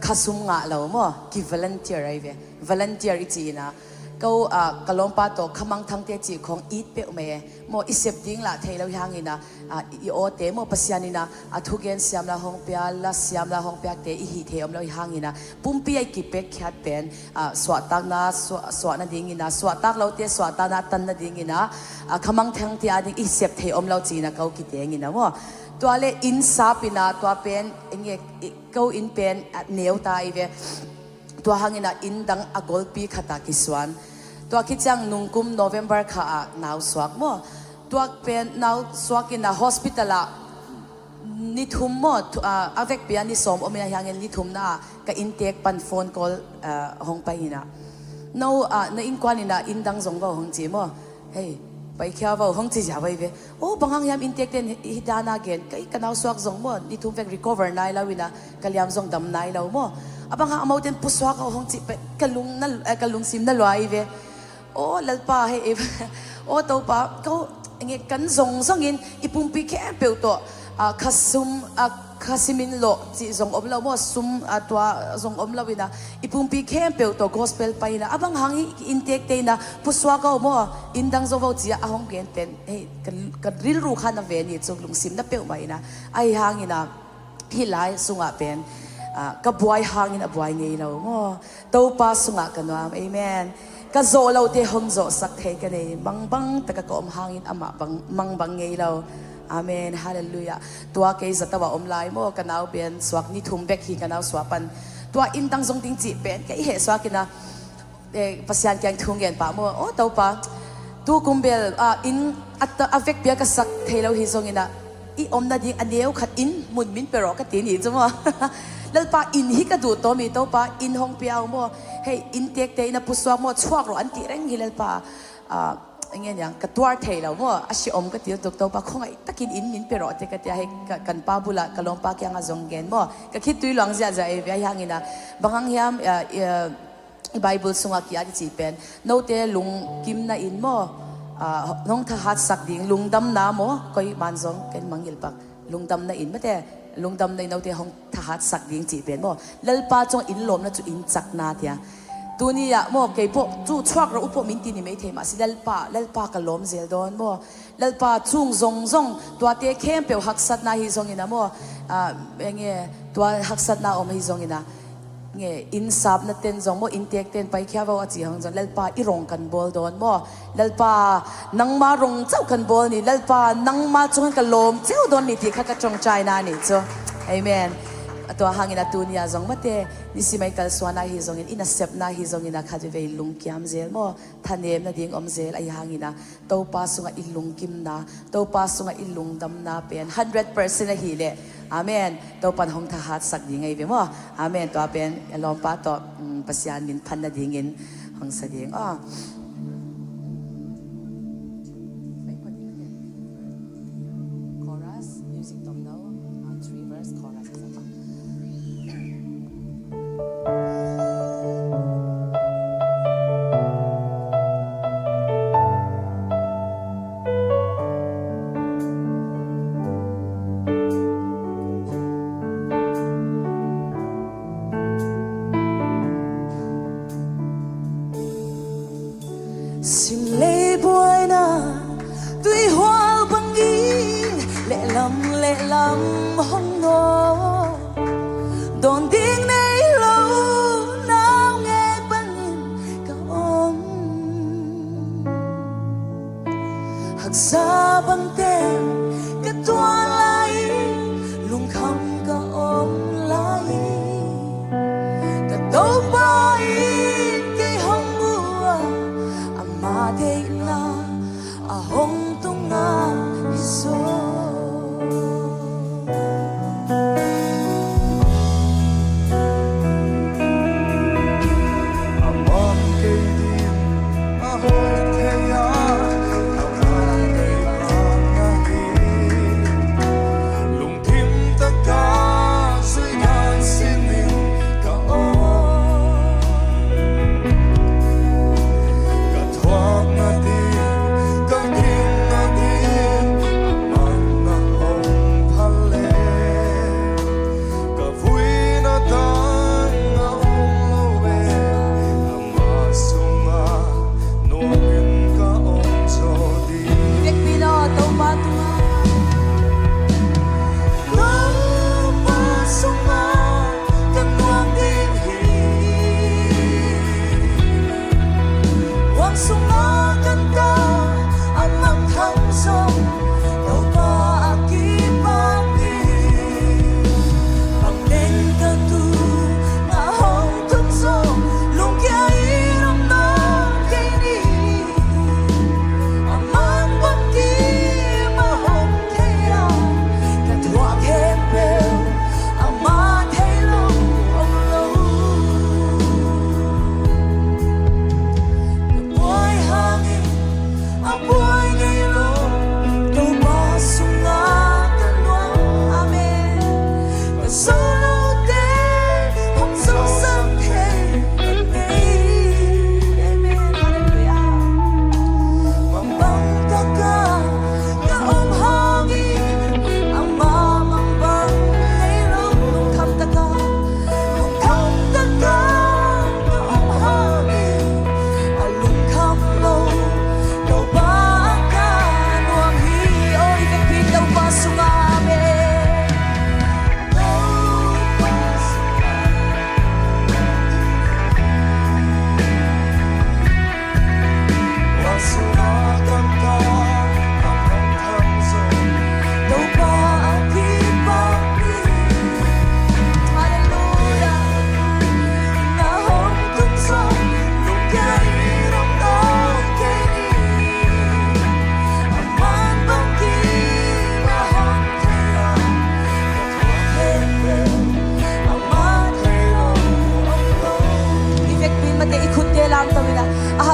khasum ngah lo maw, ki volunteer ahi ve. Volunteer i cih in ah, ko, a, ka lawmpa tawh khamangthangte cih khawng it peuhmah e. Maw, i sep ding lah thei lo hi hangin ah, a, i, i awte maw, Pasian in ah, a thugen siamna hong pia, la siamna hong piakte i hih thei om lo hi hangin ah, pumpi ah i kipekkhiat pen, a, suahtakna, suah, suah nadingin ah, suahtak lote suahtakna a tan nadingin ah, a, khamangthangte a ding i sep thei om lo ci-in ah ko kiteng in ah maw. Tua le innsap in ah, tua pen, enge, i, ko inn pen, a, neu ta ahi ve. Tua hangin ah inn dang a golpi khat ah kisuan. Tua khit ciang nungkum November kha ah nau suak maw. Tua pen nau suak in ah hospital ah ni thum maw, thu-, ah, a vekpi ah ni sawm om in ah, hi hangin ni thumna ah ka inntek pan phone call, ah, hong pai in ah. No, ah, na innkuan in ah inn dang zong vo hong ci maw. Hei, Paikhia vo hong ci zia vai ve. O, bang hang hiam inntekte'n hih dan a gen, kei ka nausuak zong maw, ni thum vek recover nai lo in a, ka liam zong dam nai lo maw. A bang hang amaute in pusuak o hong cih pen ka lung na, eh, ka lungsim na lua hi ve. O Lalpa, hei, o Topa, ko, enge, kan zong zongin i pumpi khempeuh tawh, ah, kha sum, ah, kha simin lawh cih zong om lo maw, sum, ah, tua zong om lo in a, i pumpi khempeuh tawh gospel pai in a, a bang hang hih inntekte in a pusuak o maw, inn dang zo vo ci a, a hong gen pen, hei, ka, ka rilru kha na ve ni, cuk lungsim na peuhmah in a, ahi hangin a, hih lai sungah pen, ah, ka buai hangin a buai ngei lo maw. Topa sungah ka nuam. Amen. Ka zawh lote hong zawhsak thei ka nei. Mangbang taka ka om hangin amah bang, mangbang ngei lo. Amen. Halleluiah. Tua kei Zatawh a om lai maw, ka nau pen suak ni thum bek hi, ka nau suak pan. Tua inn dang zong ding cih pen kei hehsuak in a, eh, Pasian kiang thu ngen pah maw. O Topa, tu kum bel, ah, inn a ta-, a vekpi a ka sak thei lo hi zongin a, i om nading a neu khat inn mun min pia rawh ka ti ni cu maw. Lalpa, inn hi ka duh tawm hi, Topa, inn hong pia o maw. Hei, inntekte in a pusuak maw, chuak rawh an ti reng hi Lalpa. Ah, enge niang, ka tuar thei lo maw, a si om ka ti tuk, Topa, khuangaih takin inn min pia rawh te ka ti a, hei, ka, kan pa bulah ka lawmpa kiangah zong gen maw. Ka khitui luang ziahziah ei ve, ahi hangin a, bang hang hiam, ah, i, ah, i Bible sungah ki-at i cih pen, note lungkimna in maw, ah, hong thahatsak ding, lungdamna maw, koi man zong ken mangngilh pak, lungdamna in mate, lungdamna in note hong thahatsak ding cih pen maw, Lalpa cungah inn lawmna cu inn cakna tia. Tuni ah maw, kei pawh cu chuak rawh uh pawh min ti ni mei thei mah si, Lalpa, Lalpa ka lawm zel dawn maw. Lalpa, cung zongzong tuate khempeuh haksatna hi zongin a maw, ah, enge, tua haksatna om hi zongin a, nge, innsapna ten zong maw, inntekte'n paikhia vo a ci hang zong, Lalpa, i rong kan bawl dawn maw. Lalpa, nangma rong ceuh kan bawl ni, Lalpa, nangma cungin ka lawm ceuh dawn ni ti kha ka ṭawngṭaina ni cu. Amen. Tua hangin a tuni ah zong mate, nisim a i kalsuanna hi zongin, i nasepna hi zongin a khat veve i lungkiam zel maw, thanem nading om zel, ahi hangin a Topa sungah i lungkimna, Topa sungah i lungdamna pen hundred percent ahih leh. Amen. Topa'n hong thahatsak ding ahi ve maw. Amen. Tua pen a lawmpa tawh, mm, Pasian min phan nadingin hong sa ding aw. Chorus, music tom lo, ah, three verse chorus.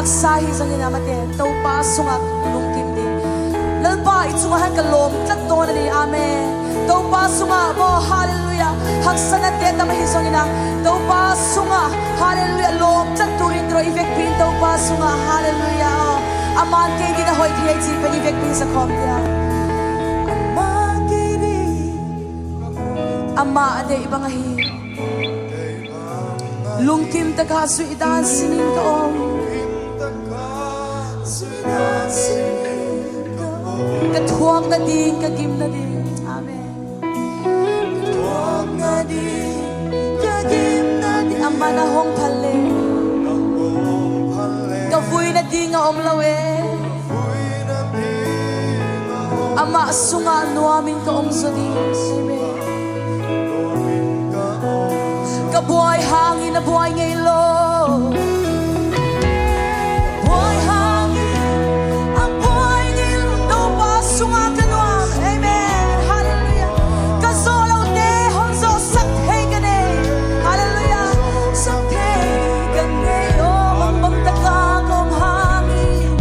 Sa hi zongin amate Topa sungah lungkim ding. Lalpa i cungah han ka lawm tlat dawn a ni. Amen. Topa sungah maw, halleluiah, haksatnate tam ahi zongin ah Topa sungah, halleluiah, lawm tlat turin tiro i vekpi in Topa sungah, halleluiah, aw, a man kei ding a hoih thei cih pen i vekpi sa khawm dia. A man kei ding, amah a deih bang ahi. Lungkim takah zuih dan sinin ka om. Ka thuak nading, ka gim nading. Amen. Ka thuak nading, ka gim nading. Amah na hong phal le ka vui nading a om lo e. Amah sungah nuamin ka om zaw ding. Amen. Ka buai hangin a buai ngei lo. Buai hangin a buai ngei lo. Topa sungah ka nuam. Amen. Halleluiah. Ka zawh lote hong zawhsak thei ka nei. Halleluiah. Sak thei ka nei. Oh, mangbang taka ka om hangin,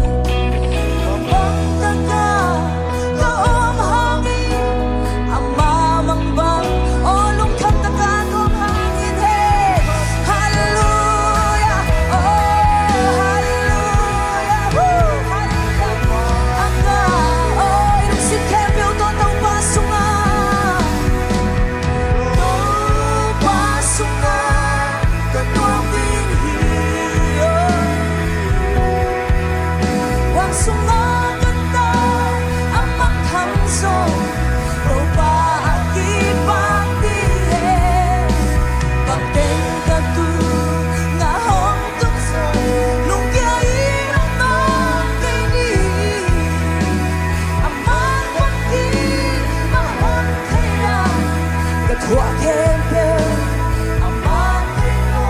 mangbang taka ka om hangin, amah mangbang, oh, lungkham taka ka om hangin he. Halleluiah. Oh, halleluiah. Woo, halleluiah. Aka, oh, i lungsim khempeuh tawh Topa sungah, Topa sungah ka nuam ding hi, oh. Huang sungah ka ta a mangthang zong, Topa a kipak ding hi. Bang teng ka tung a hong tung zong, lungkia in hong nawng kei ni. A man bang kim a hong thei a, ka thuak khempeuh a man thei lo.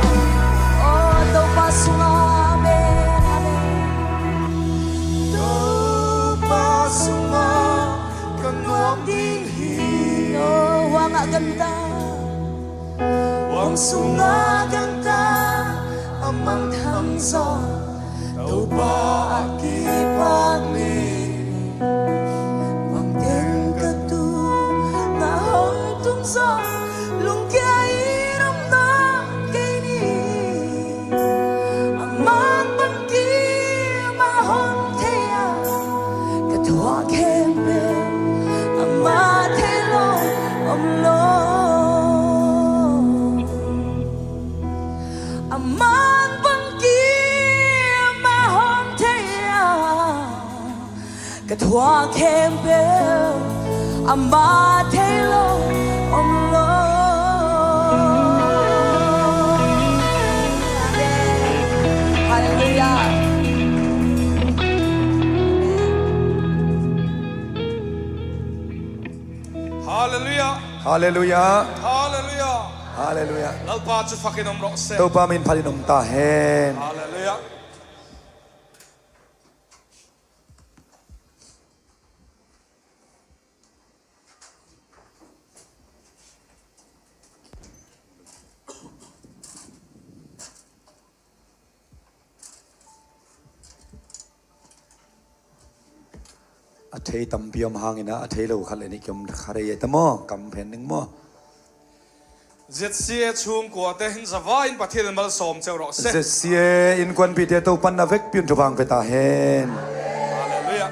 Oh, Topa sungah, amen, amen. Topa sungah ka nuam ding hi. Oh, huang a ganta, huang sungah ganta a mangthang zong, Topa a kipak ni. Bang teng ka tung a hong tung zong, lungkia in hong nawng kei ni. A man bang kim a hong thei a, ka thuak khempeuh a man thei lo om lo. A man bang kim a hong thei a, ka thuak khempeuh a man thei lo om lo. Amen. Halleluiah. Halleluiah. Halleluiah. Halleluiah. Halleluiah. Lalpa chu phakin om rawh se. Topa min phalin om ta hen. Halleluiah. A thei tampi om hangin ah, a thei lo khat le nih kiom kha rei e ta maw, kam phen ning maw. Z C A chhungkuate hin zavai in Pathian in malsawm ceu rawh se. Z C A innkuanpihte Topa'n na vekpi un thupha hong pia ta hen. Halleluiah.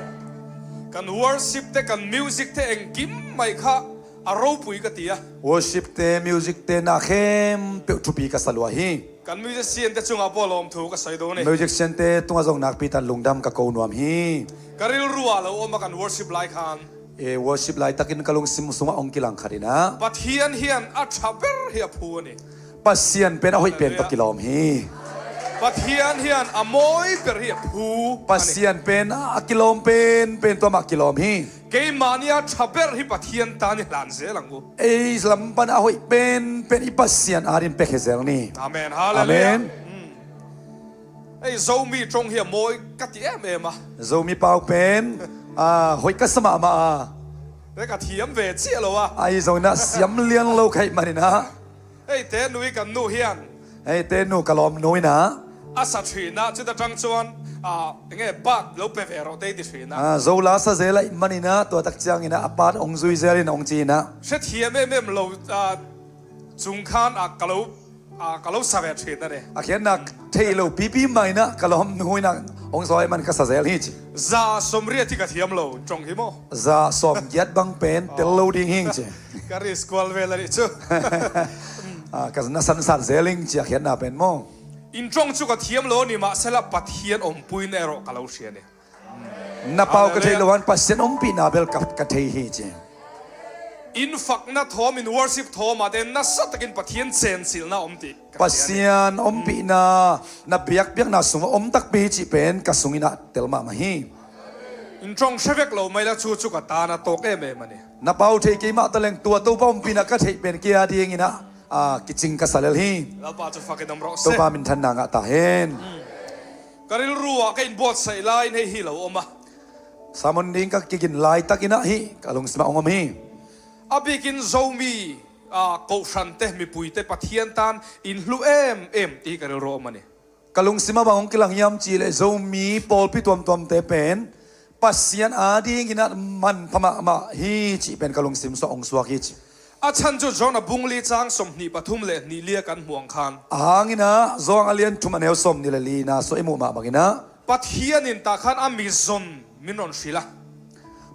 Kan worship te, kan music te engkim mai kha a ropui ka ti a. Worship te, music te na khempeuh thupi ka sa lua hi. Kan musician te cungah pawh lawmthu ka sawi duh ni. Musician te tungah zong nakpi takin lungdam ka ko nuam hi. Ka rilru ah lo om a, kan worship lai khan. E, worship laitakin ka lungsim sungah hong kilang khat in ah, Pathian hian a ṭha ber hi a phu a ni. Pasian pen a hoih pen tawh kilawm hi. Pathian hian a mawi ber hi a phu a ni. Pasian pen a kilawm pen pen tawh amah kilawm hi. Keimahni a ṭha ber hi Pathian ta ni hlan zel ang u. Ei lam pan a hoih pen pen i Pasian adin pekhe zel ni. Amen. Halleluiah. Amen. Hmm. Ei Zomi ṭawng hi a mawi ka ti em em a. Zomi pau pen a hoih ka sa mahmah a. Te ka thiam ve chiah lo a. Ahi zongin ah siam lian lo ka hih manin ah. Ei te nu i kan nu hian. Ei te nu ka lawmnu in ah. A sa ṭhin ah, cuta ṭang chuan, ah, enge, part lo pe ve rawh tei ti ṭhin ah. Ah, Zola sa zel ahih manin ah, tua tak ciangin ah, a part hong zui zelin hong ci-in ah. Hrethiam em em lo, ah, chung khan, ah, ka lo, ah, ka lo sa ve ṭhin a ni. A khiatna thei lo pipi mah in ah, ka lawmnu in ah, hong sawi man ka sa zel hi ci. Za sawmriat hi ka thiam lo, ṭawng hi maw? Za sawmgiat bang pen, tel lo ding hi ci. Ka risk kual vel a nih chu. Ah, ka na san sat zel ing ci a khiatna pen maw? In ṭawng chu ka thiam lo ni mah sela Pathian awmpuina erawh ka lo hria ni. Na pau ka thei lo han Pasian ompihna bel ka, ka thei hi ci. In fakna thawm, in worship thawm ah te nasa takin Pathian chensilhna awm tih ka hria ni. Pasian ompihna, na biak, biakna sungah awm takpi hi cih pen ka sungin ah tel mahmah hi. In ṭawng hre vek lo mai la chu chu ka tan a tawk em em a ni. Na pau thei keimah ta leng tua Topa ompihna ka theih pen kei a dingin ah, ah, kicing ka sa lel hi. Lalpa chu fakin awm rawh se. Topa minthanna ngah ta hen. Hmm. Ka rilru ah ka inbuatsaih laiin hei hi lo awm a. Sermon ding ka kigin lai takin ah hi, ka lungsim ah hong awm hi. A bikin Zomi, ah, kohhrante, mipuite Pathian tan in hlu em em tih ka rilru ah awm a ni. Ka lungsim ah bang hong kilang hiam cih leh Zomi pawlpi tuamtuamte pen Pasian a dingin ah manpha mahmah hi cih pen ka lungsim sungah hong suak hi ci. A chhan chu John a bung li chang sawmhnih pathum leh hnih li ah kan hmuh ang khan. A hangin ah John a lian thum a neu sawmhnih leh lina sungah i muh mah bangin ah. Pathian in tah khan a mi zon min rawn hrilh a.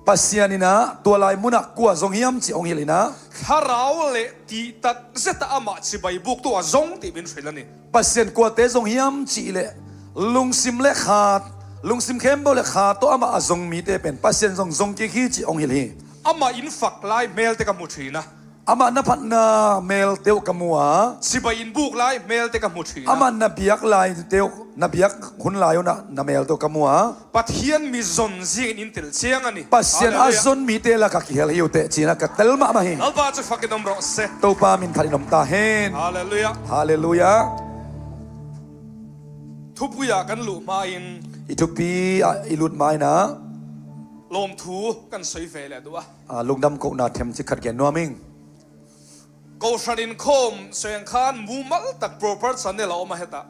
Pasian in ah tua lai munah kua zong hiam cih hong hilh in ah. Thlarau leh tihtat zeta amah chibai buktu a zong tih min hrilh a ni. Pasian kuate zong hiam cih leh lungsim leh kha, lungsim khempeuh leh kha tawh amah a zong mite pen Pasian zong zong kik hi cih hong hilh hi. Amah in fak lai hmelte ka hmu ṭhin a. Amah na phatna hmelte uh ka mu a. Chibai in buk lai hmelte ka hmu ṭhin a. Amah na biak laite uh, na biak hun lai uh na, na hmelte uh ka mu a. Pathian mi zon zingin in tel chiang a ni. Pasian a zon mite lakah kihel hi uh teh ci-in ah ka tel mahmah hi. Lalpa chu fakin awm rawh se. Topa min phatin awm ta hen. Halleluiah. Halleluiah. Thupuiah kan luh hmain. I thupi ah i lut hmain ah. Lawmthu kan sawi ve leh duh a. Ah, lungdam kohna themcik khat gen nuam ing. Kohhran inkhawm seng khan mumal tak proper channel a awm a heta.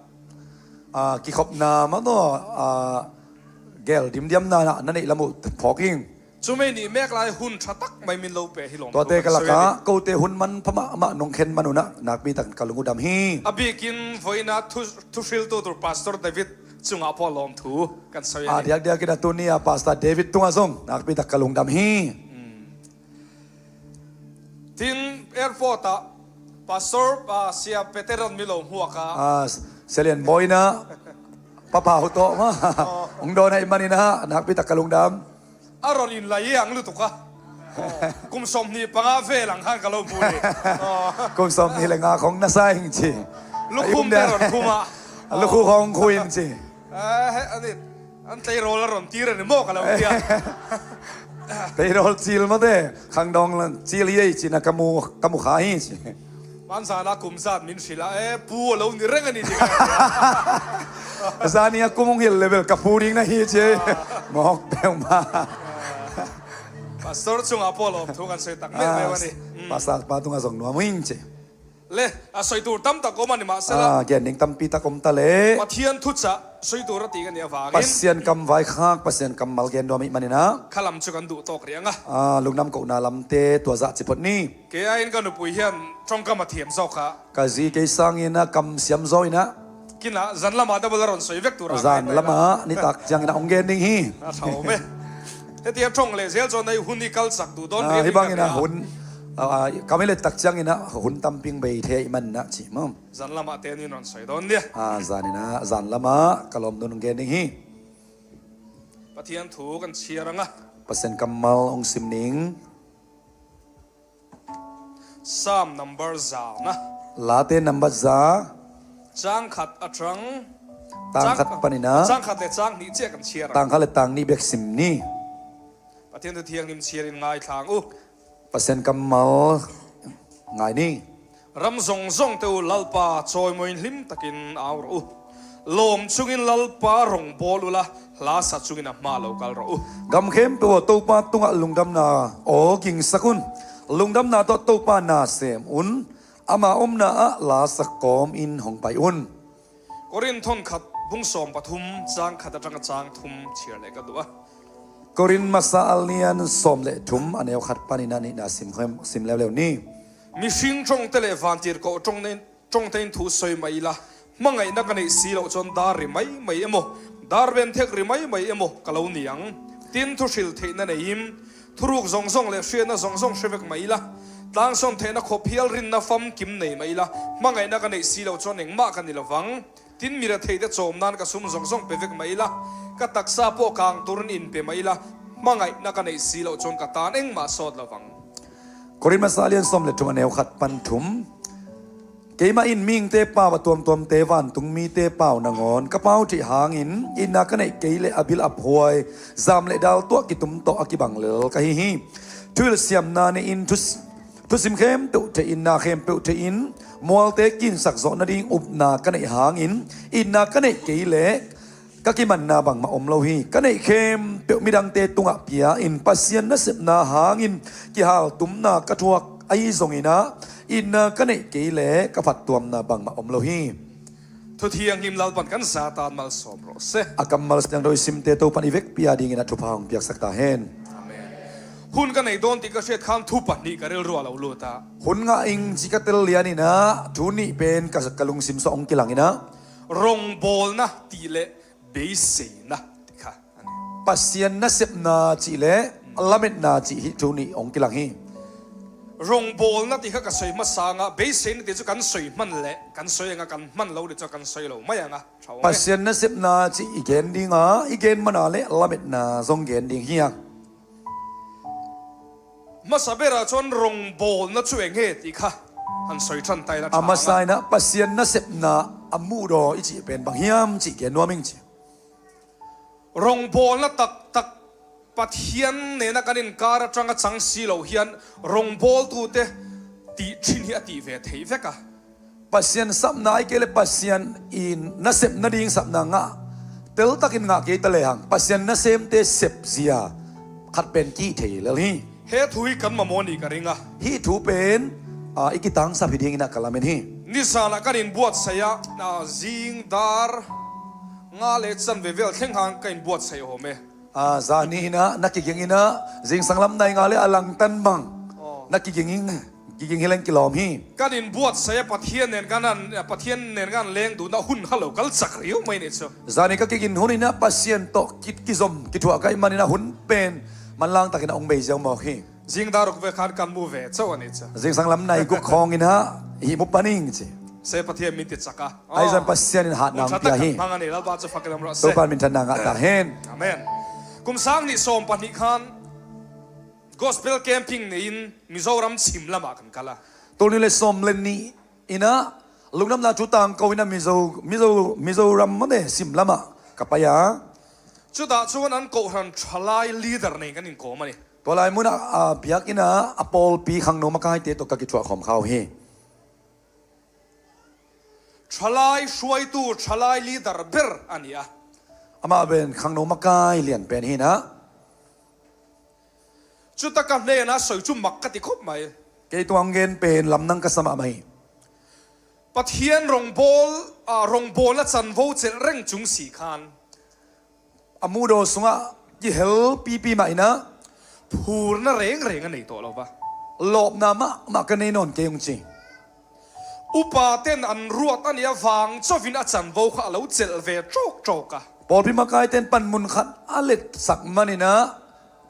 Ah, kikhopna mah maw, ah, gel dimdiamna na neih lam uh phawk ing. Chu mai nih mek lai hun ṭha tak mai min lo pe hi lawm. Tuate ka lakah kote hun manpha mahmah nong khen man un ah nakpi tak ka lung uh dam hi. A bikin vawiina thu, thuhriltu tur Pastor David chungah pawh lawmthu kan sawi a ni. Ah, diakdiakin ah tuni ah Pastor David tungah zong nakpi tak ka lungdam hi. Hmm. Tin, airport ah Pastor, ah, Sia Peter an mi lo hmuak a. Ah, Sia Lian Bawi in ah, Pa Pau tawh mah hong dawn ahih manin ah nakpi tak ka lungdam. A rawn inlai ang lutuk a. Kum sawmhnih panga vel ang khan ka lo hmu ni. Kum sawmhnih leh nga khawng na sa ing ci. Lukhum te rawn khum a. Lukhu khawng khu in ci. Eh, he, a ni, an tleirawl a rawn tir a ni maw ka lo tia. Tleirawl cil maw te, khangdawng cil hi ei ci-in ah ka mu, ka mu kha hi ci. An zana kum zat min hrilh a, eh, pu a lo ni reng a ni tih ka tia. Zani a kum hong hilh leh bel ka pu ding na hi ci. Mawk peuhmah. Pastor chungah pawh lawmthu kan sawi tak meuh meuh a ni. Pastor pa tungah zong nuam ing ci. Le, a sawi tur tam tak awm a ni mah sela. Ah, gen ding tampi tak awm ta le. Pathian thuchah sawi tur a tih ka nih avangin. Pasian kam vaikhak, Pasian kammal gen nuam ahih manin ah. Khalam chu kan duh tawk riang a. Ah, lungdam kohna lamte tua zah ci phot ni. Kei aiin ka nupui hian ṭawngkam a thiam zawk a. Ka zi kei sangin a kam siam zaw in ah. Kin ah, zan lamah double a rawn sawi vek tur a. Zan lamah nitak ciangin a hong gen ding hi. A ṭha awm e. Hetia ṭawng leh zel chuan hei hun i kal chak duh dawn riang. Ah, hi bangin a hun, ah, kam i let tak ciangin a hun tampi bei thei ahih manin a ci maw. Zan lamah te ni rawn sawi dawn nia. Ah, zanin a, zan lamah ka lawmnu'n hong gen ding hi. Pathian thu kan chhiar ang a. Pasian kammal hong sim ning. Psalm number za ang a. Late number za. Chang khat aṭang. Tang khat panin a. Chang khat leh chang hnih chiah kan chhiar ang. Tang khat leh tang hnih bek sim ni. Pathian thu thianghlim chhiarin ngaithla ang u. Pasian kammal ngai ni. Ram zawng zawng te u Lalpa chawimawi hlim takin au rawh u. Lawm chungin Lalpa rawngbawl ula, hla sa chungin a hma lo kal rawh u. Gam khempeuh aw, Topa tungah lungdamna aw gingsak un. Lungdamna tawh Topa na sem un. Ama awmna ah la sak kawmin hong pai un. Korin thawn khat bung sawm pathum, cang khat a tang a cang thum chia leh ka duh a. Korin masa a lian sawm le thum, a neu khat panin a nihna sim, sim leuleu ni. Mihring ṭongte le vantirhkoh ṭongte in thu sawi mah ila, hmangaihna ka neih si loh chuan dar ri mai mai emaw, dar ben thek ri mai mai emaw ka lo niang. Tin, thuhril theihna neiin, thuruk zawng zawng leh hriatna zawng zawng hre vek mah ila, tlangsawn theihna khawphial rinna famkim nei mah ila, hmangaihna ka neih si loh chuan engmah ka ni lovang. Tin, mi retheite chawm nan ka sum zawng zawng pe vek mah ila, ka taksa pawh kang turin inpe mah ila, hmangaihna ka neih si loh chuan ka tan engmah sawt lovang. Korin masa lian sawm le thum, a neu khat pan thum. Keimah in mihingte pau a tuamtuamte, vantung mite pau nangawn ka pau thih hangin, itna ka neih kei leh a bil a phuai, zam leh dal tuah kitum tawh a kibang lel ka hi hi. Thuhilh siamna neiin thu, thusim khempeuh theihin, na khempeuh theihin, mualte kinsak zawh nading upna ka neih hangin, itna ka neih kei leh ka kimanna bangmah awm lo hi. Ka neih khempeuh midangte tungah pia-in, Pasian nasepna hangin kihal tumna ka thuak ahi zongin ah, itna ka neih kei leh ka phattuamna bangmah awm lo hi. Thu thianghlim Lalpan kan zatan malsawm rawh se. A kammal siangtho i simte Topan i vekpi a dingin a thupha hong piaksak ta hen. Amen. Hun ka nei dawn tih ka hriat khan thu pahnih ka rilruah lo lut a. Hun ngah ing ci ka tel lianin ah, thu nih pen ka, ka lungsim sawh hong kilang in ah. Rawngbawlna tih leh beiseina tih kha a ni. Pasian nasepna cih leh lametna cih hi thu nih hong kilang hi. Rawngbawlna tih kha ka sawi hmasa ang a, beiseina tih chu kan sawi hman leh kan sawi ang a, kan hman lo tih chu kan sawi lo mai ang a, tha awm e. Pasian nasepna cih i gen ding a, i gen man a leh lametna zong gen ding hi ang. Hmasa berah chuan rawngbawlna chu eng nge tih kha han sawi ṭhan ta ila. A hmasa in ah Pasian nasepna a muhdaw i cih pen bang hiam cih gen nuam ing ci. Rawngbawlna tak tak Pathian nena kan inkar aṭanga chang si lo hian rawngbawltute tih ṭhin hi a tih ve thei vek a. Pasian sapna ahih kei leh Pasian in nasep nading sapna ngah tel takin ngah kei ta lehang, Pasian nasemte sepzia khat pen kih thei lel hi. He thu hi kan mamawh a nih ka ring a. Hih thu pen, a, i kitangsap hi dingin ah ka lamen hi. Nizanah kan inbuatsaih a, a, zing dar nga leh chanve vel thleng han ka inbuatsaih awm e. A, zani in ah na kiging in ah, zingsang lam nai nga leh a langtan bang. Aw. Na kiging in, kiging hi leng kilawm hi. Kan inbuatsaih a, Pathian nen kan an, Pathian nen kan leng duhna hun kha lo kal chak riau mai ni chu. Zani ka kigin hun in ah Pasian tawh ki, kizom, kithuah ka hih manin ah hun pen manlang takin a hong bei ziau mawk hi. Zing dar ruk vel khan kan mu ve chauh a ni chu. Zingsang lam nai guk khawng in ah hih mu pan ing ci. Se Pathian min ti chak a. Ahi zongin Pasian in hatna hong pia hi. Hmang a ni, Lalpa chu fakin awm rawh se. Topa minthanna ngah ta hen. Amen. Kum sang hnih sawm pahnih khan Gospel Camping neiin Mizoram chhim lamah kan kal a. Tul hnih leh sawm leh nih in ah lungdamna thu tangko in ah Mizo, Mizo, Mizoram mawle chhim lamah ka pai a. Chutah chuan an kohhran ṭhalai leader neiin kan inkawm a ni. Tua lai hmunah, a, biak in ah a pawlpi khangno makaite tawh ka kithuah khawm kha uh hi. Ṭhalai hruaitu, ṭhalai leader ber a ni a. Amah pen khangno makai lian pen hi in ah. Chuta ka hnenah sawi chu mak ka ti khawp mai. Kei tungah hong gen pen lamdang ka sa mahmah hi. Pathian rawngbawl, a, rawngbawlna chanvo chelh reng chung si khan a muhdaw sungah kihel pipi mah in ah phurna reng reng a nei tawh lo va. Lawpna mahmah ka nei nawn kei ung ci. Upaten an ruat a nih avang chauhin a chanvo kha a lo chelh ve ṭawk ṭawk a. Pawlpi makaiten panmun khat a letsak manin ah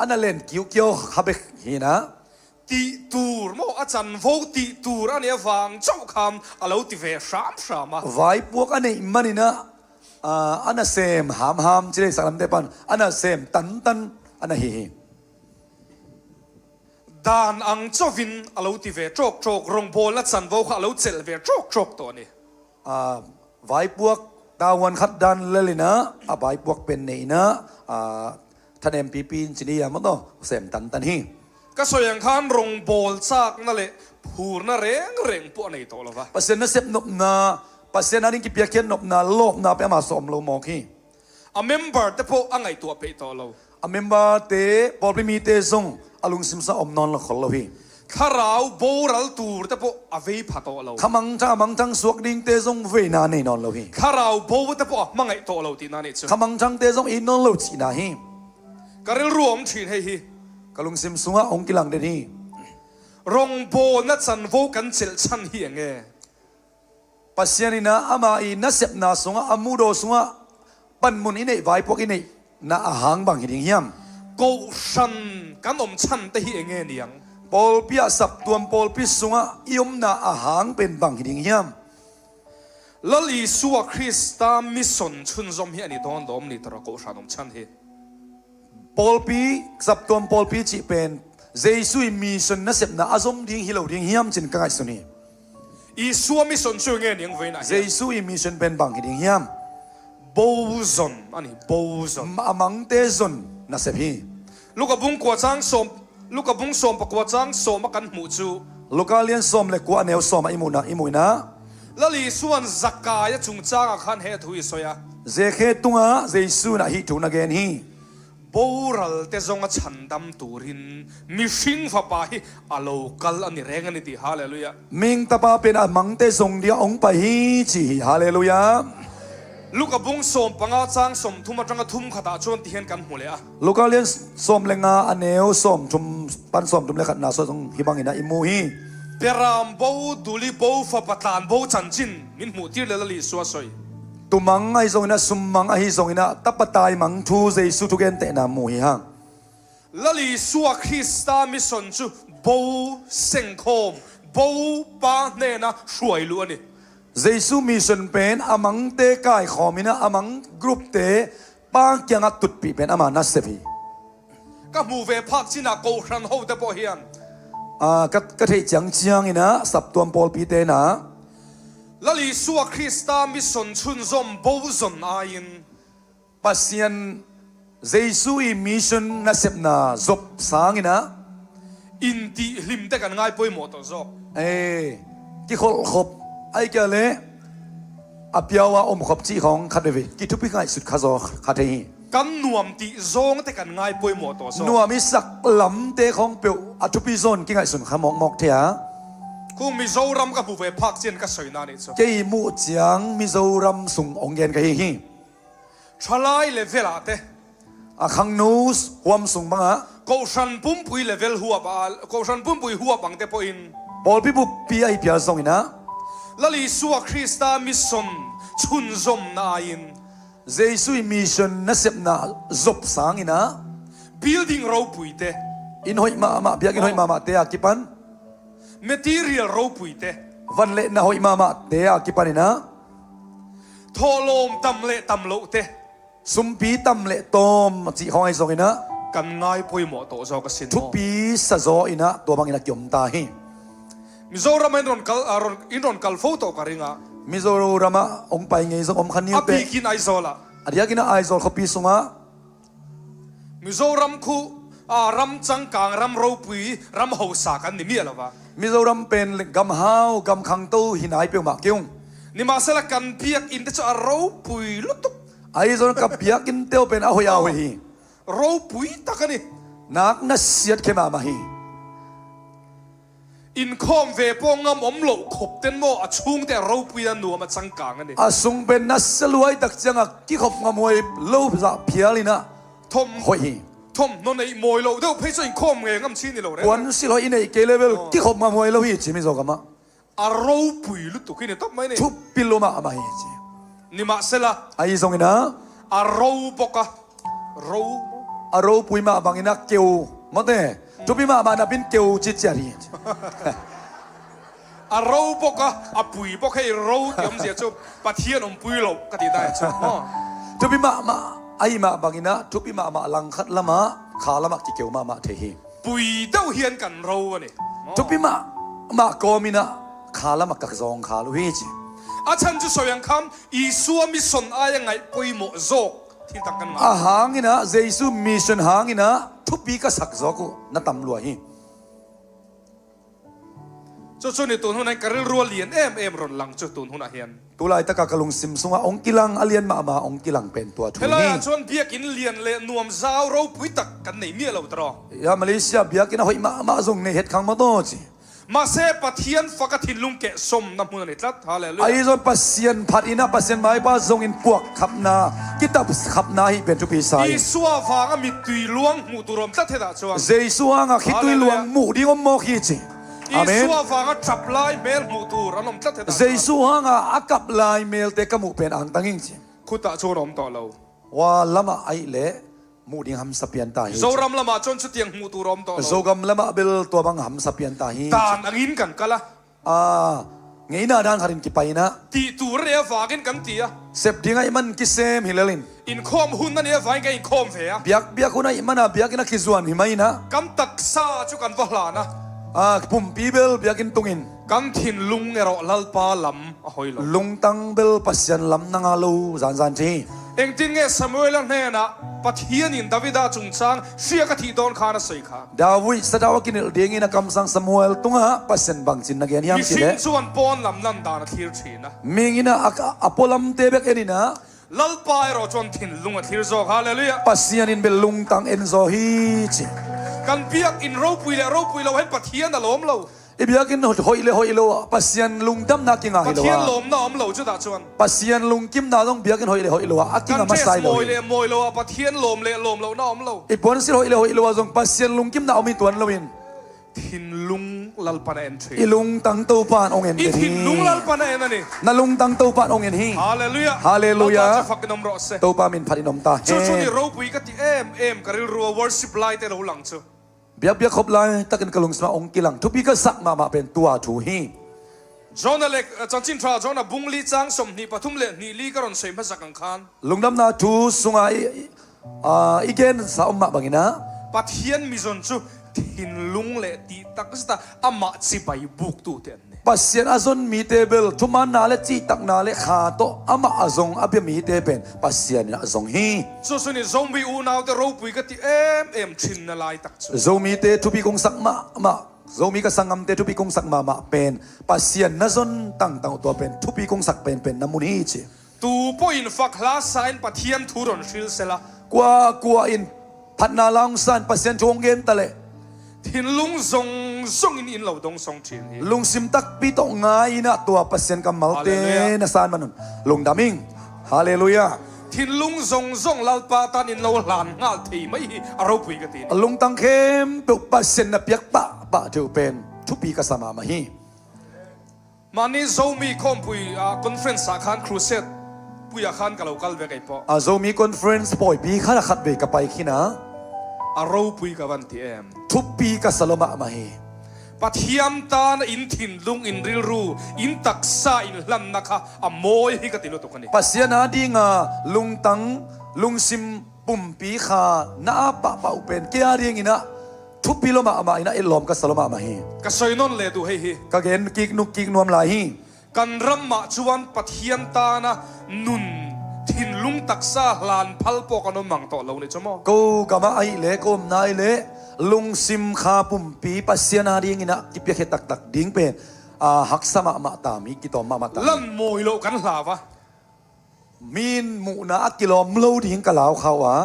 a na len kiukiau kha bek hi in ah. Tih tur maw, a chanvo tih tur a nih avang chauh khan a lo ti ve hram hram a. Vaipuak a neih manin ah, a, a nasem hamham, ci lei sak lamte pan a nasem tantan a na hi hi. Dan ang chauhin a lo ti ve ṭawk ṭawk, rawngbawlna chanvo kha a lo chelh ve ṭawk ṭawk tawh a ni. A, vaipuak tavuan khat dan lel in ah, a vaipuak pen nei in ah, a, thanem pipi in ci ni a maw taw, sem tantan hi. Ka sawi ang khan rawngbawl chakna leh phurna reng reng pawh a nei tawh lo va. Pasian nasep nopna, Pasian ading kipiakkhiat nopna, lawpna pawh amah sawm lo mawk hi. A member te pawh a ngaihtuah peih tawh lo. A member te, pawlpi mite zong a lungsim sungah awm nawn lo khol lo hi. Thlarau boral turte pawh a vei pha tawh lo. Kha mangthang, a mangthang suak dingte zong veina nei nawn lo hi. Thlarau bote pawh a hmangaih tawh lo tihna nih cu. Kha mangthangte zong it nawn lo cihna hi. Ka rilruah om ṭhin hei hi. Ka lungsim sungah hong kilang den hi. Rongbawlna canvo kan celhchan hi eng e. Pasian in ah ama i nasepna sungah, a mudaw sungah panmun i neih, vaipuak i neihna a hang bang hi ding hiam? Kohhran kan om chante hi eng e niang. Pawlpi ah, saptuam pawlpi sungah i omna a hang pen bang hi ding hiam? Lal Isua Krista mission chhunzawm hi a ni dawn dawm ni tawh kohhran om chan hi. Pawlpi, saptuam pawlpi cih pen Jesu i mission nasepna a zom ding hi lo ding hiam cin ka ngaihsun hi. Isua mission cu nge ning veina hiam? Jesu i mission pen bang hi ding hiam? Bo zon a ni, bo zon. A mangte zon nasep hi. Luka bung kua cang sawm, Luka bung sawm pakua cang sawm a kan hmuh cu. Luka lian sawm le kua, a neu sawm ah i muhna, i muhna. Lal Isuan Zakai a cung cangah khan he thu i soi a. Zekhe tungah Jesu in ah hih thu na gen hi. Boralte zong a chandam turin mihring fapa hi a lo kal a ni reng a ni ti. Halleluiah. Mihing tapa pen a mangte zong dia hong pai hi ci hi. Halleluiah. Luka bung sawm panga cang sawm thum a tang a thum khatah chuan ti hian kan hmu leh a. Luka lian sawm le nga a neu sawm thum pan sawm thum le khatna saw zong hi bangin ah i mu hi. Beram bo, duli bo, fapa tlan bo chanchin min hmuh tir leh Lal Isua sawi. Tumang ahi zongin ah, summang ahi zongin ah, tapa taimang thu Jesu thugentehna mu hi hang. Lal Isua Krista mission cu bo sengkhawm, bo pa hnena hruai luh a ni. Jesu mission pen a mangte kaikhawm in ah, a mang groupte pa kiangah tutpih pen ama nasep hi. Ka hmu ve phak cinah kohhran hote pawh hian. Ah, ka, ka theih ciang ciangin ah, saptuam pawlpite in ah. Lal Isua Krista mission chhunzawm bo zon aiin. Pasian Jesu i mission nasepna zop sangin ah. Intihhlimte kan ngai pawimawh tawh zawk. Eh, kikholhkhop, ai kia le, a piau a omkhop cih khawng khat veve kithupi ngaihsut kha zaw kha thei hi. Kan nuam tih zawngte kan ngai pawimawh tawh zawk. Nuam i sak lamte khawng peuh a thupi zawn kingaihsun kha mawkmawk thei a. Khu Mizoram ka hmu ve phak cian ka sawina nih chu. Kei muh ciang Mizoram sung hong gen ka hi hi. Thalai level ah te. A khangno huam sung bangah. Kohhran pumpui level huap ah, kohhran pumpui huap angte pawhin. Pawlpi buppi ahi pial zongin ah. Lal Isua Krista mission chhunzawmna aiin. Jesu i mission nasepna zop sangin ah. Building ropuite. Inn hoih mahmah, biakinn hoih mahmahte a kipan. Material ropuite. Van le na hoih mahmahte a kipanin ah. Thawhlawm tam le tam lohte. Sumpi tam le tawm a cih khawng ahi zongin ah. Kan ngai pawimawh tawh zaw ka sin maw? Thupi sa zaw in ah tua bangin a kiom ta hi. Mizoram ah in rawn kal, a rawn, in rawn kal fo tawh ka ring a. Mizoram ah hong pai ngei zong om kha nial teh. A bikin Aizawl ah. A diakin ah Aizawl khuapi sungah. Mizoram khu, a, ram changkang, ram ropui, ram hausa kan ni miah lo va. Mizoram pen le gam hau, gam khangto hi nai peuhmah kei ung. Nimahsela kan biakinn te chu a ropui lutuk. Ahi zongin ka biakinn te uh pen a hoih a hoih hi. Ropui tak a ni. Nak nasiat khe mahmah hi. Inkhawm ve pawh ngam om loh khop ten maw, a chhungte a ropui a nuam a changkang a ni. A sung pen nasa luai tak ciangah kikhop ngamhuai lo zah phial in ah. Thawm, hoih hi. Thawmhnaw neih mawi lo deuh phei chu inkhawm ngei ngam chi ni lo reng. Puansilh hoih i neih kei level, oh, kikhop ngamhuai lo hi ci Mizo gamah. A ropui lutuk hi ni tawp mai ni. Thupi lo mahmah hi ci. Nimahsela. Ahi zongin ah. A ro bawk a. Ro. A ropui mah bangin a keu. Mawte. Thupi mahmah napi-in keu ciciat hi. A ro bawk a, a pui bawk, hei ro ti awmzia chu Pathian awmpui lo ka ti dai chu maw? Thupi mahmah, ahi mah bangin ah, thupi mahmah langkhat lamah, kha lamah kikeu mahmah thei hi. Pui deuh hian kan ro a ni. Thupi mahmah kawmin ah, kha lamah ka zawng kha lo hi ci. A chhan chu sawi ang khan, Isua mission ai a ngaih pawimawh zawk thil tak kan ngah. A hangin ah, Jesu mission hangin ah, thupi ka sak zawk uh, na tam lua hi. Tucu ni tun hunah in ka rilru a lian em em run lang cu tun hunah hian. Tulai taka ka lungsim sungah ong kilang a lian mahmah ong kilang pen tua thu hi. Helai ah chuan biakin lian leh nuam zau ropui tak kan nei miah lo taraw. Ya Malaysia biakin a hoih mahmah zong nei het khang maw taw ci. Mahse Pathian faka thinlung keh sawmna hmun a ni tlat. Halleluia. Ahi zong Pasian phat inah Pasian maipa zongin puak khapna, kitap khapna hi pen thupi sa hi. Isua vanga mittui luang hmuh tur awm tlat hetah chuan. Jesu hanga khitui luang muh ding awm mawk hi ci. Amen. Isua vanga ṭap lai hmel hmuh tur an awm tlat hetah chuan. Jesu hanga a kap lai melte ka muh pen angtang ing ci. Khutah chuan awm tawh lo. Wa lamah aih leh muh ding hamsa pian ta hi. Zoram lamah chuan chutiang hmuh tur a awm tawh lo. Zogam lamah bel tua bang hamsa pian ta hi. Dan angin kan kal a. Ah, ngeina dan khatin kipai inah. Tih tur a nih avangin kan ti a. Sep ding ahih man kisem hi lelin. Inkhawm hun a nih avangin kan inkhawm ve a. Biak biak hun ahih mana biakin a kizuan hi mai inah. Kan taksa chu kan va hlan a. Ah, pumpi bel biakin tungin. Kan thinlung erawh Lalpa lam a hawi lo. Lungtang bel Pasian lam nanga lo zanzan thi. Engtin nge Samuela hnenah Pathianin Davida chungchang hriak a thih dawn khan a sawi kha? David satau a kinilh dingin a kamsang Samuel tungah Pasian bangcin na gen hiam cih leh? Mihring chuan pawn lam nan dan a thlir ṭhin a. Mihring inah a, a pualamte bek en inah. Lalpa erawh chuan thinlung a thlir zawk. Halleluia. Pasian in bel lungtang en zaw hi ci. Kan biak in ropui leh ropui lo hian Pathian a lawm lo. I biakin hoih le hoih lo ah Pasian lungdamna kinga hi lo a. Pathian lawmna awm lo chutah chuan. Pasian lungkimna zong biakin hoih le hoih lo ah a kinga masa hi lo. Kan dress mawi leh mawi lo ah Pathian lawm leh lawm lohna awm lo. I puansilh hoih le hoih lo ah zong Pasian lungkimna awm hi tuan loin. Thinlung Lalpan a en ṭhin. I lungtang Topan hong en hi. I thinlung Lalpan a en a ni. Na lungtang Topan hong en hi. Halleluia. Halleluia. Lalpa chu fakin awm rawh se. Topa min phatin awm ta hen. Chu chu ni ropui ka ti em em ka rilru a worship lai te lo lang chu. Biakbiak khop lai takin ka lungsimah hong kilang thupi ka sak mahmah pen tua thu hi. Jonah leh, eh, chanchin ṭha Jonah bung li chang sawmhnih pathum leh hnih li ka rawn sawi hmasak ang khan. Lungdamna thu sungah i, i, ah, i gensa awm mah banginah. Pathian mi zawn chu thinlung leh tih tak zeta amah chibai buktute an ni. Pasian a zawn mite bel thumanna le cihtakna le kha tawh amah a zong a bia mite pen Pasian in a zong hi. Chu chu ni Zomi unaute ropui ka ti em em ṭhinna lai tak chu. Zomite thupi kong sak mahmah, Zomi ka sanggamte thupi kong sak mahmah pen Pasian na zawn tangtang uh tua pen thupi kong sak penpen na mun hi ci. Tu pawhin fak hla sa in Pathian thu rawn hril sela. Kua kua in phatna la hong sa in Pasian thu hong gen ta leh. Thinlung zawng zawngin in lo dawngsawng ṭhin hi. Lungsim takpi tawh ngai inah tua Pasian kammalte na san man un lungdam ing. Halleluia. Thinlung zawng zawng Lalpa tan in lo hlan nghal thei mai hi a ropui ka ti. A lungtang khempeuh Pasian na piak pahpah theuh pen thupi ka sa mahmah hi. Mahni Zomi khawmpui, ah, conference ah khan crusade pui ah khan ka lo kal vek ei pawh. A Zomi conference pawipi khan a khat vei ka pai khin a. A ropui ka van ti em. Thupi ka sa lawm mahmah hi. Pathian tan in thinlung in rilru in taksa in hlanna kha a mawi hi ka ti lutuk a ni. Pasian a dinga lungtang lungsim pumpi kha na a pahpah uh pen kei a dinginah thupi lawm mahmah inah i lawm ka sa lawm mahmah hi. Ka sawi nawn leh duh hei hi. Ka gen kik nuk kik nuam lai hi. Kan ram mah chuan Pathian tana nun thinlung taksa hlan phal pawh kan awm mang tawh lo ni chu maw? Ko gamah aih leh ko awmna aih leh lungsim kha pumpi Pasian a dinginah kipiakhia taktak ding pen a haksa mahmah ta mi kitawm mahmah ta. Lan mawi loh kan hlau a. Min muhna a kilawm lo ding ka lau kha uh a.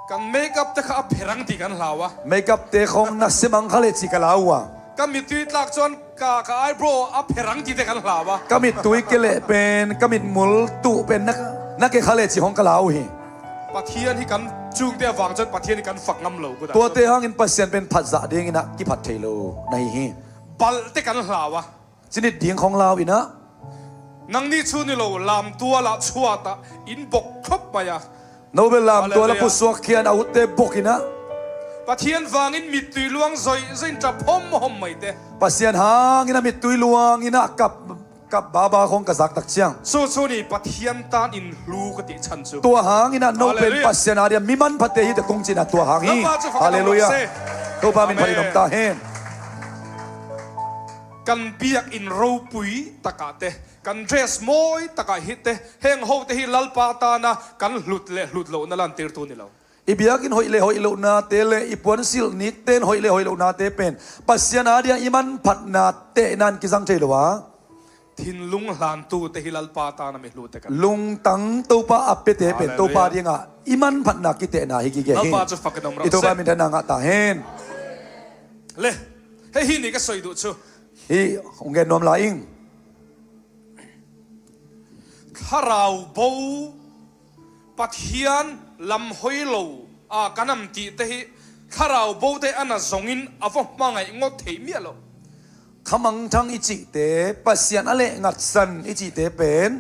Kan makeup te kha a pherang tih kan hlau a. Makeup te khawng na semang kha leh ci ka lau uh a. Ka mittui tlak chuan ka, ka eyebrow a pherang tih te kan hlau a. Ka mittui ke leh pen, ka mitmul tuh pen na, na ke kha leh ci khawng ka lau uh hi. Pathian hi kan chungte avang chuan Pathian hi kan fak ngam lo kut a. Tuate hangin Pasian pen phat zah dinginah kiphat thei lo na hi hi. Balh te kan hlau a. Cinit ding khawng lau inah. Nangni chu ni lo, lamtuala chhuatah in bawk khawp mai a. No bel lamtuala pusuak khian a utte bawk inah. Pathian vangin mittui luang zawih zawih in ṭap hawm hawm mai te. Pasian hanginah mittui luang inah kap, kap baba khawng ka zak tak chiang. Chu chu ni Pathian tan in hlu ka tih chhan chu. Tua hanginah no pen Pasian a dia mi manphate hi te kong cinah tua hang hi. Halleluia. Topa min phatin awm ta hen. Kan biak in ropui takah te, kan dress mawi takah hi te, heng ho te hi Lalpa tana kan hlut leh hlut lohna lantirtu ni lo. I biakinn hoih le hoih lohnate le i puansilh nikten hoih le hoih lohnate pen Pasian a dia i manphatna tehna in kizang thei lo a, thinlung hlantute hi Lalpa ta na mihlute kan. Lungtang Topa a piate pen Topa dinga i manphatna kitehna hi gige hi. Lalpa cu fakin om rawh seh. I Topa minthanna ngah ta hen. Le, hei hi ni ka soi duh cu. Hi, hong gen nuam lai ing. Thlarau bo Pathian lam hoi lo a kan am tihte hi Thlarau bote a na zongin a va hmangaih ngawt thei miah lo. Khamangthang i cihte, Pasian a lehngatsan i cihte pen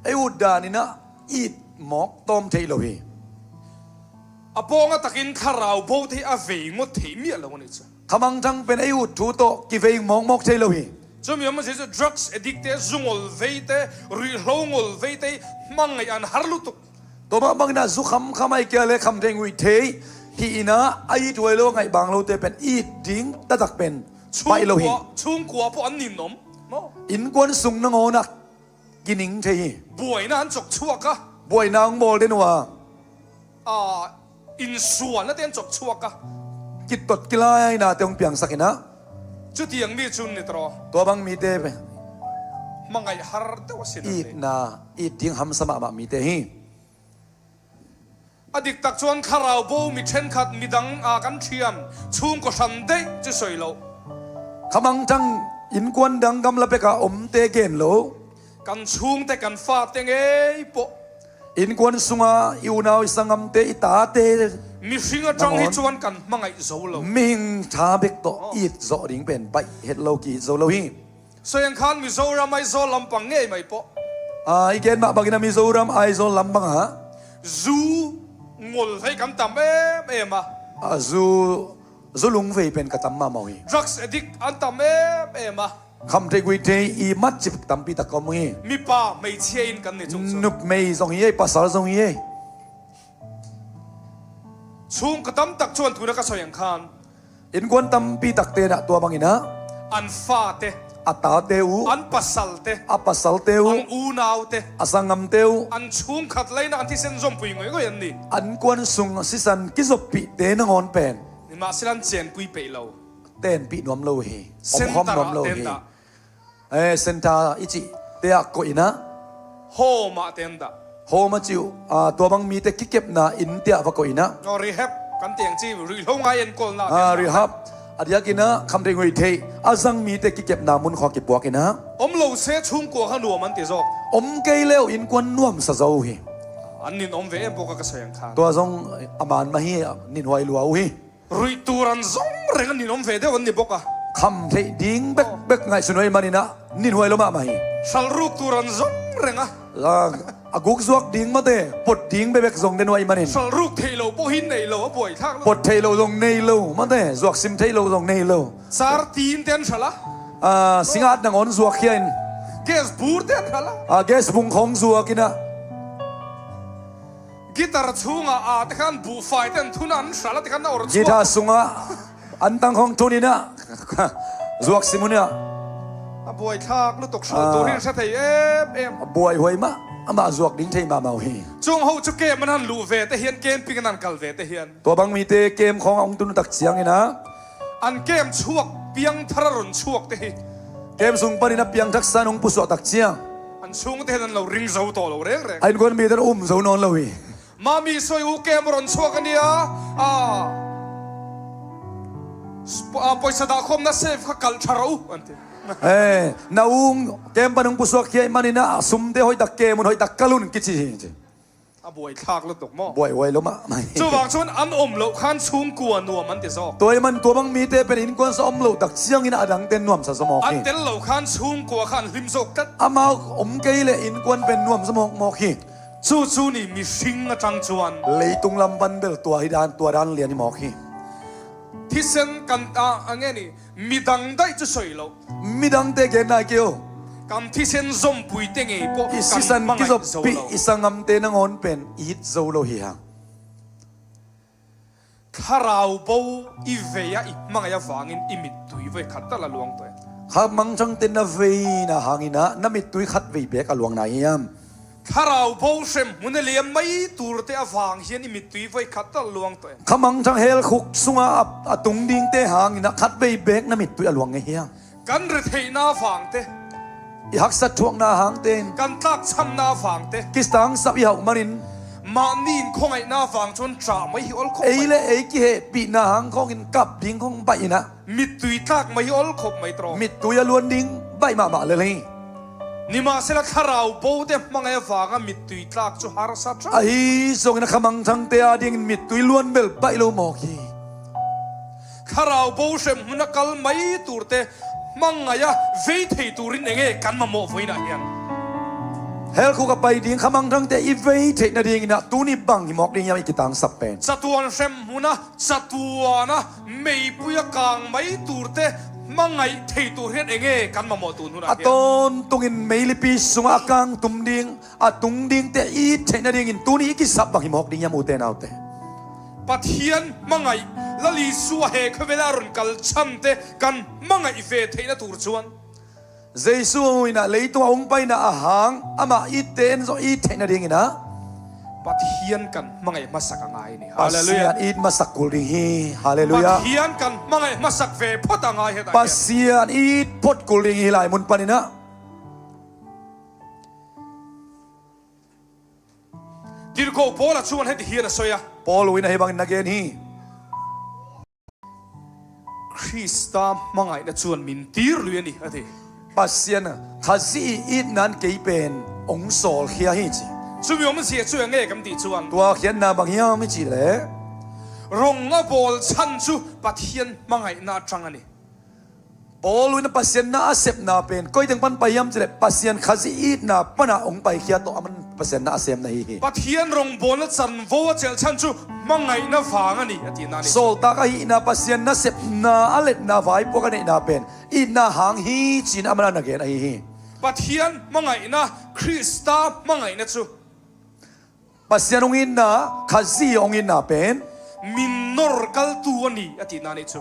ei ut daninah it mawk tawm theih lo hi. A pawng a takin Thlarau bote hi a vei ngawt thei miah lo a nih cu. Khamangthang pen ei ut thu tawh kivei mawkmawk thei lo hi. Cumi om a cu drugs addict te, zu ngol veite, rihlo ngol veite, hmangaih an har lutuk. Tua mah bangin ah zu khamkham ai kia le kham thei nguih thei hi inah a it huai lo a ngaih bang lote pen it ding taktak pen paih lo hi. Chungkua, chungkua pawh an nin om. Innkuan sung nangawn ah kining thei hi. Buaina an cok chuak a. Buaina hong bawl den uh a. Aa, insualnate an cok chuak a. Kitot kilainate hong piangsak inah. Cutiang mi cun ni taraw. Tua bang mite hmangaih har deuh a si lo. Itna, it ding hamsa mahmah mite hi. A diktak chuan thlarau bo mi ṭhenkhat midang a kan ṭhian chhungkaw hran daih cu sawi lo. Khamangthang innkuan dang gamla peka omte gen lo. Kan chhungte kan fate ngei pawh. Innkuan sunga i unau i sanggamte i tate. Mihring aṭang hi chuan kan hmangaih zo lo. Mihing ṭha bek tawh it zawh ding pen baih het lo ki it zo lo hi. Sawi ang khan Mizoram Aizawl lampang ngei mai pawh. A, i gen mah bangin a Mizoram Aizawl lampangah zu ngol vei kan tam em em a. A, zu, zu lungvei pen ka tam mahmah uh hi. Drugs addict an tam em em a. Kham thei gui thei i mat cip tampi tak ka om uh hi. Mipa hmeichhia in kan ni chung chu. Nuhmei zong hi ei, pasal zong hi ei. Chhungkaw tam tak chuan tuna ka sawi ang khan. Innkuan tampi takte dah tua bangin ah. An fate. A tate uh. An pasalte. A pasalte uh. An unaute. A sanggamte uh. An chhungkhat laina an thisen zawmpui ngawih ngawih an ni. Innkuan sung sisan kizoppihte nangawn pen. Nimahsela an chenpui peih lo. Tenpih nuam lo hi. Omkhawm nuam lo hi. Centre-ah ten dah. Eh, centre i cih te ah koih inah. Home ah ten dah. Home a cih uh, ah, tua bang mite kikepna inn te ah va koih inah. Oh, rehab kan ti ang ci, rihlo ngai enkawlna. Ah, rehab. A diakin ah kham thei nguih thei a zang mite kikepna mun khawng kipuak inah. Om lo se chhungkua kha nuam an ti zawk. Om kei leh innkuan nuamsa zo hi. An nin om ve em bawk a ka sawi ang khan. Tua zong a man mah hi, nin huai lua uh hi. Ruih tur an zong reng a nin om ve deuh an ni bawk a. Kham theih ding bekbek ngaihsun huai manin ah nin huai lo mahmah hi. Hralruk tur an zong reng a. A, a guk zuak ding mate, pot ding bekbek zong den huai manin. Hralruk theih lo pawh hi nei lo, a buaithlak lo. Pot theih lo zong nei lo mate, zuak sim theih lo zong nei lo. Sar tin te an hralh a. A, singat nangawn zuak hiain. Gas bur te an hralh a. A, gas bung khawng zuak inah. Guitar chhunga a te khan buhfai ten thuna an hralh a te khan a awr chhuak. Guitar sunga an tang khawng thun inah zuak sim un inah. A buaithlak lutuk hralh tur hi hre thei em em. A buaihuai mah amah zuak ding thei mahmah uh hi. Chung ho chu camp an han luh ve te hian, camping an han kal ve te hian. Tua bang mite camp khawng a hong tun tak ciang inah. An camp chhuak piangthar a rawn chhuak te hi. Camp sung panin a piangthaksa an hong pusuah tak ciang. An chhungte hian an lo ring zo tawh lo reng reng. A innkuan mite an um zo nawn lo hi. Mami sawi u camp rawn chhuak a nia. A, a pawisa dah khawm na safe kha kalh ṭha rawh u an ti. Eh, na u camp an hong pusuak khiai manin a sumte hoih tak camp un hoih tak kal un kichi hi. A buaithlak lutuk maw? Buaihuai lo mahmah. Chuvang chuan an awm loh khan chhungkua nuam an ti zawk. Tua ahih man tua bang mite pen innkuan sa awm loh tak ciangin a dangte nuamsa zaw mawk hi. An tel lo khan chhungkua kha an hlim zawk tlat. Amau awm kei leh innkuan pen nuamsa mawk mawk hi. Chu chu ni mihring aṭang chuan. Leitung lam pan bel tua hi dan, tua dan lian hi mawk hi. Thisen kan, a, a nge ni? Midang daih chu sawi lo. Midangte gen nai kei u. Kan thisen zawmpui te ngei pawh i sisan kizoppih i sanggamte nangawn pen i it zo lo hi hang. Thlarau bo i vei a i hmangaih avangin i mittui vawi khat tal a luang tawh e. Kha mangthangte na veina hangin ah na mittui khat vei bek a luang nai hiam? Thlarau bo hremhmun a liam mai turte a vang hian i mittui voi khat tal luang tawh em? Khamangthang hell khuk sunga a, a tung dingte hangin a khatvei bek na mittui a luang ngei hiam? Kan retheihna vangte, i haksat thuakna hangte in, kan tlakchamna vangte, kitangsap i hauh manin, mahni in khawngaihna vang chuan ṭah mai hi awlkhawp mai. Ei leh ei kihehpihna hang khawngin kap ding khawng baih inah mittui tlak mai hi awlkhawp mai tawh. Mittui a luan ding baih mahmah lel hi. Nimahsela thlarau bote hmangaih avanga mittui tlak chu harsa ṭha. Ahi zongin a khamangthangte a dingin mittui luan bel baih lo mawk hi. Thlarau bo hremhmuna kal mai turte hmangaih a vei thei turin enge kan mamawh vawiinah hian? Hell khuk a pai ding khamangthangte i vei theih nadinginah tuni bang hi mawk ding hiam i kitangsap pen? Chatuan hremhmuna, chatuana, meipuia kang mai turte hmangaih thei tur hian enge kan mamawh tun hunah hian? A tawntungin meilipi sunga a kang tum ding, a tung dingte i it theih nadingin tuni i kisap bang hi mawk ding hiam ute naute? Pathian hmangaih, Lal Isua he khawvela rawn kal chhante kan hmangaih ve theihna tur chuan, Jesu inah leitunga hong paina a hang amah itte en zawh i it theih nadinginah Pathian kan hmangaih hmasak a ngai a ni. Hallelujah. Pasian it hmasak kul ding hi. Hallelujah. Pathian kan hmangaih hmasak ve phawt a ngai hetah hian. Pasian it phawt kul ding hi lai mun paninah. Tirhkoh Paula chuan heti hian a sawi a. Paul uin a hei bangin a gen hi. Krista hmangaihna chuan min tir lui a ni, a ti. Pasian Khazih itna in kei pen hong sawlkhia hi ci. Chumi awmzia chu eng nge kan tih chuan? Tua khiatna bang hiam i cih leh? Rawng a bawl chhan chu Pathian hmangaihna aṭang a ni. Paul in Pasian na a sepna pen koi teng pan pai hiam cih leh Pasian Khazih itna pana hong paikhia tawh aman Pasian na a semna hi hi. Pathian rawngbawlna chanvo a chelh chhan chu hmangaihna vang a ni, a tihna a ni. Sawltak ahihna, Pasian nasepna a letna vaipuak a neihna pen itna hang hi ci-in amah in a gen ahi hi. Pathian hmangaihna, Krista hmangaihna chu. Pasian hong itna, Khazih hong itna pen min nawr kaltu a ni, a tihna a ni chu.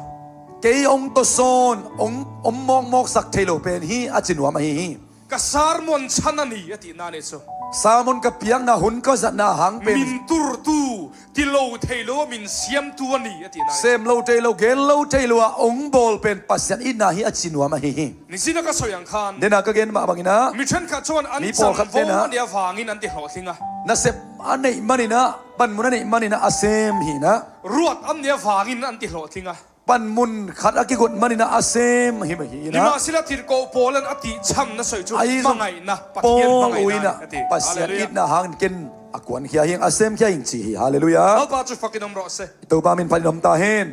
Kei hong tawsawn, hong, hong mawkmawksak thei lo pen hi a ci nuam ahi hi. Ka sermon chhan a ni, a tihna a ni chu. Sermon ka piakna, hun ka zatna hang pen min turtu, ti lo thei lo a min siamtu a ni, a tihna a ni. Sem lo thei lo, gen lo thei lo a hong bawl pen Pasian itna hi a ci nuam ahi hi. Nizina ka sawi ang khan, dena ka gen mah bangin a, mi ṭhenkhat chuan an chanvo a nih avangin an ti hlawhtling a. Nasep a neih manin a, panmun a neih manin a, a sem hi na. Ruat an nih avangin an ti hlawhtling a. Panmun khat a kigot manin a, a sem hi mai hi na. Nimahsela tirhkoh Paula'n a tih chhamna sawi chu hmangaihna, Pathian hmangaihna a ti. Pasian itna hangin ken a kuankhia hi'ng, a semkhia hi'ng ci hi. Hallelujah. Lalpa chu fakin awm rawh se. I Topa min phalin awm ta hen.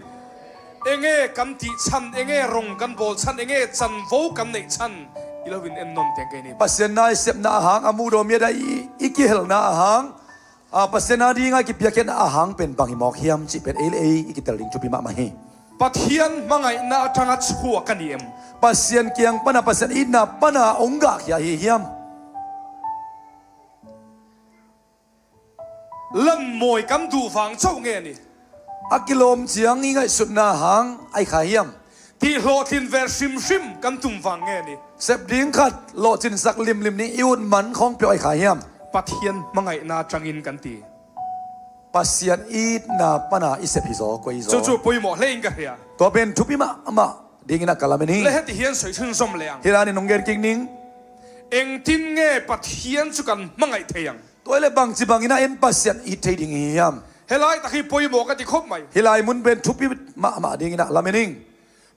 Enge kan tih chhan, enge rawng kan bawl chhan, enge chanvo kan neih chhan, i lo in en nawn teng kei ni. Pasian na i sepna a hang, a muhdawh miat a i, i kihelna a hang, a, Pasian a dinga i kipiakkhiatna a hang pen bang hi mawk hiam cih pen ei le ei i kitel ding thupi mahmah hi. Pathian hmangaihna aṭanga chhuak ka ni em? Pasian kiang pana, Pasian itna pana hong gahkhia hi hiam? Lanmawi kan duh vang chauh nge ni? A kilawm chiang i ngaihsutna hang ahi kha hiam? Tihhlawhtlin ve hrim hrim kan tum vang nge ni? Sep ding khat lawhcinsak limlim ni i ut man khawng peuh ahi kha hiam? Pathian hmangaihna aṭangin kan ti. Pasian itna pana i sep hi zaw, koi zaw. Chu chu pawimawh hle in ka hria. Tua pen thupi mahmah dingin a ka lamen hi. Le heti hian sawi chhunzawm leh ang. Hi lanin hong gen kik ning. Engtin nge Pathian chu kan hmangaih thei ang? Tua le bangchi bangin a en Pasian it thei ding hi hiam? Helai tak hi pawimawh ka ti khawp mai. Hi lai mun pen thupi mahmah dingin a lamen ing.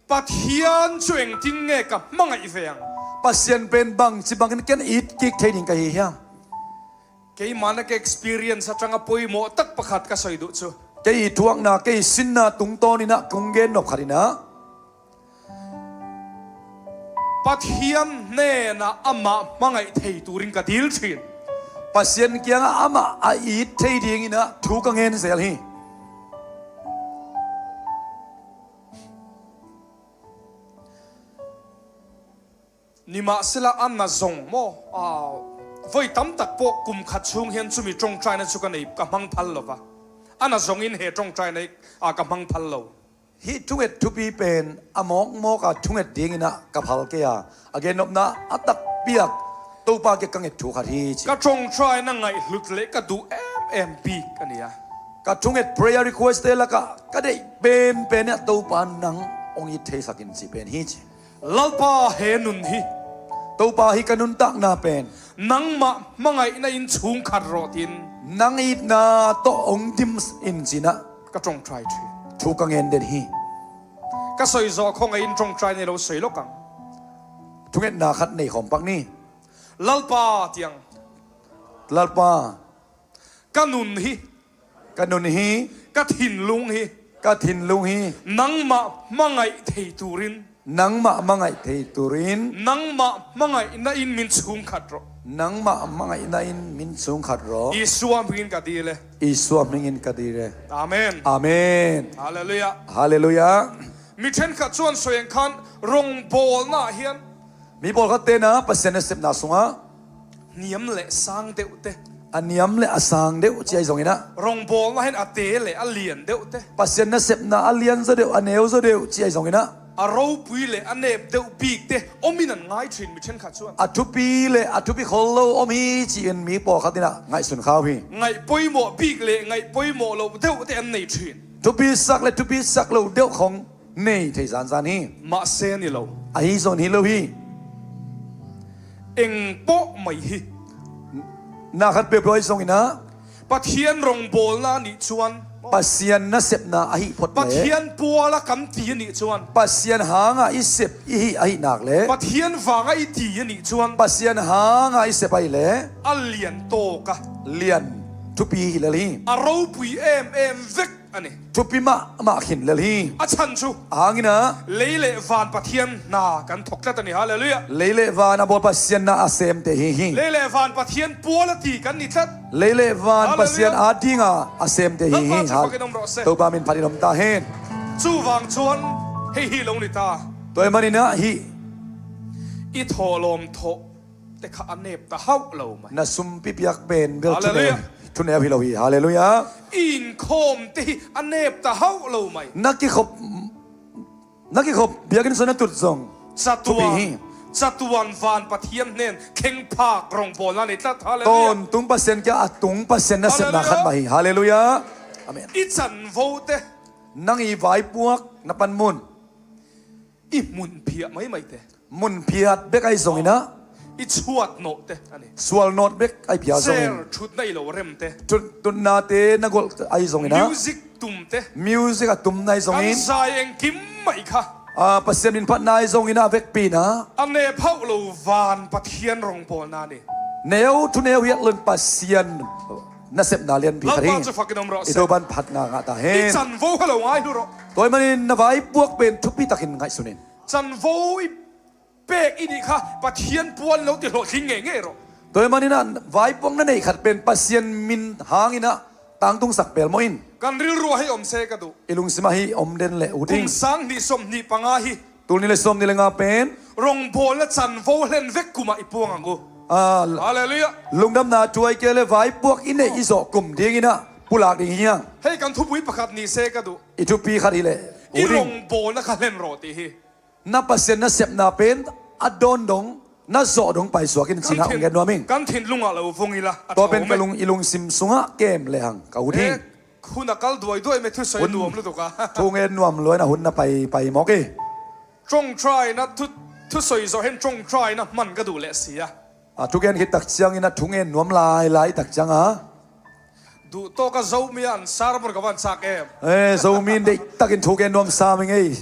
Pathian chu engtin nge ka hmangaih ve ang? Pasian pen bangchi bangin ken it kik thei ding ka hi hiam? Keimahna ka experience aṭanga pawimawh tak pakhat ka sawi duh chu. Kei i thuakna, kei sinna tungtawnin a kong gen nop khat in a, Pathian hnena amah hmangaih thei turin ka dil ṭhin. Pasian kiangah amah a it thei dingin a thu ka ngen zel hi. Nimahsela a na zawng maw? A, voi tam tak pawh kum khat chhung hian chumi ṭawngṭaina chu ka nei, ka hmang phal lo va. A na zawngin he ṭawngṭaina hi, a, ka hmang phal lo. Hih thunget thupi pen a mawkmawka thunget dingin a ka phal kei a, a gennopna a takpiak Topa kiang ka nget thu khat hi ci. Ka ṭawngṭaina ngaihhlut leh ka duh emem bik a ni a. Ka thunget prayer request te lakah ka deih penpen ah Topa nang hong it theisak in cih pen hi ci. Lalpa, hih nun hi. Topa, hih ka nuntakna pen nangmah hmangaihna in chhungkhat rawh, tiin nang itna tawh hong dim in ci-in ah ka ṭawngṭai ṭhin. Thu ka ngen den hi. Ka soi zawh khawng a, in ṭawngṭai nei lo soi lawk ang. Thungetna khat nei khawm pak ni. Lalpa, tiang. Lalpa. Ka nun hi. Ka nun hi. Ka thinlung hi. Ka thinlung hi. Nangmah hmangaih thei turin. Nangmah hmangaih thei turin. Nangmah hmangaihna in min chhungkhat rawh. Nangmah hmangaihna in min chhungkhat rawh. Isua hmingin ka dil e. Isua hmingin ka dil e. Amen. Amen. Halleluiah. Halleluiah. Mi ṭhenkhat chuan sawi ang khan, rawngbawlna ah hian mi pawlkhat te'n ah Pasian nasepna sungah niam leh sang deuh te. A niam leh a sang deuh ci ahi zongin ah. Rawngbawlna hian a te leh a lian deuh te. Pasian nasepna a lian zaw deuh, a neu zaw deuh ci ahi zongin ah. A ropui leh a nep deuh bik te awmin an ngai ṭhin mi ṭhenkhat chuan. A thupi leh a thupi khol lo awm hi ci-in mi pawlkhat in ah ngaihsun kha uh hi. Ngaih pawimawh bik leh ngaih pawimawh lo deuh te an nei ṭhin. Thupi sak leh thupi sak lo deuh khawng nei thei zanzan hi. Mahse ni lo. Ahi zongin hi lo hi. Eng pawh mai hi. Na khat peuhpeuh ahi zongin ah. Pathian rawngbawlna a nih chuan. Pasian nasepna ahi phawt leh. Pathian puala kan ti a nih chuan. Pasian hanga i sep i hih ahi nak leh. Pathian vanga i ti a nih chuan. Pasian hanga i sep ahi leh. A lian tawk a. Lian thupi hi lel hi. A ropui em em vek a ni. Thupi mahmah khin lel hi. A chhan chu. A hangin ah. Lei leh van Pathian hna kan thawk tlat a ni. Halleluiah. Lei leh van a bawl Pasian hna a semte hi hi. Lei leh van Pathian puala ti kan ni tlat. Lei leh van Pasian a dinga a semte hi hi. Halleluiah. Lalpa chu fakin awm rawh se. Topa min phatin awm ta hen. Chuvang chuan hei hi lo ni ta. Tua ahih manin ah hih. I thawhlawm thawh te kha a nep ta hauh lo mai. Na sumpi piak pen bel thuneu, Halleluiah, thuneu hi lo hi. Halleluiah. I inkhawm te hi a nep ta hauh lo mai. Na kikhop, na kikhop biakinn sawn na tut zong. Chatuan, thupi hi. Chatuan van Pathian hnen thleng phak rawngbawlna nei tlat. Halleluiah. Tawntung Pasian kia a tung Pasian nasepna khat mah hi. Halleluiah. Halleluiah. Amen. I chanvo te. Nang i vaipuak na panmun. I hmun phiah mai mai te. Hmun phiat bek ahi zongin ah. I chhuat nawh te a ni. Sual nawt bek ahi phiat zongin. Chair thutna i lo rem te. Thut, thutnate na gawlh ahi zongin ah. Music tum te. Music a tumna ahi zongin. Kan zai engkim mai kha. Ah, Pasian min phatna ahi zongin ah a vekpi-in ah. A nep hauh lo van Pathian rawngbawlna a ni. Neu, thuneu hiat loin Pasian nasepna lianpi khat hi. Lalpa chu fakin awm rawh se. I Topan phatna ngah ta hen. I chanvo kha lo ngai hlu rawh. Tua ahih manin na vaipuak pen thupi takin ngaihsun in. Chanvo i pek i nih kha Pathian pual lo ti hlawhtling ngei ngei rawh. Tua ahih manin ah vaipuak na neih khat pen Pasian min hangin ah tangtungsak pelmawh in. Kan rilruah hei awm se ka duh. I lungsimah hei awm den leh ut ding. Kum sang hnih sawmhnih panga hi. Tul nih leh sawmnih leh nga pen. Rawngbawlna chanvo hlen vek kumah i puang ang u. Ah, Halleluiah. Lungdamna thu ahih kei leh vaipuak i neih i zawh kum dingin ah pulak ding hi hang. Hei kan thupui pakhat ni se ka duh. I thupi khat hi leh. I ut ding. Rawngbawlna kha hlen rawh tih hi. Na Pasian nasepna pen a dawn dong, na zawh dong paisuak in ci-in ah hong gen nuam ing. Kan thinlungah lo vung ila, a thawm e. Tua pen ka lung, i lungsim sungah kem lehang ka ut hi. Eh, hun a kal duai duai mai, thusawi nuam lutuk a. Thu ngen nuam luaina hun na pai, pai mawk hi. Ṭawngṭaina thu, thusawi zawh hian ṭawngṭaina hman ka duh leh si a. A thugen khit tak ciangin a thu ngen nuam lai lai tak ciang a. Duh tawka Zomi-a an sermon ka van chak em. Eh, Zomi-in deih takin thu gen nuam sam ing ei.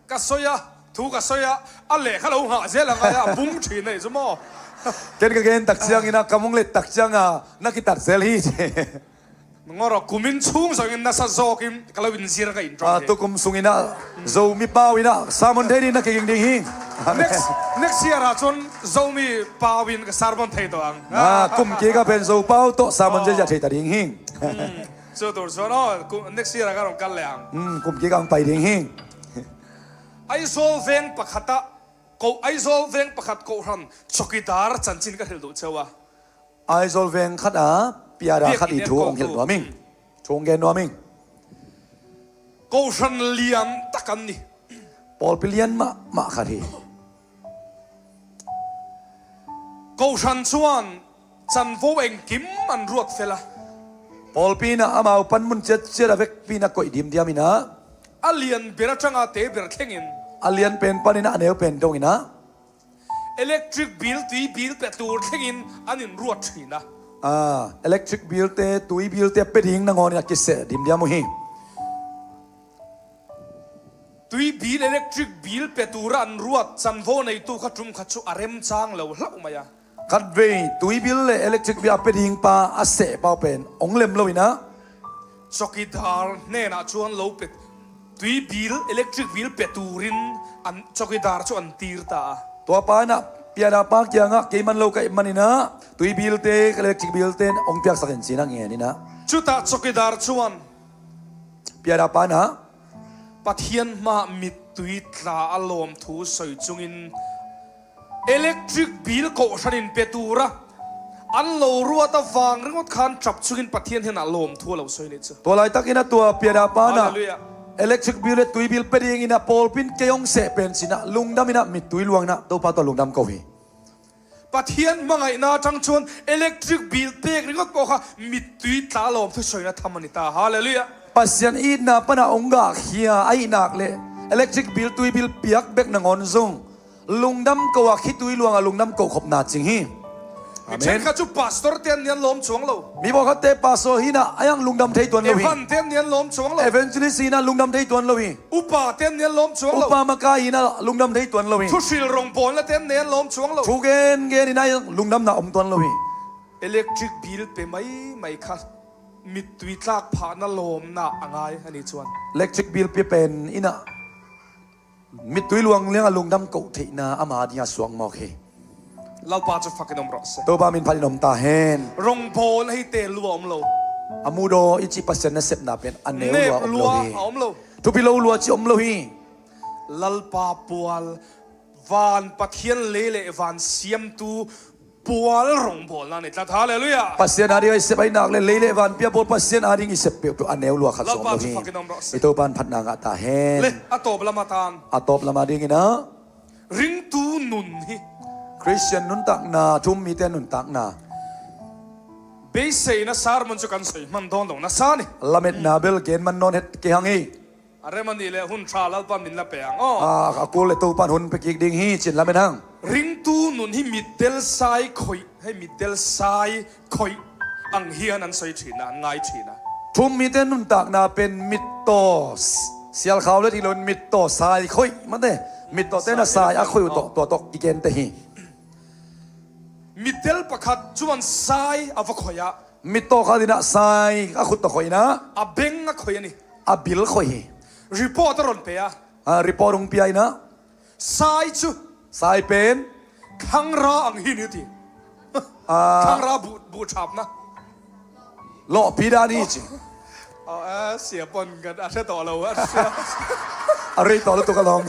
Ka sawi a, thu ka sawi a, a lehkha lo nghah zel a ngai a, a bung ṭhin a ni chu maw? Ken ka gen tak ciangin a, ka mong let tak cianga na kitat zel hi. Ngawr a, kumin chhung zawngin nasa zawkin ka lo inzir ka inṭawng hi. Ah, tukum sungin a, Zomi pau in a, sermon thei dingin na kiging ding hi. Amen. Next, next year ah chuan Zomi pau in ka sermon thei tawh ang. Ah, kum kik a pen Zo pau tawh sermon zia zia thei ta ding hi. Hmm. Chu tur chuan, aw, kum, next year ah ka rawn kal leh ang. Hmm, kum kik ang pai ding hi. Aizawl veng pakhat a, ko, Aizawl veng pakhat kohhran chowkidar chanchin ka hrilh duh cheu a. Aizawl veng khat a, piara khat i thu hong hilh nuam ing. Thu hong gen nuam ing. Kohhran lian tak an ni. Pawlpi lian mahmah khat hi. Kohhran chuan chanvo engkim an ruat fel a. Pawlpi inah amau panmun chiatchiat a vekpi inah koih dimdiam inah. A lian ber aṭanga te ber thlengin. A lian pen pan inah a neu pen dong inah. Electric bill, tui bill pe tur thlengin an inruat ṭhin a. Ah, electric bill te, tui bill te a pe ding nangawn inah kiseh dimdiam uh hi. Tui bill, electric bill pe tura an ruat chanvo neitu kha ṭum kha chu a remchang lo hlauh mai a. Khatvei tui bill leh electric bill a pe ding pa a seh pa pen hong lem lo inah. Chowkidar hnenah chuan lo pe, tui bill, electric bill pe turin an chowkidar chu an tir ta a. Tua pa inah pianah pa kiangah keiman lo ka ep man inah tui bill te, electric bill te hong piaksak in ci inah ngen inah. Chutah chowkidar chuan pianah pa inah Pathian hmaah mittui tla a lawm thu sawi chungin electric bill kohhran in pe tura an lo ruat avang ringawt khan ṭap chungin Pathian hnenah lawm thu a lo sawi nih chu. Tua laitak inah tua pianah pa inah Hallelujah. Electric bill leh tui bill pe ding inah pawlpi in kei hong seh pen ci inah lungdam inah mittui luang inah Topa tawh lungdam ko hi. Pathian hmangaihna aṭang chuan electric bill pek ringawt pawh kha mittui tla lawm thu sawina tham a ni ta. Hallelujah. Pasian itna panah hong gahkhia a ihnak leh electric bill, tui bill piak bek nangawn zong lungdam ko a, khitui luangah lungdam ko khopna cing hi. Mi ṭhenkhat chu pastor te an ni an lawm chuang lo. Mi pawlkhatte pastor hi inah a iang lungdam thei tuan lo hi. Evan te an ni an lawm chuang lo. Evangelist hi inah lungdam thei tuan lo hi. Upa te an ni an lawm chuang lo. Upa makai hi inah lungdam thei tuan lo hi. Thuhril rawngbawlna te an ni an lawm chuang lo. Thu gen gen hi inah lungdamna om tuan lo hi. Electric bill pe mai mai kha mittui tlak phahna lawmna a ngai a ni chuan. Electric bill pe pen inah mittui luang lianga lungdam koh theihna ama dinga suak mawk hi. Lalpa chu fakin awm rawh se. Topa min phatin awm ta hen. Rawngbawl a hi te lua awm lo. A mudaw i cih Pasian nasepna pen a neu lua awm lo hi. Nep lua a awm lo. Thupi lo lua cih awm lo hi. Lalpa pual, van Pathian lei leh van siamtu pual rawngbawlna ni tlat. Hallelujah. Pasian a ding i sep a i nak leh lei leh van piabawl Pasian a ding i sep peuhpeuh a neu lua khat zawm lo hi. Lalpa chu fakin awm rawh se. I Topan phatna ngah ta hen. Le, a tawp lam atan. A tawp lam a dingin a. Ringtu nun hi. Christian nuntakna, thu-um mite nuntakna. Beiseina sermon chu kan sawi hman dawn lo nasa ni. Lametna bel gen man nawn het kei hang hi. A rem a nih leh hun ṭha Lalpan min la pe ang aw. A, a kul leh Topan hun pe kik ding hi, cin lamen hang. Ringtu nun hi mitdel sai khawih, hei mitdel sai khawih ang hian an sawi ṭhin a, an ngai ṭhin a. Thu-um mite nuntakna pen mittaw, s-, sialkhau leh hi loin mittaw sai khawih mate. Mittaw te na sai a khawih uh tawh, tua tawh kigen te hi. Mitdel pakhat chuan sai a va khawih a. Mittaw khat inah sai a khut tawh khawih inah. A beng a khawih a ni. A bil khawih hi. Report a rawn pe a. A, report hong pia inah. Sai chu. Sai pen. Thlangra ang hi ni ti. A. Thlangra bu, bu thapna. Lawhpi dan hi ci. Aw, a, sia pawn kan a hre tawh lo a. A rei tawh lutuk alawm.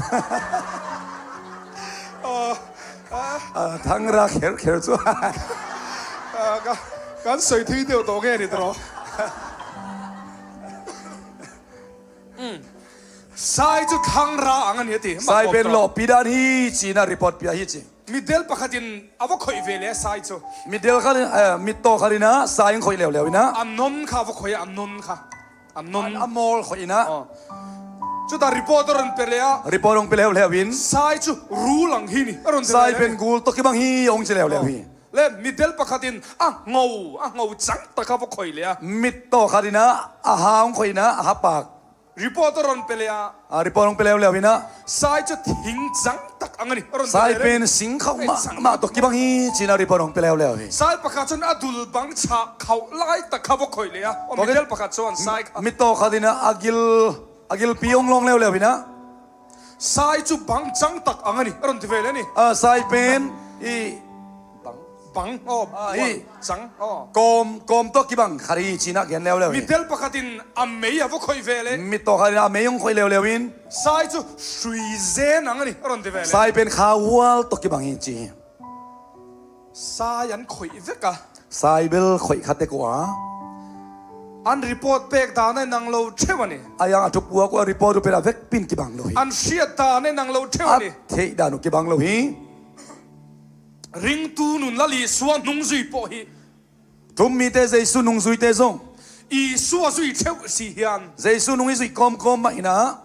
Aw, a. A, thlangra kher kher chu. A, ka, kan sawi thui deuh tawh nge ni tawh. Mm. Sai chu thlangra ang a ni a ti. Sai pen lawhpi dan hi ci inah report pia hi ci. Mitdel pakhatin a va khawih ve leh a sai chu. Mitdel khatin, eh, mittaw khatin a sai hong khawih leuleu inah. A nawn kha a va khawih a, a nawn kha. A nawn. A, a mawl khawih inah. Aw. Chutah report a rawn pe leh a. Report hong pe leuleu in. Sai chu rul ang hi ni. A rawn ti leuleu. Sai pen gul tawh kibang hi hong ci leuleu hi. Aw. Le mitdel pakhatin a ngo, a ngo chang tak a va khawih leh a. Mittaw khatin a, a ha hong khawih inah, a ha pak. Report a rawn pe leh a. A, report hong pe leuleu inah. Sai chu thing chang tak ang a ni. A rawn ti leh. Sai pen sing khauh mahmah tawh kibang hi ci inah report hong pe leuleu hi. Sai pakhat chuan a dul bang chhah khauh lai tak kha va khawih leh a. Aw, mitdel pakhat chuan sai kha. Mittaw khatin a, a gil, a gilpi hong lawng leuleu inah. Sai chu bang chang tak ang a ni. A rawn ti ve leh a ni. A, sai pen i bang. Bang, aw, ah, buan, hi. Chang, aw. Kawm, kawm tawh kibang khat hi ci inah gen leuleu hi. Mitdel pakhatin a mei a va khawih ve leh. Mittaw khatin a mei hong khawih leuleu in. Sai chu hrui zen ang a ni, a rawn ti ve leh. Sai pen kha hual tawh kibang hi ci hi. Sai an khawih vek a. Sai bel khawih kha tek uh a. An report pek dan a inang lo theuh a ni. A iang a thupuak uh a report uh pen a vekpin kibang lo hi. An hriat dan a inang lo theuh a ni. A theih dan uh kibang lo hi. Ringtu nunlal Isua nungzui pawh hi. Thu-um mite Jesu nungzuite zong Isua zui theuh si hian, Jesu nung i zuih kawmkawm mah inah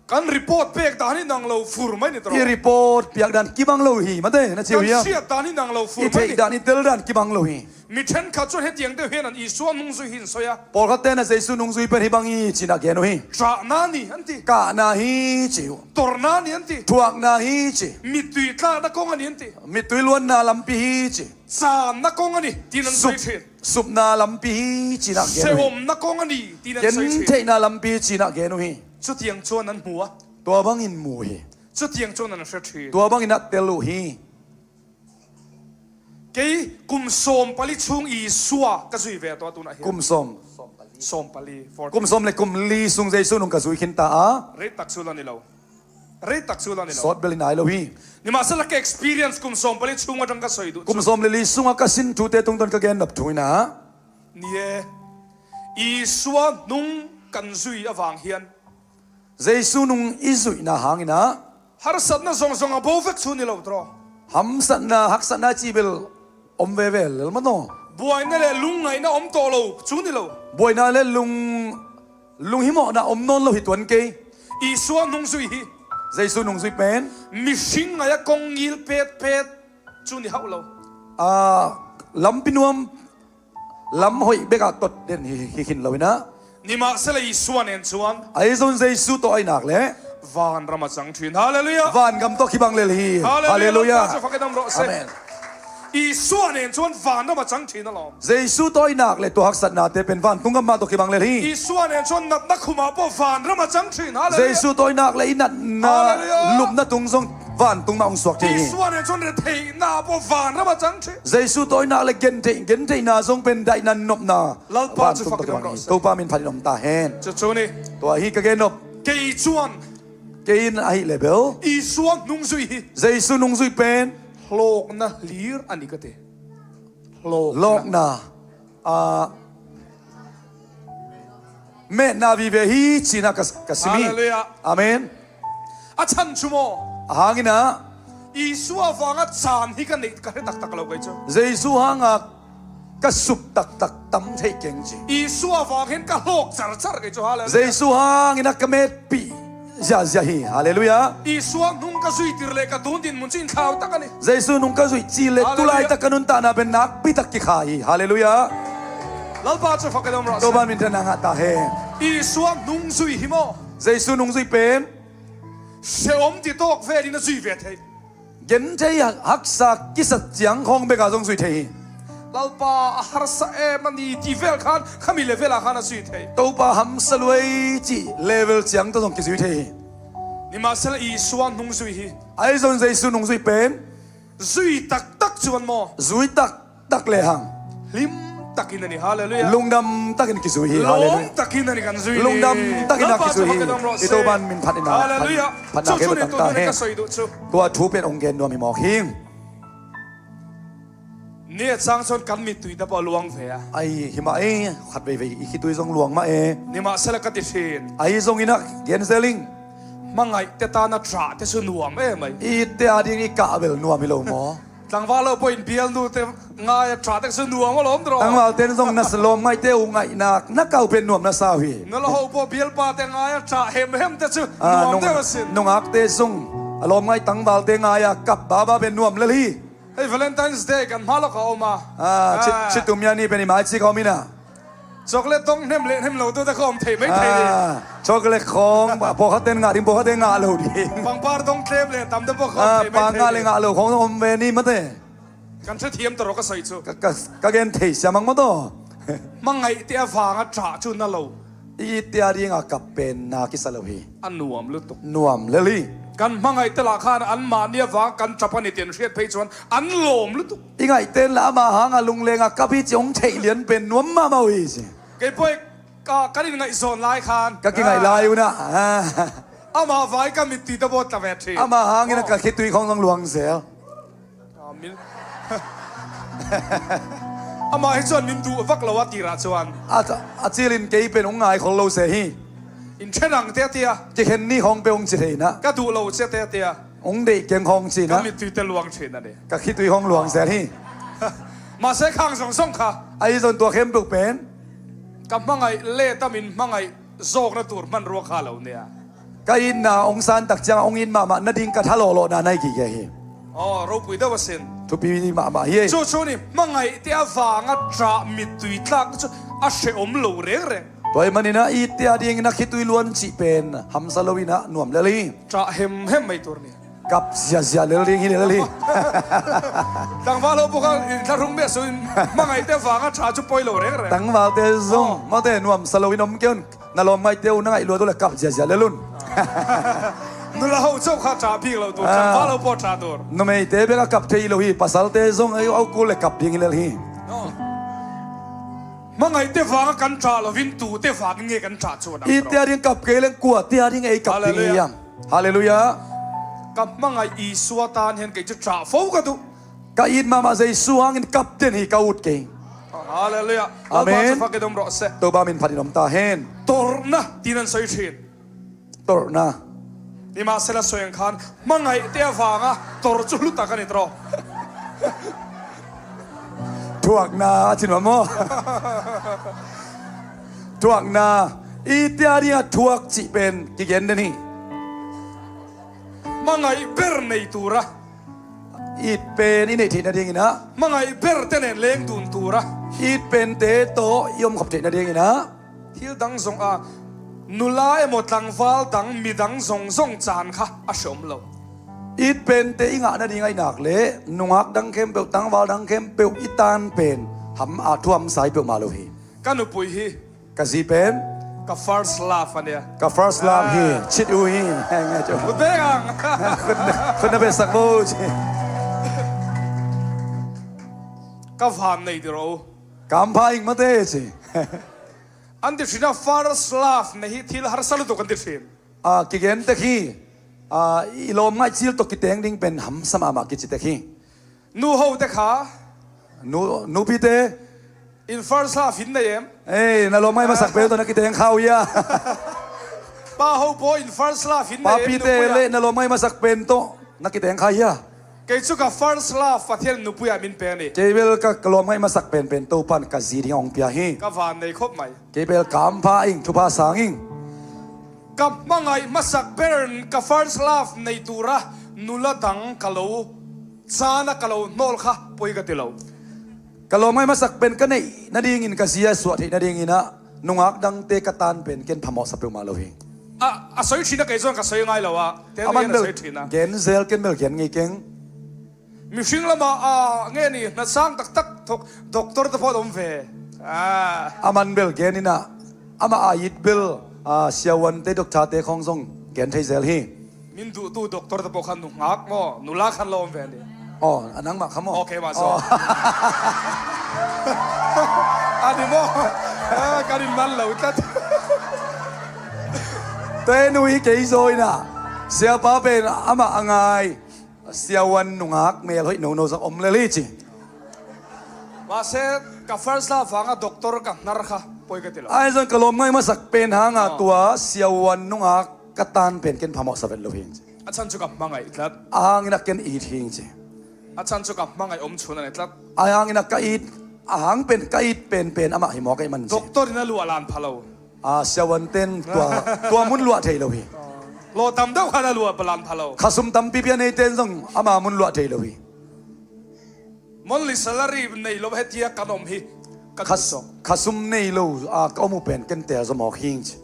kan report pek dan hi nang lo fur mai ni tawh. I report piak dan kibang lo hi, mate, na ciu hiam? Kan hriat dan hi nang lo fur mai ni. I theih dan, i tel dan kibang lo hi. Mi ṭhenkhat chuan hetiang deuh hian an Isua nungzui hi an sawi a. Pawlkhat ten a Jesu nungzui pen hi bang hi cinah gen uh hi. Ṭahna ni an ti. Kahna hi ci uh. Tawrhna ni an ti. Thuakna hi ci. Mittui tlakna kawng a ni an ti. Mittui luanna lampi hi ci. Channa kawng a ni tiin an sawi ṭhin. Supna lampi hi cinah gen uh hi. Sehawmna kawng a ni tiin an sawi ṭhin. Gentheihna lampi cinah gen uh hi. Chutiang chuan an hmu a. Tua bangin hmu hi. Chutiang chuan an hre ṭhin. Tua bangin a tel uh hi. Kei kum sawm pali chhung Isua ka zui ve tawh a tunah hian. Kum sawm. Sawm pali, forty. Kum sawm le kum li sung Jesu nung ka zui khin ta a. Rei tak chu la ni lo. Rei tak chu la ni lo. Sawt bel in ai lo hi. Nimahsela ka experience kum sawm pali chhung aṭang ka sawi duh chu. Kum sawm le li sunga ka sin thute tungtawn ka gen nop thu inah. Ni e. Isua nung kan zui avang hian. Jesu nung i zuihna hang inah. Harsatna zawng zawng a bo vek chu ni lo tawh. Hamsatna, haksatna cih bel awm veve lel maw taw. Buaina leh lungngaihna awm tawh lo chu ni lo. Buaina leh lung, lunghimawhna awm nawn lo hi tuan kei. Isua nungzui hi. Jesu nungzui pen. Mihring ngaih a kawng ngil pet pet chu ni hauh lo. A, lampi nuam lam hoih bekah tot den hi, hi khin lo inah. Nimahsela Isua nen chuan. Ahi zongin Jesu tawh aih nak leh. Vanram a chang ṭhin. Hallelujah. Vangam tawh kibang lel hi. Hallelujah. Hallelujah. Lalpa chu fakin awm rawh se. Amen. Isua nen chuan vanram a chang ṭhin alawm. Jesu tawh aih nak leh tua haksatnate pen vantung gam mah tawh kibang lel hi. Isua nen chuan natna khumah pawh vanram a chang ṭhin. Hallelujah. Jesu tawh aih nak leh i natna, hallelujah, lupna tung zong vantung mah hong suak thei hi. Isua nen chuan retheihna pawh vanram a chang ṭhin. Jesu tawh aih nak leh gentheih, gentheihna zong pen daihna nopna. Lalpa chu vantung tawh kibang hi. Topa min phatin awm ta hen. Chu chu ni. Tua hi ka gen nop. Kei chuan. Kei in ahih leh bel. Isua nungzui hi. Jesu nungzui pen. Hlawkna hlir a ni ka ti. Hlawkna. Hlawkna. A, metna vive hi cinah ka, ka sim hi. Hallelujah. Amen. A chhan chu maw? A hang inah. Isua vanga chan hi ka neih, ka hre tak tak lo kei chu. Jesu hanga ka sup tak tak tam thei keng ci. Isua vang hian ka hlawk char char kei chu, hallelujah. Jesu hang inah ka metpih ziahziah hi, hallelujah. Isua nung ka zui tir leh ka tun dinhmun chu inthlau tak a ni. Jesu nung ka zuih cil leh, hallelujah, tulai tak ka nuntakna pen nakpi tak kikha hi, hallelujah. Lalpa chu fakin awm rawh se. Topa min thanna ngah ta hen. Isua nungzui hi maw? Jesu nungzui pen. Sehawm ti tawk velin a zui ve thei. Genthei haksa kisa chiang khawng bekah zong zui thei hi. Lalpa a harsa em a ni tih vel khan khami level ah khan a zui thei. Topa hamsa luai cih level chiang tawh zong kizui thei hi. Nimahsela Isua nungzui hi. Ahi zongin Jesu nungzui pen. Zui taktak chuan maw? Zui tak tak lehang. Hlim takin a ni, hallelujah. Lungdam takin kizui hi, hallelujah. Lawm takin a ni kan zui ni. Lungdam takin a kizui hi. Lalpa chu fakin awm rawh se. I Topan min phat inah, hallelujah, phat, phatna chu chu ni, tuni ka sawi duh chu. Tua thu pen hong gen nuam hi mawk hi. Ni a chang chuan kan mittui te pawh a luang ve a. Ai, hi mah e, khat veivei i khitui zong luang mah e. Nimahsela ka ti ṭhin. Ahi zongin a gen zel ing. Hmangaih te tana ṭah te chu nuam em mai. I te a ding i kah bel nuam hi lo maw? Tlangval ho pawhin bialnu te ngai a ṭah te chu nuam alawm tawh. Tlangval ten zong nasa lawmngaih te uh ngaihna na kau pen nuam nasa uh hi. Nula ho pawh bialpa te ngai a ṭah hem hem te chu, ah, nuam deuh a sin. Nungak te zong a lawmngaih tlangval te ngai a kap baba pen nuam lel hi. Hei, Valentine's Day kan hma lawk a awm a. Ah, chi, ah, chi tum ya ni pen i mai chi ka awm ina. Chocolate dawng hnem leh hnem lo tu te khawm thei mai thei ni. Ah, chocolate khawng, pawlkhat ten ngah ding, pawlkhat ten ngah lo ding. Pangpar dawng tlem leh tam te pawh khawm, ah, thei mai thei ni. Pang ngah leh ngah lo khawng awm ve ni mate. Kan hrethiam tawh rawh ka sawi chu. Ka, ka, ka gen thei siam ang maw taw. Hmangaihte avanga ṭah chu na lo. I itte a dinga kap pen na kisa lo hi. A nuam lutuk. Nuam lel hi. Kan hmangaihte lah khan anmahni avang kan ṭap a ni tih an hriat phei chuan an lawm lutuk. I ngaihte lah ama hanga lunglenga kap hi chi hong theih lian pen nuam mahmah uh hi chi. Kei pawh ka, kan inngaihzawn lai khan. Ka kingaih lai una. Ah. Ama vai ka mittui te pawh tla ve ṭhin. Ama hangin a ka khitui khawng zong luang zel. Amen. Amah hi chuan min duh vak lo a tirah chuan. A, a chilin kei pen hong ngai khol lo se hi. In ṭhen ang te a tia. Kikhen ni khawng pe hong chi thei na. Ka duh lo che te a tia. Hong deih keng hong cih na. Ka mittui te luang cih na ni. Ka khitui hong luang zel hi. Mahse khang zong zong kha. Ahi zong tua khempeuh pen. Ka hmangaih le tamin hmangaih zawkna tur hman ruak kha lo nia. Ka itna hong san tak ciang hong it mahmah nading ka thalawhlawhna na hi kik hi. Aw, ropui deuh a sin. Thupi mahmah hi. Chu chu ni, hmangaihte a vanga ṭah mittui tlak chu a hreh om lo rengreng. Tua ahih manin ah itte a dingin a khitui luan cih pen hamsa lo in ah nuam lel hi. Ṭah hemhem mai tur ni. Kap ziazia lel ding hi lel hi. Tangval ho pawh kha in thla rung beh su in hmangaihte vanga ṭha chu poi lo rengreng. Tangvalte zong, aw, mawte nuamsa lo in om kei un. Na lawmngaihte uh na ngaih luat uh le kap ziazia lel un. Nula ho chauh kha ṭha bik lo tur, ah, tangval ho pawh ṭha tur. Numeite bek a kap thei lo hi, pasalte zong ei au kul le kap ding hi lel hi. Aw. Hmangaihte vanga kan ṭah loin tute vangin nge kan ṭah chu a dang. Itte a ding kap kei leng kuate a ding ei kap ding hi hiam? Halleluiah. Halleluiah. Ka hmangaih Isua tan hen kei cu ṭah fo ka duh. Ka it mahmah Jesu hangin kap den hi ka ut kei. Halleluiah. Amen. Lalpa min phat in om rawh seh. Topa min phat in om ta hen. Torhna tiin an soi ṭhin. Torhna. Nimahsela soi ang khan hmangaihte a vanga tor cu hlutak a ni tawh. Thuakna a cin maw? Thuakna. Itte a dingah thuak cih pen kigen den hi. Hmangaih ber nei tura. It pen i neih theih nadingin ah. Hmangaih berte nen leng dun tura. It pente tawh i omkhop theih nadingin ah. Thil dang zong a nula emaw tlangval dang midang zong zong caan kha a hre om lo. It pente i ngah nading ahih nak le nungak dang khempeuh, tangval dang khempeuh i tan pen ham a thuamsa hi peuhmah lo hi. Ka nupui hi. Ka zi pen? Ka first love a nia. Ka first love hi. Ah. Cit uh hi. Heng e cu. Ut bek ang. Khut na, khut na betsak bo ci. Ka van nei ti ro. Kampha ing mate ci. An ti ṭhin a first love nei hi thil harsa lutuk an ti ṭhin. Ah, kigen tek hi. Ah, i lawmngaih cil tawh kiteng ding pen hamsa mahmah kici tek hi. Nu ho te kha. Nu, nupi te. In first love in nei em? Ei, na lawmngaih masak pen tawh na kiteng kha uh hia? Pa ho pawh in first love in nei em? Papi te le na lawmngaih masak pen tawh na kiteng kha hia? Kei cu ka first love Pathian nupui a min pek ni. Kei bel ka, ka lawmngaih masak penpen Topan ka zi ding hong pia hi. Ka van nei khop mai. Kei bel kampha ing, thupha sang ing. Ka hmangaih masak ber in ka first love nei tura nula dang ka lo, caan a ka lo hnawl kha poi ka ti lo. Ka lawmngaih masak pen ka neih nadingin ka zi a suah theih nadingin ah nungak dangte ka tan pen ken phamawhsa peuhmah lo hi. A, a soi ṭhin a kei zong ka soi ngai lo ah. A man bel gen zel, ken bel gen ngei keng. Mihring lamah a nge ni hna sang taktak thok doctor te pawh om ve. Ah. A man bel gen in ah amah a it bel, ah, siavuante, doctor te khawng zong gen thei zel hi. Min duhtu doctor te pawh khan nungak maw, nula khan lo om ve ni. Aw, a nangmah kha maw? Okay, mah zaw. Aw. A ni maw? Ah, ka rin man lo tlat. Te nu hi kei zaw in ah siapa pen amah a ngai. Siavuan nungak mel hoih nono zong om lel hi ci. Mahse, ka first love hanga doctor ka hnar kha poi ka ti lo. Ahi zong ka lawmngaih masak pen hanga, ah, tua siavuan nungak ka tan pen ken phamawhsa vet lo hi ci. A chan cu ka hmangaih tlat. A hangin a ken it hi ci. A chan cu ka hmangaih om chun a ni tlat. A hangin a ka it, a hang pen ka it penpen amah hi mawk ahih man ci. Doctor in a luah lan pha lo. A, siavuanten tua, tua mun luah thei lo hi. Law tam deuh khan a luah palan pha lo. Khasum tampi pian eiten zong ama mun luah thei lo hi. Monthly salary nei lo hetia kan om hi. Ka khas-, khasum nei lo, a, ka om uh pen ken tel zaw mawk hi ci.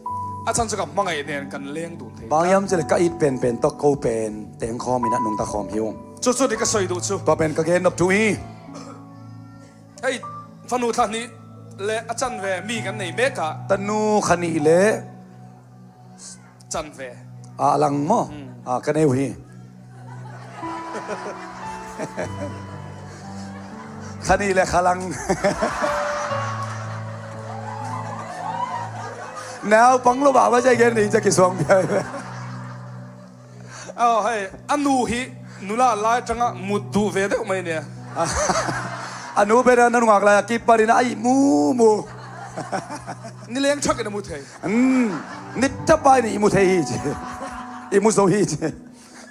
A chan cu ka hmangaih nen kan leng dun thei. Bang hiam cih leh ka it penpen tawh ko pen tengkhawm in a nungta khawm hi ung. Cucu ni ka soi duh cu. Tua pen ka gen nop thu hi. Hei, fanu thla hnih le a can ve mi kan nei mek ah. Tanu kha nih le can ve. A lang maw? Hmm. A, ka nei uh hi. Kha nih le kha lang. Nau pang lo ba ba jai gen nei ja ki suang bia. Aw, hei, a nu hi nula lai tangah mut duh ve deuh mai nia. A nu pen a nungak lai a kiparin a ih mumu. Ni leng thak in a mu thei. Hmm, ni thapai ni i mu thei hi ci. I mu zo hi ci.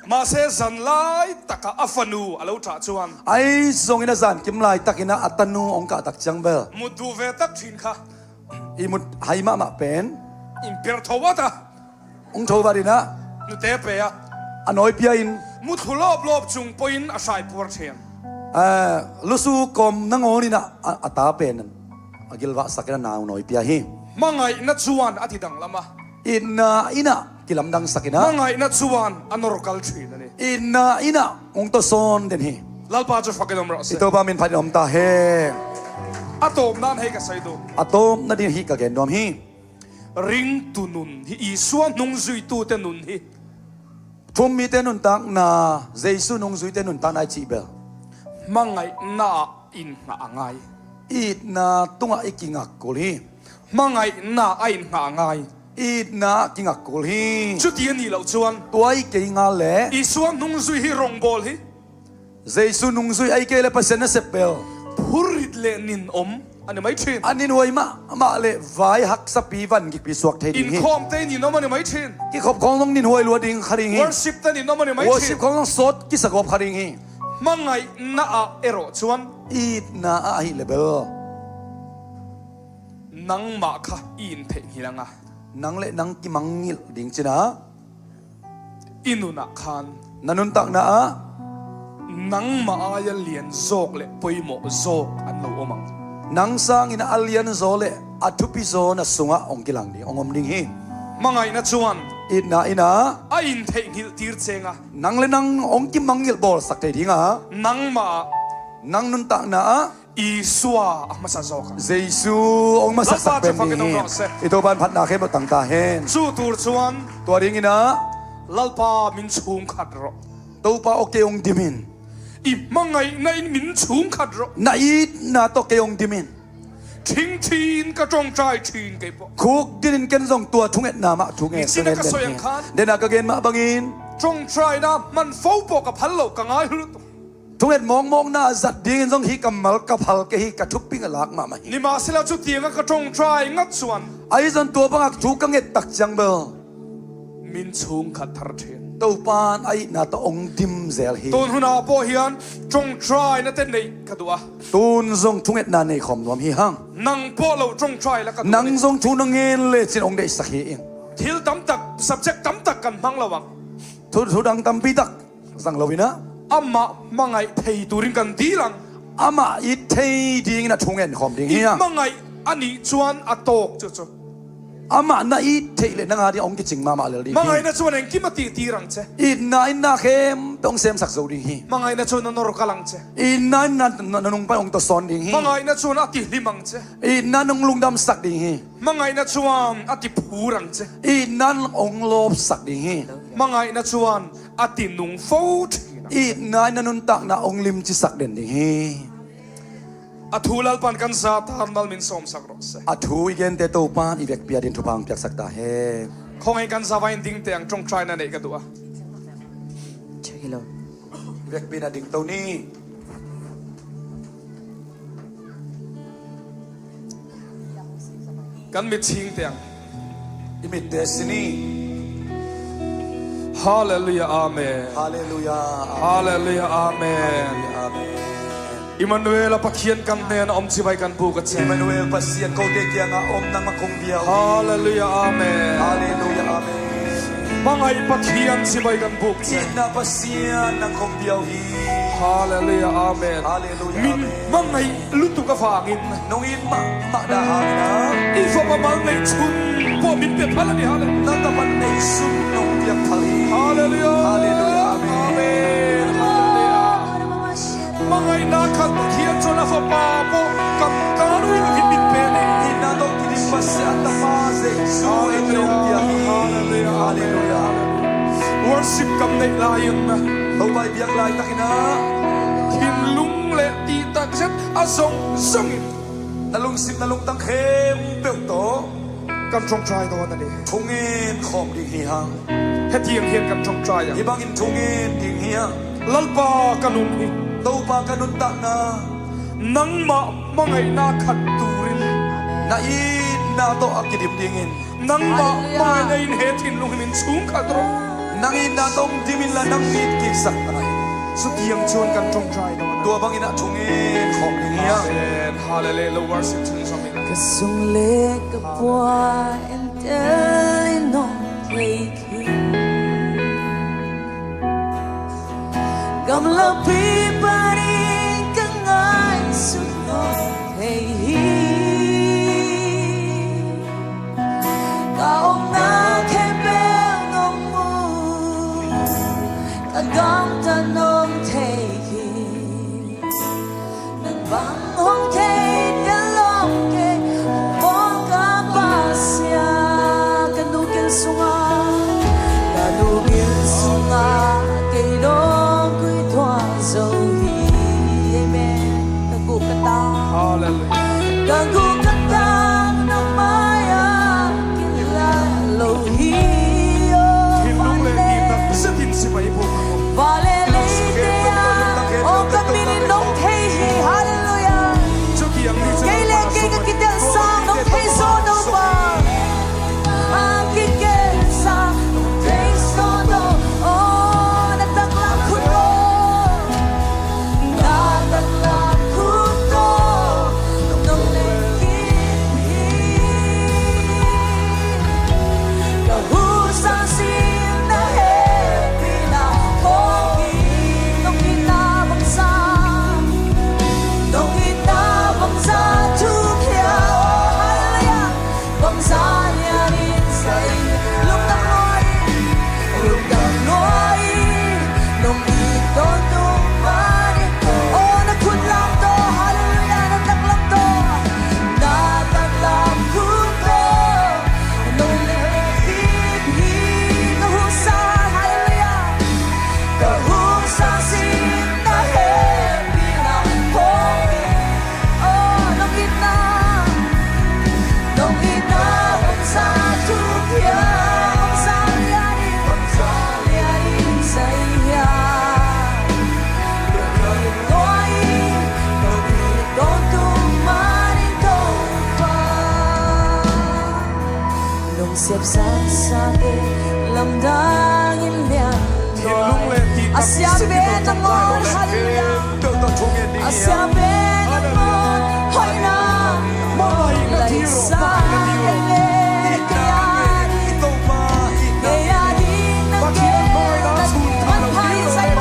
Mahse, zan laitakah a fanu a lo thah chuan, ahi zongin a zankim laitakin a tanu hong kah tak ciang bel, mut duh ve tak ṭhin kha. I mut hai mahmah pen, in per tho vat a, hong tho vat in a, nute pe a, a nawi pia in, mut thlu lawplawp chung pawhin a hrai puar ṭhin. Ah, lusu kawm nangawn in a, a, a ta pen a gilvahsak in a nau nawi pia hi. Hmangaihna chuan a ti danglam a, itna in a kilamdangsak in a, hmangaihna chuan a nawr kal ṭhin a ni. Itna in a hong tawsawn den hi. Lalpa chu fakin awm rawh se. I Topa min phatin awm ta hen. A tawpna hei ka sawi duh. A tawpna ding hi ka gen nuam hi. Ringtu nun hi, Isua nungzuitute nun hi. Thu-um mite nuntakna, Jesu nungzuite nuntakna i cih bel, hmangaihna ah innghah a ngai. Itna tungah i kingak kul hi. Hmangaihna a innghah a ngai. Itna ah kingak kul hi. Chuti a nih loh chuan, tua i kei ngal le, Isua nungzui hi rawngbawl hi. Jesu nungzui a i kei le Pasian nasep bel, phurrit leh ninawm a ni mai ṭhin. A ninhuai mahmah leh vai haksapi van gikpi suak thei ding hi. Inkhawmte ninawm a ni mai ṭhin. Kikhop khawng zong ninhuai lua ding kha ding hi. Worship te ninawm a ni mai ṭhin. Worship khawng zong sawt kisagawp kha ding hi. Hmangaihna ah erawh chuan, itna ah ahih leh bel, nangmah kha i intheihnghilh ang a, nang leh nang kimangngilh ding cin a, i nunah khan, na nuntakna ah, nangmah aia lian zawk leh pawimawh zawk an lo awm ang. Nang sangin a lian zaw leh a thupi zaw na sungah hong kilang ding, hong awm ding hi. Hmangaihna chuan, itna in a, a intheihnghilh tir cheng a, nang leh nang hong kimangngilh bawlsak thei ding a, nangmah ah, nang nuntakna ah, Isua a hmasa zawk ang. Jesu hong hmasak sak pen ding hi. Lalpa chu fakin awm rawh se. I Topan phatna khempeuh tang ta hen. Chu tur chuan, tua dingin a, Lalpa min chhung khat rawh. Topa aw, kei hong dim in. I hmangaihna in min chhung khat rawh. Na itna tawh kei hong dim in. Thing thin ka ṭawngṭai ṭhin kei pawh. Khuk dinin ken zong tua thungetna mah thu nge. Nichin a ka sawi ang khan, den a ka gen mah bangin, ṭawngṭaina hman fo pawh ka phal lo, ka ngai lutuk. Thunget mawkmawkna zat dingin zong hih kammal ka phal kei hi, ka thuping a lak mahmah hi. Nimahsela chutianga ka ṭawngṭai ngat chuan, ahi zongin tua banga thu ka nget tak ciang bel, min chhung khat thar ṭhin. Topan a itna tawh hong dim zel hi. Tun hunah pawh hian ṭawngṭaina te neih ka duh a. Tun zong thungetna nei khawm nuam hi hang. Nang pawh lo ṭawngṭai la ka duh a ni. Nang zong thu na ngen lecin hong deihsak hi ing. Thil tam tak, subject tam tak kan hmang lo ang. Thu, thu dang tampi tak zang lo in a, amah hmangaih thei turin kan dil ang. Amah it thei dingin a thu ngen khawm ding hi a. I hmangaih a nih chuan a tawk chu chu. Amah na it theih leh nang a ding hong kicing mahmah lel ding hi. Hmangaihna chuan engkim a tihtir ang che. Itna in na khempeuh hong semsak zo ding hi. Hmangaihna chuan a nawr kal ang che. Itna in na, na, na nung pan hong tawsawn ding hi. Hmangaihna chuan a tihlim ang che. Itna in hong lungdamsak ding hi. Hmangaihna chuan a tiphur ang che. Itna in hong lawpsak ding hi. Hmangaihna chuan a tinung fo ṭhin ang. Itna in na nuntakna hong limcisak den ding hi. A thu Lalpan kan za tan mal min sawmsak rawh se. A thu i gente Topan i vekpi a ding thupha hong piaksak ta hen. Khawngaih kan za vai in ding teh ang, ṭawngṭaina neih ka duh a. Vekpi in a ding to ni. Kan mit chhing teh ang. I mit te si ni. Hallelujah, amen. Hallelujah, amen. Hallelujah, amen. Hallelujah, amen. Emmanuel a Pathian kan hnena awm chibai kan buk a che. Emmanuel Pasian kote kiangah awm nangmah kong biau hi. Hallelujah, amen. Hallelujah, amen. Hmangaih Pathian chibai kan buk che. Itna Pasian nang kong biau hi. Hallelujah, amen. Hallelujah, amen. Min hmangaih lutuk avangin, nong it mahmah dah hangin a, i fapa mal neih chhun pawh min pe phal a ni. Hallelujah. Na tapa neih sun nong piak phal hi. Hallelujah. Hallelujah. Amen. Amen. Hallelujah. Hmangaihna khat hian chuan a fapa pawh kam tan ui lo hi min pe a ni. Itna tawh kidim Pasian a tapa Jesu ei nong piak hi. Hallelujah. Hallelujah. Worship kan neih laiin, Topa i biak lai takin a, thinlung leh tih tak zet a zawng zawngin na lungsim na lungtang khempeuh tawh kan ṭawngṭai dawn a ni. Thungen khawm ding hi hang. Hetiang hian kan ṭawngṭai ang. Hih bangin thungen ding hi hang. Lalpa ka nun hi. Topa ka nuntakna. Nangmah hmangaihna khat turin. Na itna tawh a kidim dingin. Nangmah hmangaihna in he thinlung hi min chhung khat rawh. Nang itna tawh dim inla, nang it kiksak ta hi. Sutiang cun kan ṭawngṭai ding. Tua bangin a thungen khawm ding hi hang. Amen. Hallelujah. Worship tune song in. Ka sung le ka pua entel in nong thei khin. Gamlapi panin ka ngaihsut nong thei hi. Ka omna khempeuh nong mu, ka gamtat nong thei hi. Nang bang hong thei tel lo kei, Bawipa ka Pasian, ka nu gil sungah, ka nu gil sungah kei dong khuituah zo hi. Amen. Ka guh ka tang. Hallelujah. Ka guh ka tang nang mai-ah kilawm lo hi. Oh, thinlung le itna zetin si mai hi. Vale leite ah, oh, ka min in nong thei hi. Hallelujah. Kei le kei ka kitelsa nong thei zaw, Topa. Ang kikesa nong thei zaw, Topa. Oh, na taklam khut ko. Na taklam khut ko nong leh kik hi. Ka husa sin na hehpihna khawng hi. Nong itna bangzah, nong itna bangzah thukhia. Hallelujah. Bangzah lianin sa in, lungdam lua in, lungdam lua in, nong it tawntung manin. Oh, na khut lam tawh, hallelujah, na taklam tawh, na taklam khut tawh nong leh kik hi. Ka husa, hallelujah. Ka husa sin na hehpihna khawng hi. Oh, nong itna, nong itna bangzah thukhia, bangzah lianin, bangzah lianin sa in hia. Lungdam lua in, nong it tawntung manin Topa. Nong sepsaksak in lamdang in lian. A siapen nangawn, hallelujah. A siapen nangawn hoihna, mawhna leisa le kei a ding, kei a ding nang gen, manpha in sa in.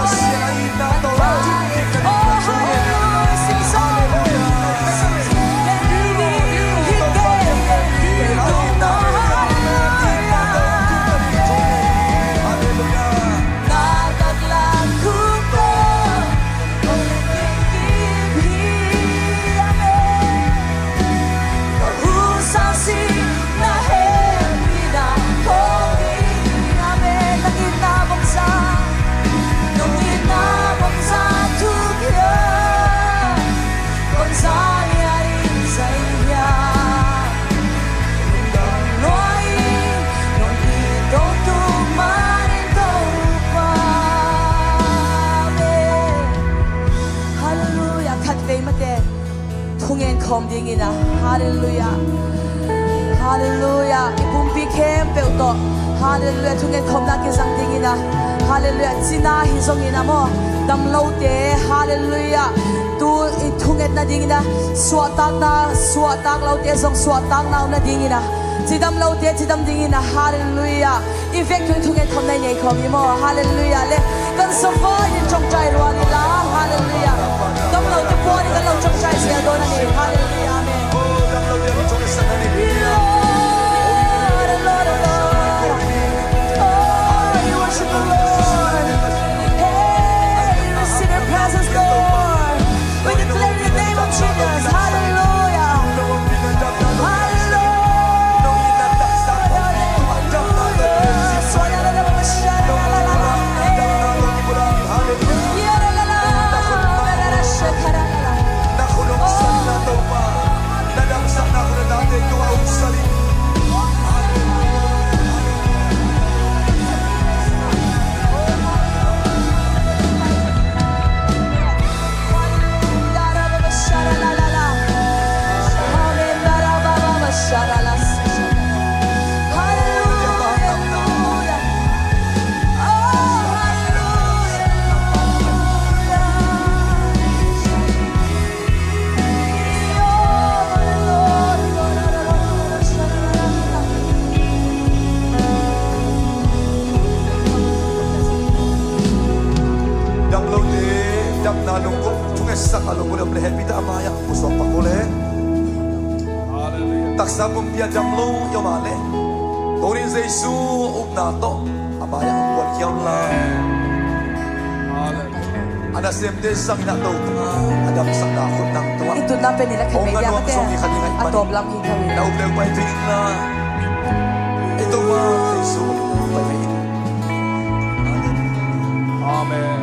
Oh, hallelujah, sing song. Hallelujah. Khatvei mate thungen khawm dingin a, hallelujah, hallelujah, i pumpi khempeuh tawh, hallelujah, thungen khawmna kizang dingin a, hallelujah, cina hi zongin a maw, damlote, hallelujah, tu i thungetna dingin a, suahtakna, suahtak lote zong suahtakna om nadingin a, cidam lote cidam dingin a, hallelujah. I vek thung thungen khawm na i nei khawm hi maw? Hallelujah. Le kan sawm vai in ṭawngṭai rual inla. Hallelujah. Damlote puan in kan lo ṭawngṭai zel dawn a ni. Hallelujah. Amen. Lord, Lord, Lord. Oh, we worship the Lord. Hey, we receive your presence, Lord. We declare the name of Jesus. Hallelujah. Hallelujah. Pusuak pak uh le. Hallelujah. Taksa pumpi a dam lo i om a le, tuni-in Jesu upna tawh a mai-ah hong kuankhia un la. Hallelujah. A nasemte zangin a Topa a damsakna khut nang tungah. I tutna pen i la khen hong mei dia ngah nuam kha te. Sawm hi khat i ngaih a panin tawp lam hi kha hi. Na up le uh pai thei in la. I Topa Jesu pai thei in. Amen.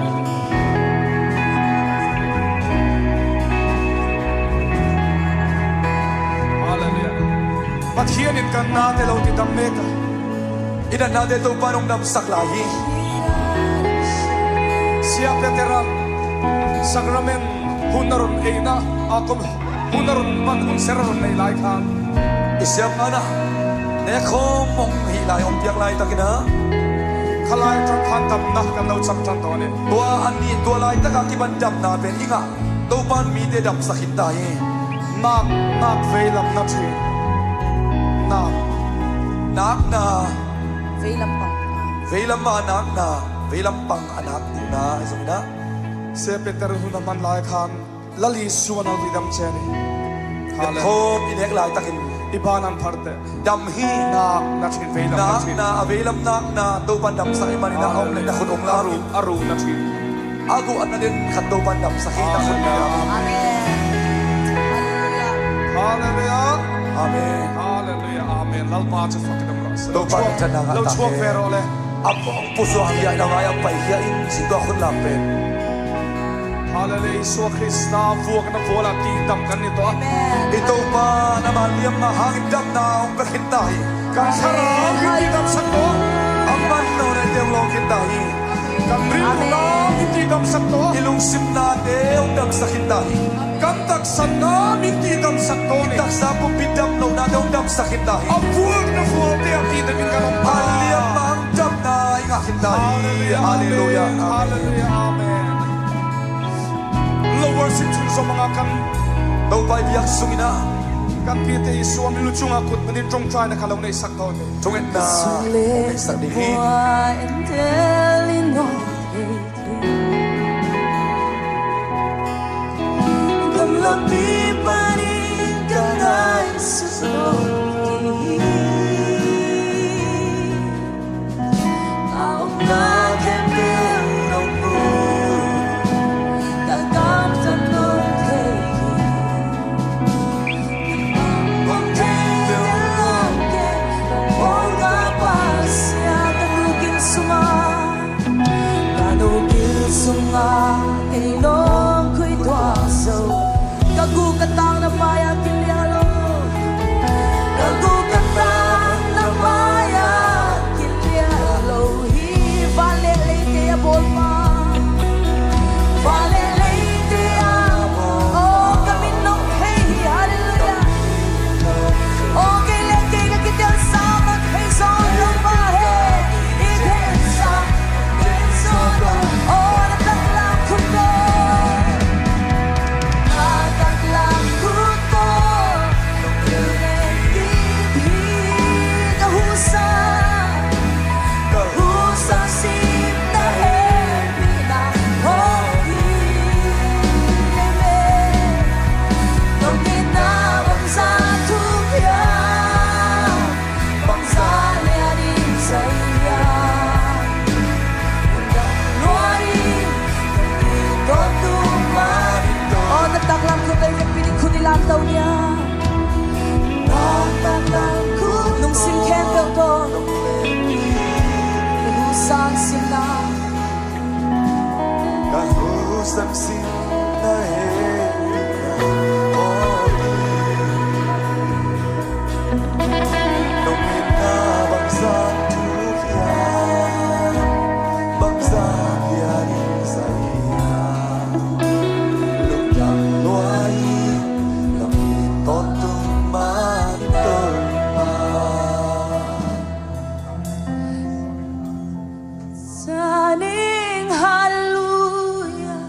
Hallelujah. Pathian in kan nate lo ti dam mek a, i natnate Topa in hong damsak lai hi. Sia Peter in sakramen hun a run eina a kom hun a run pan hun ser a run nei lai khan, i siamna nek khawm hong hih lai, hong piak laitakin a, kha lai tang khan damna kan lo cam tang tawn hi. Tua a nih, tua laitak a kipan damna pen i ngah Topa in mite damsak khin ta hi. Nak, nak veilam na thei. Nak. Nakna. Veilam pang. Veilam a nakna. Veilam pang a nak uhna. I zong na. Sia Peter hun a man lai khan lal Jesu a nal didam cian hi. Hallelujah. Khawm i nek laitakin i ban an pharte dam hi. Nak, na thei veilam na thei. Nakna, a veilam nakna Topa in damsak i manin a om le na khut hong la. A ru, a ru na thei. A guh a na den khat Topa in damsak hi na khut. Amen. Hallelujah. Hallelujah. Amen. Hallelujah. Amen. Lalpa cu fa ka dam lo. Topa in thanna ngah ta hen. Lo chuak ve rawh le. A pawng pusuak hiah na ngai a pai hiah in si tua khut lam pen. Hallelujah. Isua Krista vuak na vual a ti dam kan ni tawh. Amen. I Topa na ma liam ma hangin damna hong pia khin ta hi. Kan thlarau in ti damsak tawh. A man no na i teng lawng khin ta hi. Kan rinumna in ti damsak tawh. I lungsimnate hong damsak khin ta hi. Kan taksanna in ti damsak tawh ni. I taksa pumpi dam lonate hong damsak khin ta hi. A vuak na vualte a ti dam in kan hong pa. A liam ma hang damna i ngah khin ta hi. Hallelujah. Hallelujah. Hallelujah. Amen. Lo worship chung zong manga kan Topa i biak sungin a kan pite Jesu a min lu cungah kut manin ṭawngṭaina kha lo neihsak tawn ni. Thungetna hong neihsak ding hi. Gamlapi panin ka ngaihsut lo hi. A omna khempeuh nong mu, ka kamtan nong thei hi. Nong thei hi. Nong pawlkhat pasia ka nu gil sungah, ka nu gil sungah kei nong khuituah zo. Ka guh ka tang na mai-ah kiliah lo. Ka guh ka tang na mai-ah kiliah lo hi. Van le leite a bawlpa, van le leite a bawl. Aw, ka min nong thei hi. Hallelujah. Aw, kei le kei ka kitelsa mah thei zaw lo mah hi. I thei sa. Aw, na taklam khut tawh, na taklam khut tawh, nong kilven kip hi. Ka husa, ka husa sim na hehpihna hong hi. Amen. Nong itna bangzah thuk hiam? Bangzah lian in zai hiam? Lungdam lua in, nong it tawntung mah in tawn. Aw, na taklam khut ei, vekpi ding khut i lamto nia. Na taklam khut lungsim khempeuh tawh. Ka husa simna. Ka husa simna he. Nong itna bangzah thuk hiam, bangzah lian in zai hiam? Lungdam lua in, nong it tawntung mah in tawn. Sa ning, hallelujah.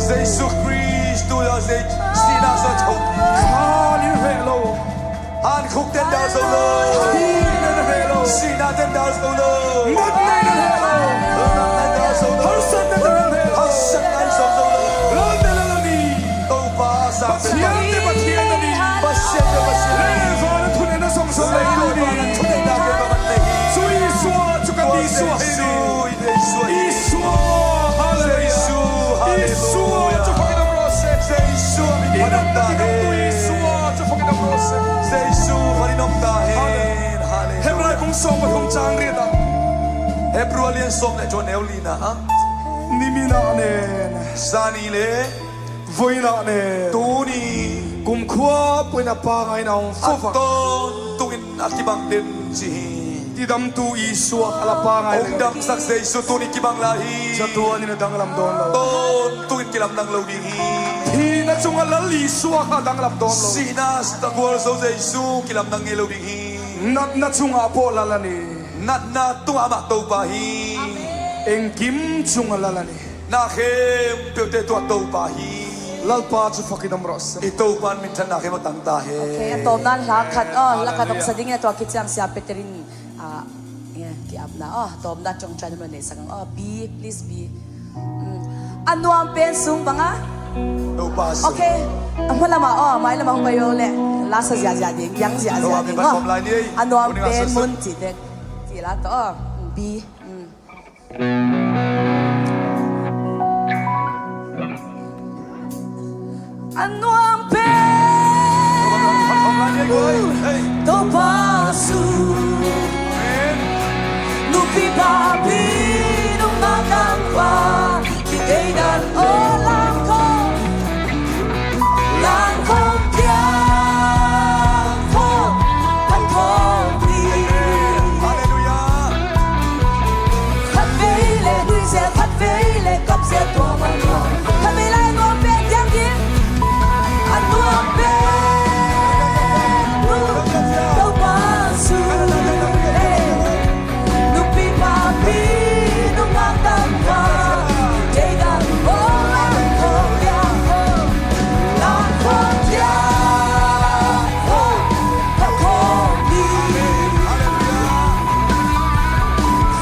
Jesu Khrist tu la Jesu sihna sa tho. Khan in reh lo. Hankhuk ten dal zo lo. Thuk ten reh lo. Sihna ten dal zo lo. Natna in reh lo. Natna in dal zo lo. Harsatna in reh lo. Harsatna in reh lo. Lal te lal a ni. Topa sa. Pathian te Pathian a ni. Pasian te Pasian a ni. Lei van a thunenna zong zong lei lo ni. Lei van a thunenna zong zong lei. Jesu Khrist Jesu. Jesu, hallelujah. Jesu, hallelujah. Jesu, Jesu, Jesu, Jesu, Jesu, Hebrai bung sawm pathum cang riat ah. Hebrai lian sawm le tua neu lina ah. Nimin ah nen. Zani le. Voi in ah nen. Tuni. Kumkhua puina pangai in a om fo vak. A tawntungin a kibang den ci hi. Tidamtu Jesu a la pangai. Hong damsak Jesu tuni kibang lai hi. Zatuan in a danglam dawn lo. Tawntungin kilamdang lo ding hi. Thihna cungah Lal Jesu a kha danglam dawn lo. Sihna a gualzo Jesu kilamdang ngei lo ding hi. Natna cungah a pawh Lal a ni. Natna tungah amah Topa hi. Engkim cungah Lal a ni. Na khempeuhte tua Topa hi. Lalpa cu fakin om rawh se. I Topa in minthanna khempeuh tang ta hen. Okay, a tawmna in hla khat, oh, hla khat hong sa ding in a tua kiciam sia Peter in, ah, eh, ki-apna, oh, tawmna ṭawngṭai in hong neihsak ang, oh, B, please, B. Mm. A nuam pen sung bang a? Topa sung. Okay. A hmalam ah, oh, mailam ah hong pai lo leh. La sa ziahziah ding, biang ziahziah ding, oh. A nuam pen mun cih tek. Cih la tawh, oh, B. Mm. A nuam pen Topa sung. Nupi papi nungak tangpa kideidan aw langkhawm. Langkhawm piang khawm kan khawm ding. Halleluiah. Khat vei le nui zel, khat vei le kap zel tua man nuam. Khat vei lai nuam pen diak in. A nuam pen nu Topa sung. Nupi papi nungak tangpa kideidan aw langkhawm piang khawm. Langkhawm piang khawm kan khawm ding.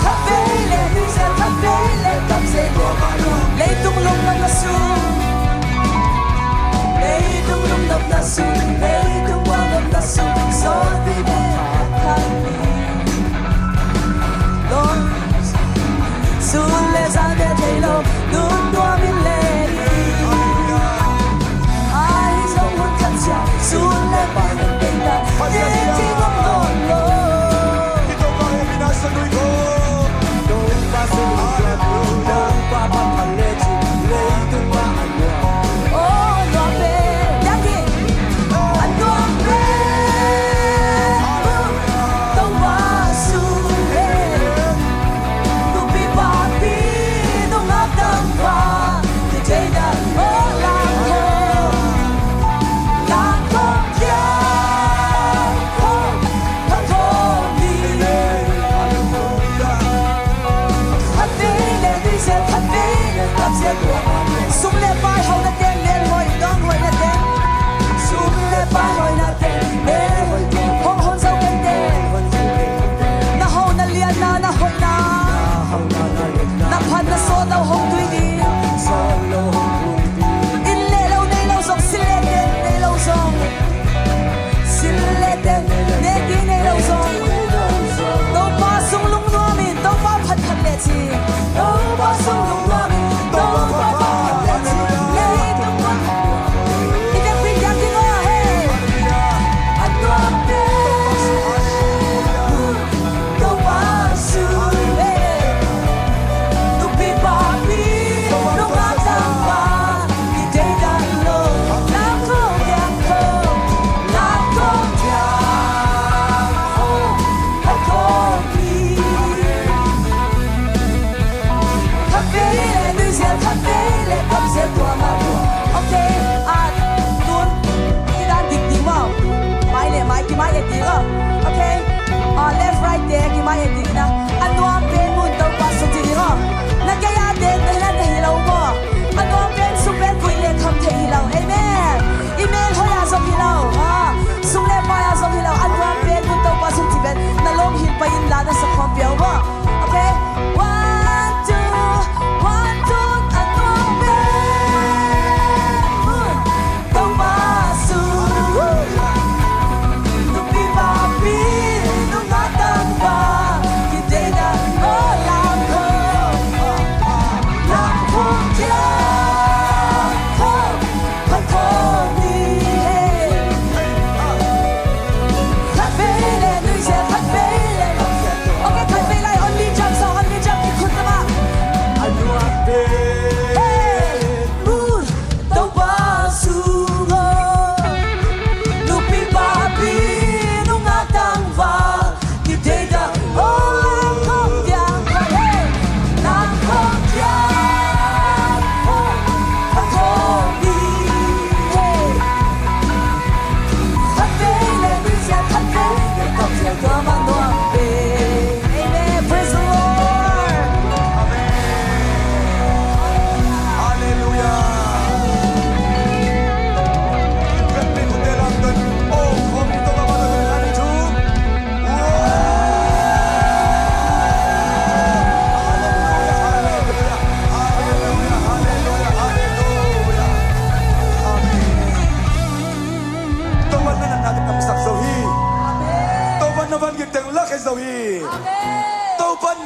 Khat vei le nui zel, khat vei le kap zel tua man nuam. Leitung lungdamna sung, leitung lungdamna sung, leitung lungdamna sung, sawlpi bek khat ni. Lord, sun le zan bia thei lo, nun nuam in le ni. Ahi zong hun khat ciang sun le pai nan ding dan, ding ding om nawn lo. Oh, nuam pen, yang hi. A nuam pen.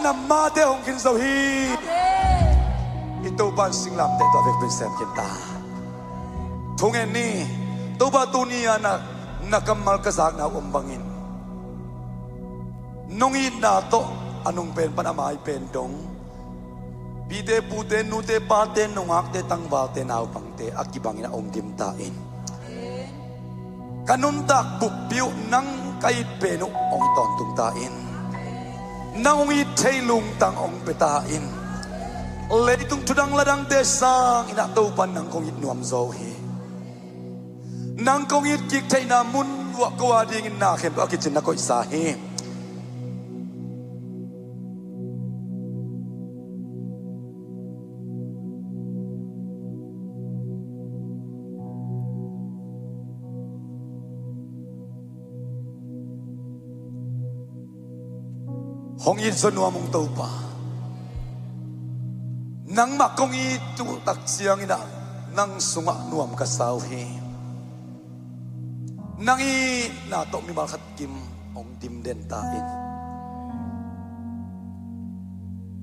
Na mate hong khin zo hi. I Topa in singlamteh tawh a vekpi in sem khin ta. Thungen ni. Topa tuni-a na, na kammal ka zakna uh om bangin nong itna tawh a nung pen pan a mai pen dong, pite pute, nute pate, nungakte, tangvalte, naupangte a kibangin a hong dim ta in. Ka nuntak buppi uh nang ka it pen uh hong tawntung ta in. Nang hong it thei lungtang hong pia ta in. Leitung thudang ladangte sangin ah Topa nang kong it nuam zo hi. Nang kong it kik theihna mun uah ko a dingin na khempeuh a kicin na koihsa hi. Hong it zaw nuam ung Topa. Nangmah kong it uh tak ciangin ah nang sungah nuam ka sa uh hi. Nang itna tawh mimal khat kim hong dim den ta in.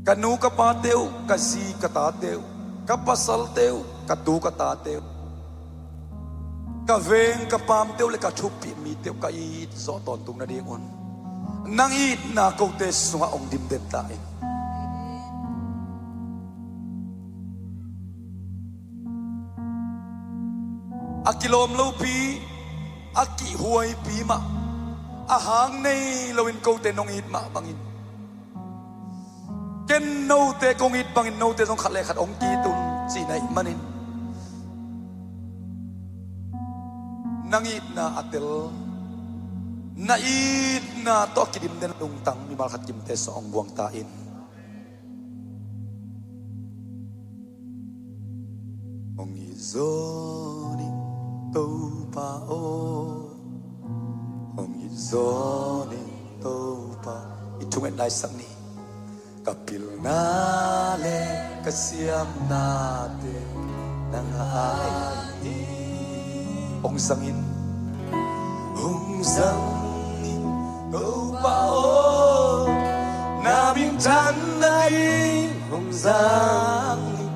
Ka nu ka pate uh, ka zi ka tate uh, ka pasalte uh, ka tu ka tate uh, ka veng ka paamte uh le ka thuppih mite uh ka it zawh tawntung nadingun nang itna kote sungah hong dim den ta in. A kilawm lopi, a kihhuaipi mah, a hang nei loin kote nong it mah bangin, ken note kong it bangin note zong khat le khat hong ki-it un cihna ahih manin, nang itna a tel, na itna tawh a kidim den lungtang mimal khat kimte sungah hong buang ta in. Hong it zaw ning Topa aw, hong it zaw ning Topa. I thungetna i sak ni. Ka pilna le ka siamnate nang a hi. Hong zang in. Hong zang in Topa aw, na minthanna ding hong zang in.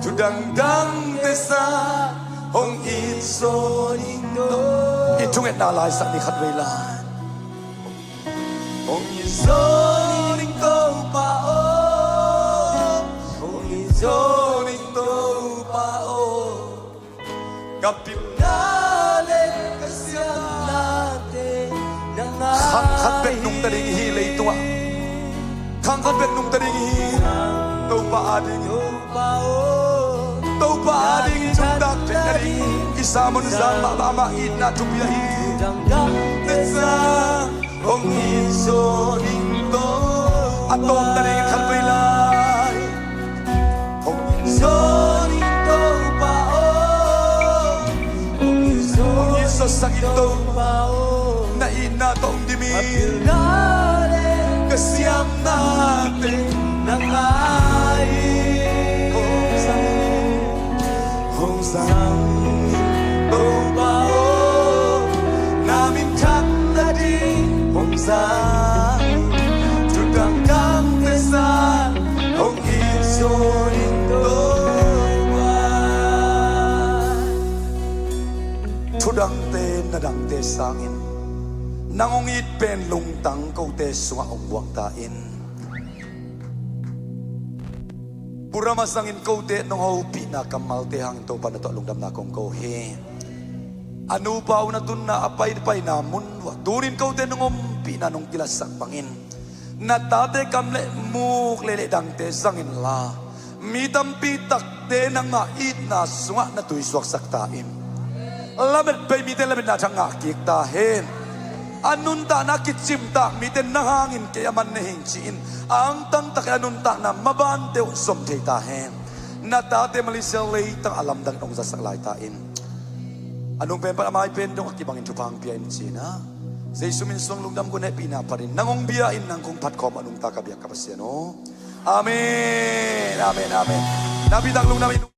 Thu dangdangte sang hong it zaw ning Topa. I thungetna la i sak ni khatvei lai. Hong it zaw ning Topa aw, hong it zaw ning Topa aw. Ka pilna le ka siamnate nang a hi. Khang khat bek nungta ding hi leitungah. Khang khat bek nungta ding hi. Topa a ding. Topa a ding nungta ding. I sermon zang mahmah, amah itna thupi ahi. Dangdangte sang hong it zaw ning Topa. A tawpna ding khatvei lai. Hong it zaw ning Topa aw. Hong it zaw, hong it zaw sak in Topa aw. Na itna tawh hong dim in. Ka siamnate nang a hi. Hong zang in Topa aw, na minthanna ding hong zang in. Thu dangdangte sang hong it zaw ning Topa. Thu dangte na dangte sangin nang hong it pen lungtang kote sungah hong buang ta in. Purama sangin kote nong hopihna kammalte hangin Topa na tawh lungdamna kong ko hi. A nupa uh na tunna a paipaina mun uh ah tunin kote nong ompihna nong kilatsak bangin na tate kam le muk le le dangte zang inla mi tampi takte nangmah itna sungah na tuisuaksak ta in. Lamet pei mite lametna thak ngah kik ta hen. A nuntakna kicimtak mite nang hangin kei a man na hing ci-in a angtang takin a nuntakna mabante uh zom thei ta hen. Na tate Malaysia leitang a lamdangin hong zatsak lai ta in. A nung pen pan a mai pen dong a kibangin thupha hong pia in ci-in ah Jesu min suang lungdam gun hehpihna phatin nang hong bia in nang kong phat khawm a nungta ka biak ka Pasian aw. Amen, amen, amen. Napi tak lungdam in.